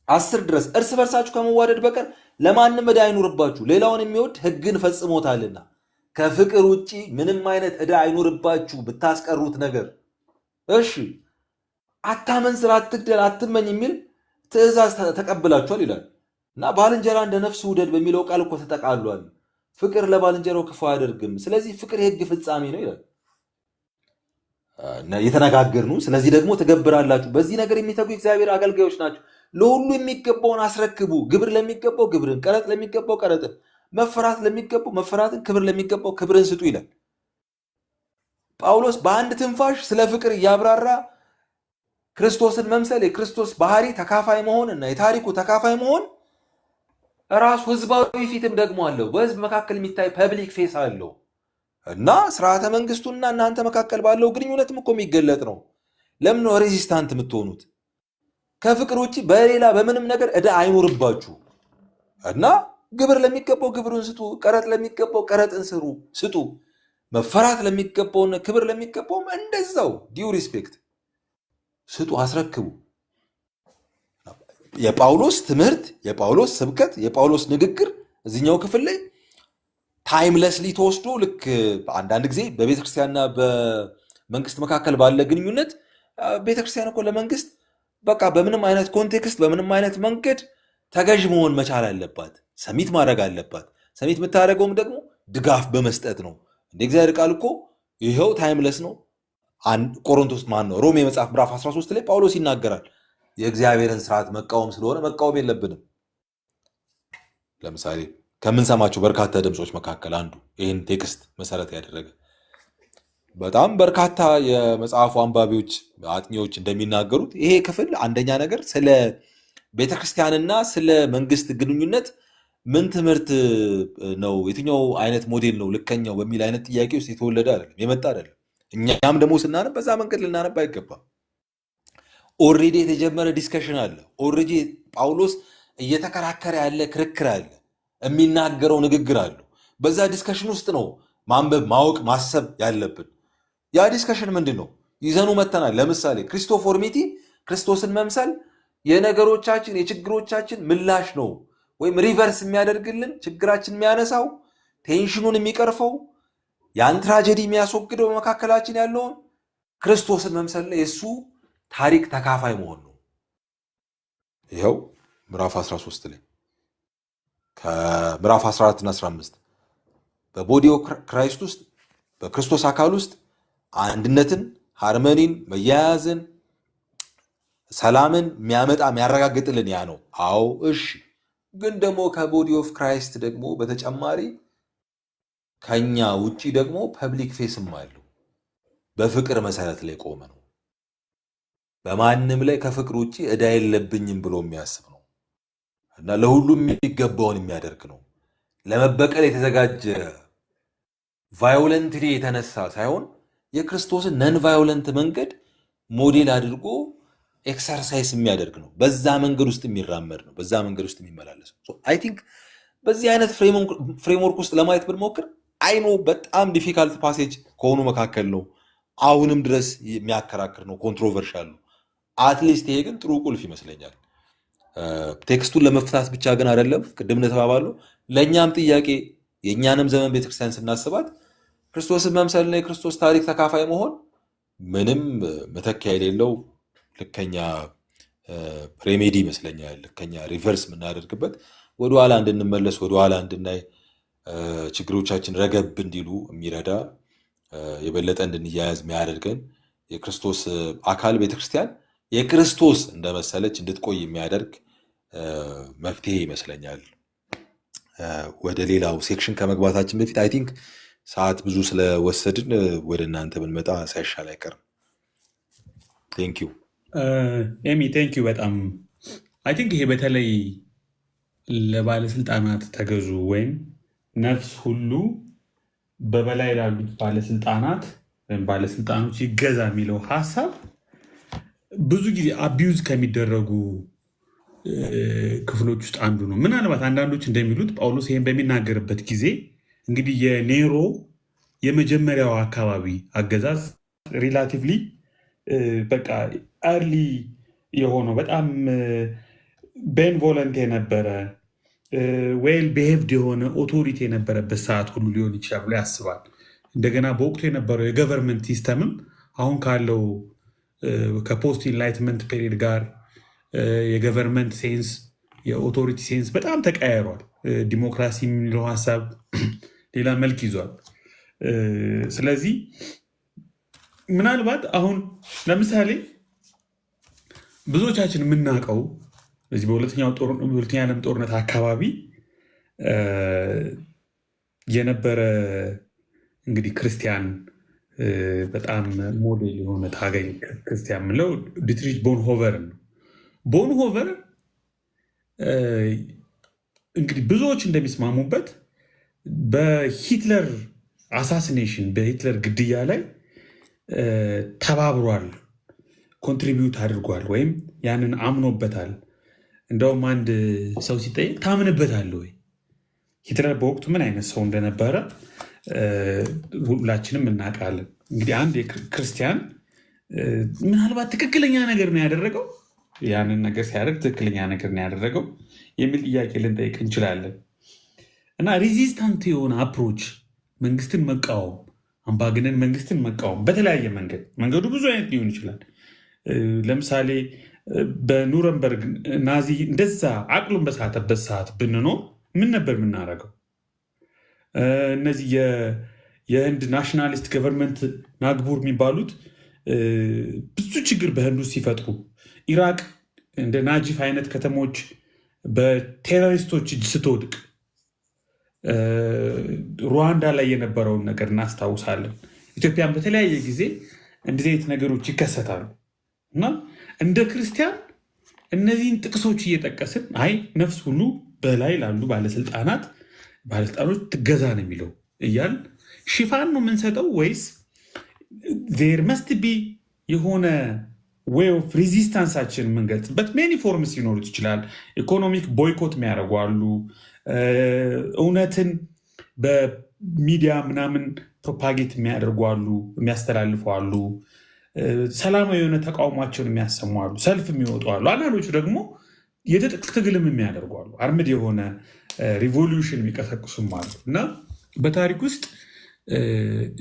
10 ድረስ። እርስ በርሳችሁ ከመዋደድ በቀር ለማንም ዕዳ አይኑርባችሁ፣ ሌላውን የሚወድ ሕግን ፈጽሞታልና። ከፍቅር ውጪ ምንም አይነት ዕዳ አይኑርባችሁ ብታስቀሩት ነገር። እሺ አታመንዝር፣ አትግደል፣ አትመኝ የሚል ትእዛዝ ተቀብላችኋል ይላል እና ባልንጀራ እንደ ነፍስ ውደድ በሚለው ቃል እኮ ተጠቃሏል። ፍቅር ለባልንጀራው ክፉ አያደርግም። ስለዚህ ፍቅር የሕግ ፍጻሜ ነው ይላል የተነጋገርነው። ስለዚህ ደግሞ ትገብራላችሁ። በዚህ ነገር የሚተጉ የእግዚአብሔር አገልጋዮች ናቸው። ለሁሉ የሚገባውን አስረክቡ። ግብር ለሚገባው ግብርን፣ ቀረጥ ለሚገባው ቀረጥን፣ መፈራት ለሚገባው መፈራትን፣ ክብር ለሚገባው ክብርን ስጡ ይላል። ጳውሎስ በአንድ ትንፋሽ ስለ ፍቅር እያብራራ ክርስቶስን መምሰል የክርስቶስ ባህሪ ተካፋይ መሆን እና የታሪኩ ተካፋይ መሆን ራሱ ህዝባዊ ፊትም ደግሞ አለው። በህዝብ መካከል የሚታይ public face አለው እና ስርዓተ መንግስቱና እናንተ መካከል ባለው ግንኙነትም እኮ የሚገለጥ ነው። ለምን ነው resistant የምትሆኑት? ከፍቅር ውጭ በሌላ በምንም ነገር ዕዳ አይኖርባችሁ እና ግብር ለሚገባው ግብሩን ስጡ፣ ቀረጥ ለሚገባው ቀረጥን ስሩ ስጡ፣ መፈራት ለሚገባውና ክብር ለሚገባውም እንደዛው due respect ስጡ፣ አስረክቡ። የጳውሎስ ትምህርት፣ የጳውሎስ ስብከት፣ የጳውሎስ ንግግር እዚህኛው ክፍል ላይ timelessly ተወስዶ ልክ አንዳንድ ጊዜ በቤተክርስቲያንና በመንግስት መካከል ባለ ግንኙነት ቤተክርስቲያን እኮ ለመንግስት በቃ በምንም አይነት context በምንም አይነት መንገድ ተገዥ መሆን መቻል አለባት፣ submit ማድረግ አለባት። Submit የምታደርገውም ደግሞ ድጋፍ በመስጠት ነው። እንደ እግዚአብሔር ቃል እኮ ይኸው timeless ነው። ቆሮንቶስ ማን ነው ሮሜ መጽሐፍ ምዕራፍ 13 ላይ ጳውሎስ ይናገራል። የእግዚአብሔርን ስርዓት መቃወም ስለሆነ መቃወም የለብንም። ለምሳሌ ከምንሰማቸው በርካታ ድምፆች መካከል አንዱ ይህን text መሰረት ያደረገ በጣም በርካታ የመጽሐፉ አንባቢዎች አጥኚዎች እንደሚናገሩት ይሄ ክፍል አንደኛ ነገር ስለ ቤተክርስቲያንና ስለ መንግስት ግንኙነት ምን ትምህርት ነው፣ የትኛው አይነት ሞዴል ነው ልከኛው በሚል አይነት ጥያቄ ውስጥ የተወለደ አይደለም፣ የመጣ አይደለም። እኛም ደግሞ ስናነብ በዛ መንገድ ልናነብ አይገባም። Already የተጀመረ discussion አለ። Already ጳውሎስ እየተከራከረ ያለ ክርክር አለ፣ የሚናገረው ንግግር አለው። በዛ discussion ውስጥ ነው ማንበብ፣ ማወቅ፣ ማሰብ ያለብን። ያ discussion ምንድን ነው? ይዘኑ መተናል። ለምሳሌ Christoformity ክርስቶስን መምሰል የነገሮቻችን የችግሮቻችን ምላሽ ነው፣ ወይም reverse የሚያደርግልን ችግራችን የሚያነሳው tension ኑን የሚቀርፈው ያን tragedy የሚያስወግደው በመካከላችን ያለውን ክርስቶስን መምሰል የእሱ ታሪክ ተካፋይ መሆን ነው። ይኸው ምዕራፍ 13 ላይ ከምዕራፍ 14 እና 15 በ body of Christ ውስጥ በክርስቶስ አካል ውስጥ አንድነትን፣ harmony ን፣ መያያዝን፣ ሰላምን የሚያመጣ የሚያረጋግጥልን ያ ነው። አዎ እሺ። ግን ደግሞ ከ body of Christ ደግሞ በተጨማሪ ከኛ ውጪ ደግሞ public face ም አለው። በፍቅር መሰረት ላይ ቆመ ነው። በማንም ላይ ከፍቅር ውጪ ዕዳ የለብኝም ብሎ የሚያስብ ነው እና ለሁሉም የሚገባውን የሚያደርግ ነው። ለመበቀል የተዘጋጀ violently የተነሳ ሳይሆን የክርስቶስን non violent መንገድ ሞዴል አድርጎ exercise የሚያደርግ ነው። በዛ መንገድ ውስጥ የሚራመድ ነው። በዛ መንገድ ውስጥ የሚመላለስ ነው። I think በዚህ አይነት framework ውስጥ ለማየት ብንሞክር I know በጣም difficult passage ከሆኑ መካከል ነው። አሁንም ድረስ የሚያከራክር ነው፣ controversial ነው። At least ይሄ ግን ጥሩ ቁልፍ ይመስለኛል። Text ኡን ለመፍታት ብቻ ግን አይደለም። ቅድም እንደተባባለው ለእኛም ጥያቄ የእኛንም ዘመን ቤተክርስቲያን ስናስባት ክርስቶስን መምሰልና የክርስቶስ ታሪክ ተካፋይ መሆን ምንም መተኪያ የሌለው ልከኛ remedy ይመስለኛል። ልከኛ reverse የምናደርግበት ወደኋላ እንድንመለስ ወደኋላ እንድናይ ችግሮቻችን ረገብ እንዲሉ የሚረዳ የበለጠ እንድንያያዝ የሚያደርገን የክርስቶስ አካል ቤተክርስቲያን የክርስቶስ እንደመሰለች እንድትቆይ የሚያደርግ መፍትሄ ይመስለኛል። ወደ ሌላው section ከመግባታችን በፊት I think ሰዓት ብዙ ስለወሰድን ወደ እናንተ ብንመጣ ሳይሻል አይቀርም። Thank you። ኤሚ thank you በጣም። I think ይሄ በተለይ ለባለስልጣናት ተገዙ ወይም ነፍስ ሁሉ በበላይ ላሉት ባለስልጣናት ወይም ባለስልጣኖች ይገዛ የሚለው ሀሳብ ብዙ ጊዜ abuse ከሚደረጉ ክፍሎች ውስጥ አንዱ ነው። ምናልባት አንዳንዶች እንደሚሉት ጳውሎስ ይህን በሚናገርበት ጊዜ እንግዲህ የኔሮ የመጀመሪያው አካባቢ አገዛዝ relatively በቃ early የሆነው፣ በጣም benevolent የነበረ፣ well behaved የሆነ authority የነበረበት ሰዓት ሁሉ ሊሆን ይችላል ብሎ ያስባል። እንደገና በወቅቱ የነበረው የ government system ም አሁን ካለው ከ post enlightenment period ጋር የ government sense፣ የ authority sense በጣም ተቀያይሯል። ዲሞክራሲ የሚለው ሀሳብ ሌላ መልክ ይዟል። ስለዚህ ምናልባት አሁን ለምሳሌ ብዙዎቻችን የምናውቀው በዚህ በሁለተኛ ዓለም ጦርነት አካባቢ የነበረ እንግዲህ ክርስቲያን፣ በጣም ሞዴል የሆነ ታጋይ ክርስቲያን የምለው ዲትሪች ቦንሆቨር ነው። ቦንሆቨር እንግዲህ ብዙዎች እንደሚስማሙበት በሂትለር assassination፣ በሂትለር ግድያ ላይ ተባብሯል፣ contribute አድርጓል ወይም ያንን አምኖበታል። እንደውም አንድ ሰው ሲጠየቅ ታምንበታለህ ወይ? ሂትለር በወቅቱ ምን አይነት ሰው እንደነበረ ሁላችንም እናውቃለን። እንግዲህ አንድ ክርስቲያን ምናልባት ትክክለኛ ነገር ነው ያደረገው፣ ያንን ነገር ሲያደርግ ትክክለኛ ነገር ነው ያደረገው የሚል ጥያቄ ልንጠይቅ እንችላለን። እና resistant የሆነ approach፣ መንግስትን መቃወም፣ አምባገነን መንግስትን መቃወም በተለያየ መንገድ፣ መንገዱ ብዙ አይነት ሊሆን ይችላል። ለምሳሌ በኑረንበርግ ናዚ እንደዛ አቅሉን በሳተበት ሰዓት ብንኖር ምን ነበር የምናደርገው? እነዚህ የህንድ nationalist government ናግፑር የሚባሉት ብዙ ችግር በህንድ ውስጥ ሲፈጥሩ፣ ኢራቅ እንደ ናጂፍ አይነት ከተሞች በ terrorist ኦች እጅ ስትወድቅ፣ ሩዋንዳ ላይ የነበረውን ነገር እናስታውሳለን። ኢትዮጵያን በተለያየ ጊዜ እንደዚህ አይነት ነገሮች ይከሰታሉ እና እንደ ክርስቲያን እነዚህን ጥቅሶች እየጠቀስን አይ ነፍስ ሁሉ በላይ ላሉ ባለስልጣናት፣ ባለስልጣኖች ትገዛ ነው የሚለው እያልን ሽፋን ነው የምንሰጠው ወይስ there must be የሆነ way of resistance ኣችን የምንገልጽበት many forms ሊኖሩት ይችላል። Economic boycott የሚያደርጉ አሉ። እውነትን በሚዲያ ምናምን propagate የሚያደርጉ አሉ፣ የሚያስተላልፉ አሉ። ሰላማዊ የሆነ ተቃውሟቸውን የሚያሰሙ አሉ፣ ሰልፍ የሚወጡ አሉ። አንዳንዶቹ ደግሞ የትጥቅ ትግልም የሚያደርጉ አሉ። Armed የሆነ revolution የሚቀሰቅሱም አሉ እና በታሪክ ውስጥ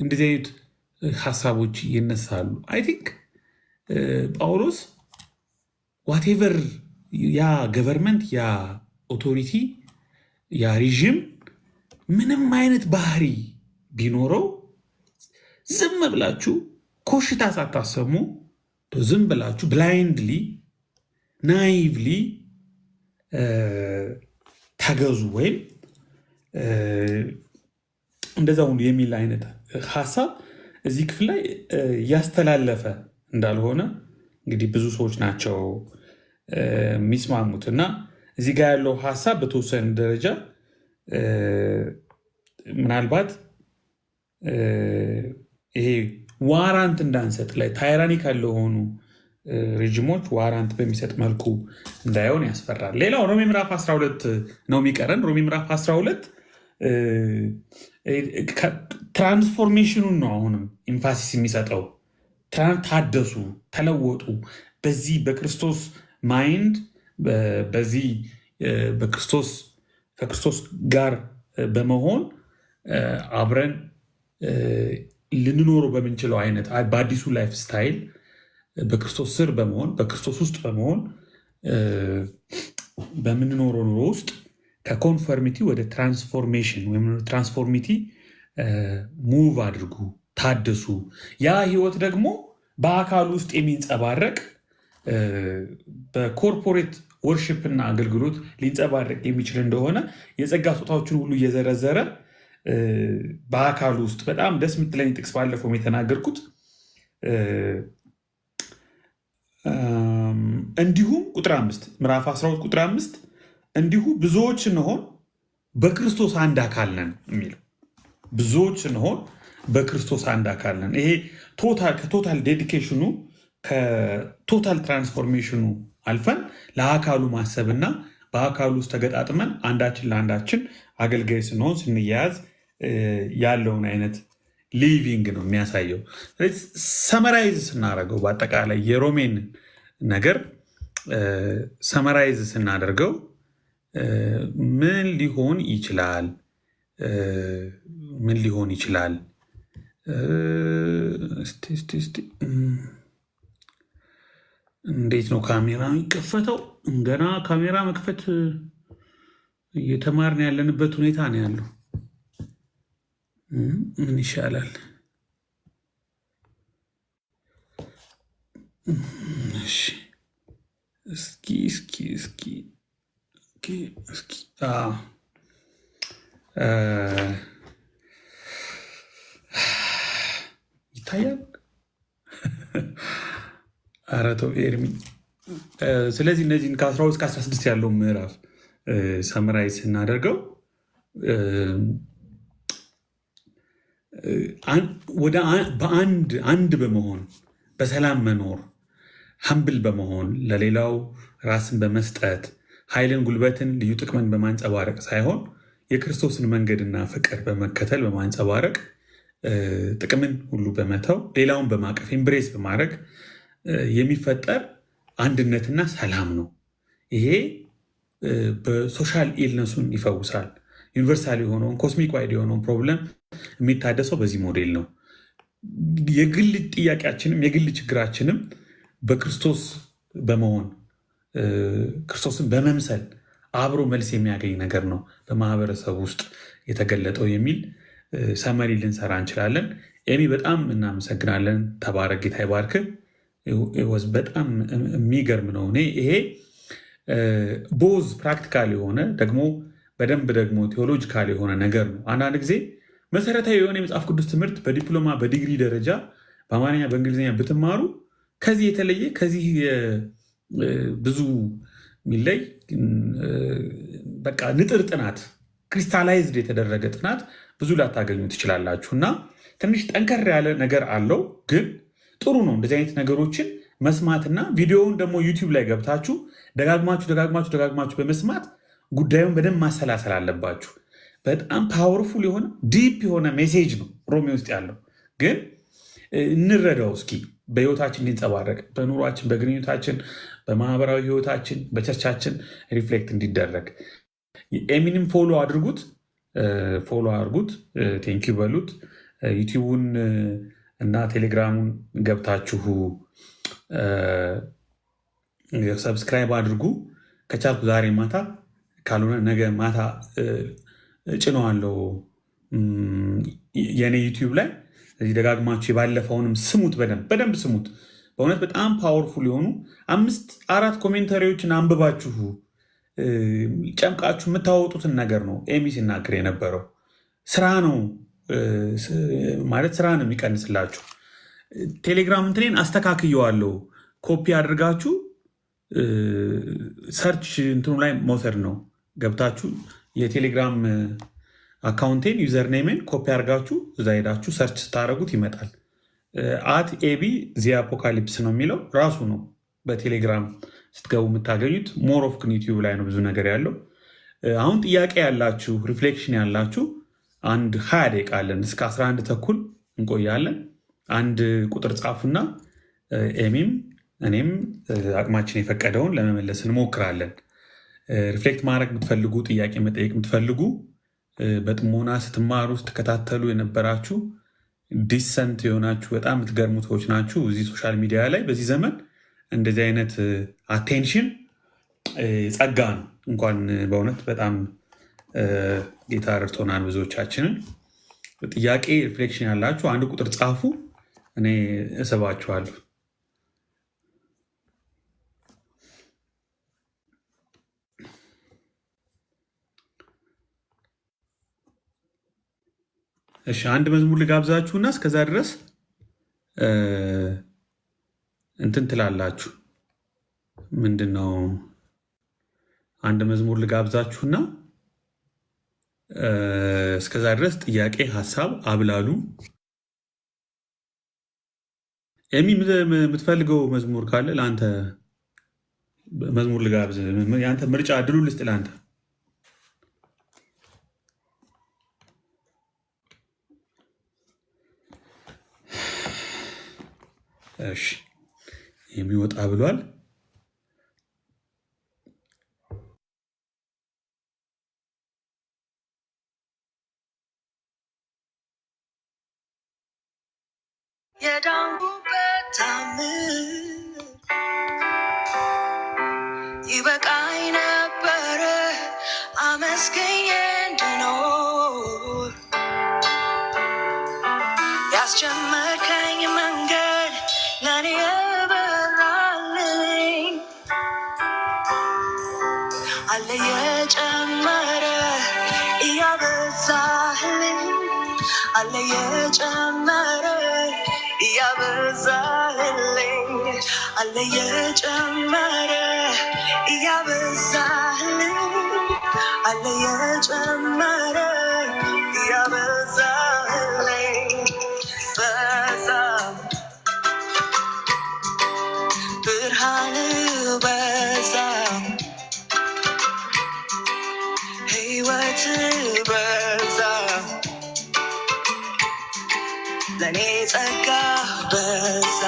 እንደዚህ አይነት ሀሳቦች ይነሳሉ። I think ጳውሎስ whatever ያ government፣ ያ authority፣ ያ regime ምንም አይነት ባህሪ ቢኖረው ዝም ብላችሁ ኮሽታ ሳታሰሙ፣ ዝም ብላችሁ blindly, naively ተገዙ ወይም እንደዛ ሁኑ የሚል አይነት ሀሳብ እዚህ ክፍል ላይ እያስተላለፈ እንዳልሆነ እንግዲህ ብዙ ሰዎች ናቸው የሚስማሙት። እና እዚህ ጋር ያለው ሀሳብ በተወሰነ ደረጃ ምናልባት ይሄ warrant እንዳንሰጥ ላይ tyrannical ለሆኑ regime ኦች warrant በሚሰጥ መልኩ እንዳይሆን ያስፈራል። ሌላው ሮሜ ምዕራፍ 12 ነው የሚቀረን። ሮሜ ምዕራፍ 12 transformation ኑን ነው አሁንም emphasis የሚሰጠው። ታደሱ፣ ተለወጡ፣ በዚህ በክርስቶስ mind፣ በዚህ በክርስቶስ ከክርስቶስ ጋር በመሆን አብረን ልንኖረው በምንችለው አይነት በአዲሱ lifestyle፣ በክርስቶስ ስር በመሆን፣ በክርስቶስ ውስጥ በመሆን በምንኖረው ኑሮ ውስጥ ከ conformity ወደ transformation ወይም transformity move አድርጉ፣ ታደሱ። ያ ህይወት ደግሞ በአካል ውስጥ የሚንጸባረቅ፣ በ corporate worship እና አገልግሎት ሊንጸባረቅ የሚችል እንደሆነ የጸጋ ስጦታዎችን ሁሉ እየዘረዘረ በአካሉ ውስጥ በጣም ደስ የምትለኝ ጥቅስ ባለፈውም የተናገርኩት፣ እንዲሁም ቁጥር 5፣ ምዕራፍ 12 ቁጥር 5፣ እንዲሁ ብዙዎች ስንሆን በክርስቶስ አንድ አካል ነን የሚለው፣ ብዙዎች ስንሆን በክርስቶስ አንድ አካል ነን። ይሄ ከ total dedication ኑ፣ ከ total transformation ኑ አልፈን ለአካሉ ማሰብና በአካሉ ውስጥ ተገጣጥመን አንዳችን ለአንዳችን አገልጋይ ስንሆን፣ ስንያያዝ ያለውን አይነት living ነው የሚያሳየው። Summarize ስናደርገው በአጠቃላይ የሮሜን ነገር Summarize ስናደርገው ምን ሊሆን ይችላል? ምን ሊሆን ይችላል? እስቲ እስቲ እስቲ እንዴት ነው ካሜራ የሚከፈተው? ገና ካሜራ መክፈት እየተማርን ያለንበት ሁኔታ ነው ያለው። ምን ይሻላል? እሺ እስኪ እስኪ እስኪ እስኪ ይታያል። ኧረ ተው ኤርሚ። ስለዚህ እነዚህን ከ12 እስከ 16 ያለው ምዕራፍ summarize ስናደርገው ወደ በአንድ አንድ በመሆን በሰላም መኖር፣ humble በመሆን፣ ለሌላው ራስን በመስጠት፣ ኃይልን፣ ጉልበትን፣ ልዩ ጥቅምን በማንጸባረቅ ሳይሆን የክርስቶስን መንገድና ፍቅር በመከተል በማንጸባረቅ፣ ጥቅምን ሁሉ በመተው፣ ሌላውን በማቀፍ embrace በማድረግ የሚፈጠር አንድነትና ሰላም ነው። ይሄ በ social illness ኡን ይፈውሳል። Universal የሆነውን cosmic wide የሆነውን problem የሚታደሰው በዚህ ሞዴል ነው። የግል ጥያቄያችንም የግል ችግራችንም በክርስቶስ በመሆን፣ ክርስቶስን በመምሰል አብሮ መልስ የሚያገኝ ነገር ነው በማህበረሰብ ውስጥ የተገለጠው የሚል summary ልንሰራ እንችላለን። ኤሚ፣ በጣም እናመሰግናለን። ተባረክ፣ ጌታ ይባርክ። Was በጣም የሚገርም ነው። እኔ ይሄ both practical የሆነ ደግሞ በደንብ ደግሞ theological የሆነ ነገር ነው። አንዳንድ ጊዜ መሰረታዊ የሆነ የመጽሐፍ ቅዱስ ትምህርት በዲፕሎማ በዲግሪ ደረጃ በአማርኛ በእንግሊዝኛ ብትማሩ ከዚህ የተለየ፣ ከዚህ ብዙ የሚለይ በቃ ንጥር ጥናት፣ crystallized የተደረገ ጥናት ብዙ ላታገኙ ትችላላችሁ። እና ትንሽ ጠንከር ያለ ነገር አለው፣ ግን ጥሩ ነው እንደዚህ አይነት ነገሮችን መስማትና ቪዲዮውን ደግሞ YouTube ላይ ገብታችሁ ደጋግማችሁ ደጋግማችሁ ደጋግማችሁ በመስማት ጉዳዩን በደንብ ማሰላሰል አለባችሁ። በጣም powerful የሆነ deep የሆነ message ነው ሮሜ ውስጥ ያለው። ግን እንረዳው እስኪ፣ በህይወታችን እንዲንጸባረቅ፣ በኑሯችን፣ በግንኙነታችን፣ በማህበራዊ ህይወታችን፣ በ church ኣችን reflect እንዲደረግ። ኤሚንም follow አድርጉት፣ follow አድርጉት፣ thank you በሉት። YouTube ኡን እና ቴሌግራሙን ገብታችሁ subscribe አድርጉ። ከቻልኩ ዛሬ ማታ፣ ካልሆነ ነገ ማታ ጭነዋለሁ የእኔ YouTube ላይ። ስለዚህ ደጋግማችሁ የባለፈውንም ስሙት፣ በደንብ በደንብ ስሙት። በእውነት በጣም powerful የሆኑ አምስት አራት commentary ዎችን አንብባችሁ ጨምቃችሁ የምታወጡትን ነገር ነው ኤሚ ሲናገር የነበረው። ስራ ነው ማለት ስራ ነው የሚቀንስላችሁ። ቴሌግራም እንትኔን አስተካክየዋለሁ። ኮፒ አድርጋችሁ search እንትኑ ላይ መውሰድ ነው። ገብታችሁ የቴሌግራም account ኤን username ን copy አድርጋችሁ እዛ ሄዳችሁ search ስታደርጉት ይመጣል። @ABtheApocalypse ነው የሚለው፣ ራሱ ነው በቴሌግራም ስትገቡ የምታገኙት። More of ግን YouTube ላይ ነው ብዙ ነገር ያለው። አሁን ጥያቄ ያላችሁ፣ reflection ያላችሁ አንድ 20 ደቂቃ አለን። እስከ 11 ተኩል እንቆያለን። አንድ ቁጥር ጻፉና ኤሚም እኔም አቅማችን የፈቀደውን ለመመለስ እንሞክራለን። Reflect ማድረግ የምትፈልጉ፣ ጥያቄ መጠየቅ የምትፈልጉ፣ በጥሞና ስትማሩ ስትከታተሉ የነበራችሁ፣ decent የሆናችሁ በጣም የምትገርሙ ሰዎች ናችሁ። እዚህ social media ላይ በዚህ ዘመን እንደዚህ አይነት attention ጸጋ ነው። እንኳን በእውነት በጣም ጌታ ረድቶናል ብዙዎቻችንን። ጥያቄ፣ reflection ያላችሁ አንድ ቁጥር ጻፉ፣ እኔ እስባችኋለሁ። እሺ፣ አንድ መዝሙር ልጋብዛችሁና እስከዛ ድረስ እንትን ትላላችሁ። ምንድን ነው? አንድ መዝሙር ልጋብዛችሁና እስከዛ ድረስ ጥያቄ፣ ሀሳብ አብላሉ። ኤሚ፣ የምትፈልገው መዝሙር ካለ ለአንተ መዝሙር ልጋብዝ። የአንተ ምርጫ፣ እድሉ ልስጥ ለአንተ። እሺ፣ የሚወጣ ብሏል። የዳንኩበት ታምር ይበቃኝ ነበረ አመስግኜ እንድኖር። ያስጀመርከኝ መንገድ ለእኔ የበራልኝ አለ የጨመረ እያበዛህልኝ፣ አለ የጨመረ እያበዛህልኝ፣ አለ የጨመረ እያበዛህልኝ፣ አለ የጨመረ እያበዛህልኝ። በዛ ብርሃን፣ በዛ ሕይወት፣ በዛ ለእኔ ጸጋ በዛ።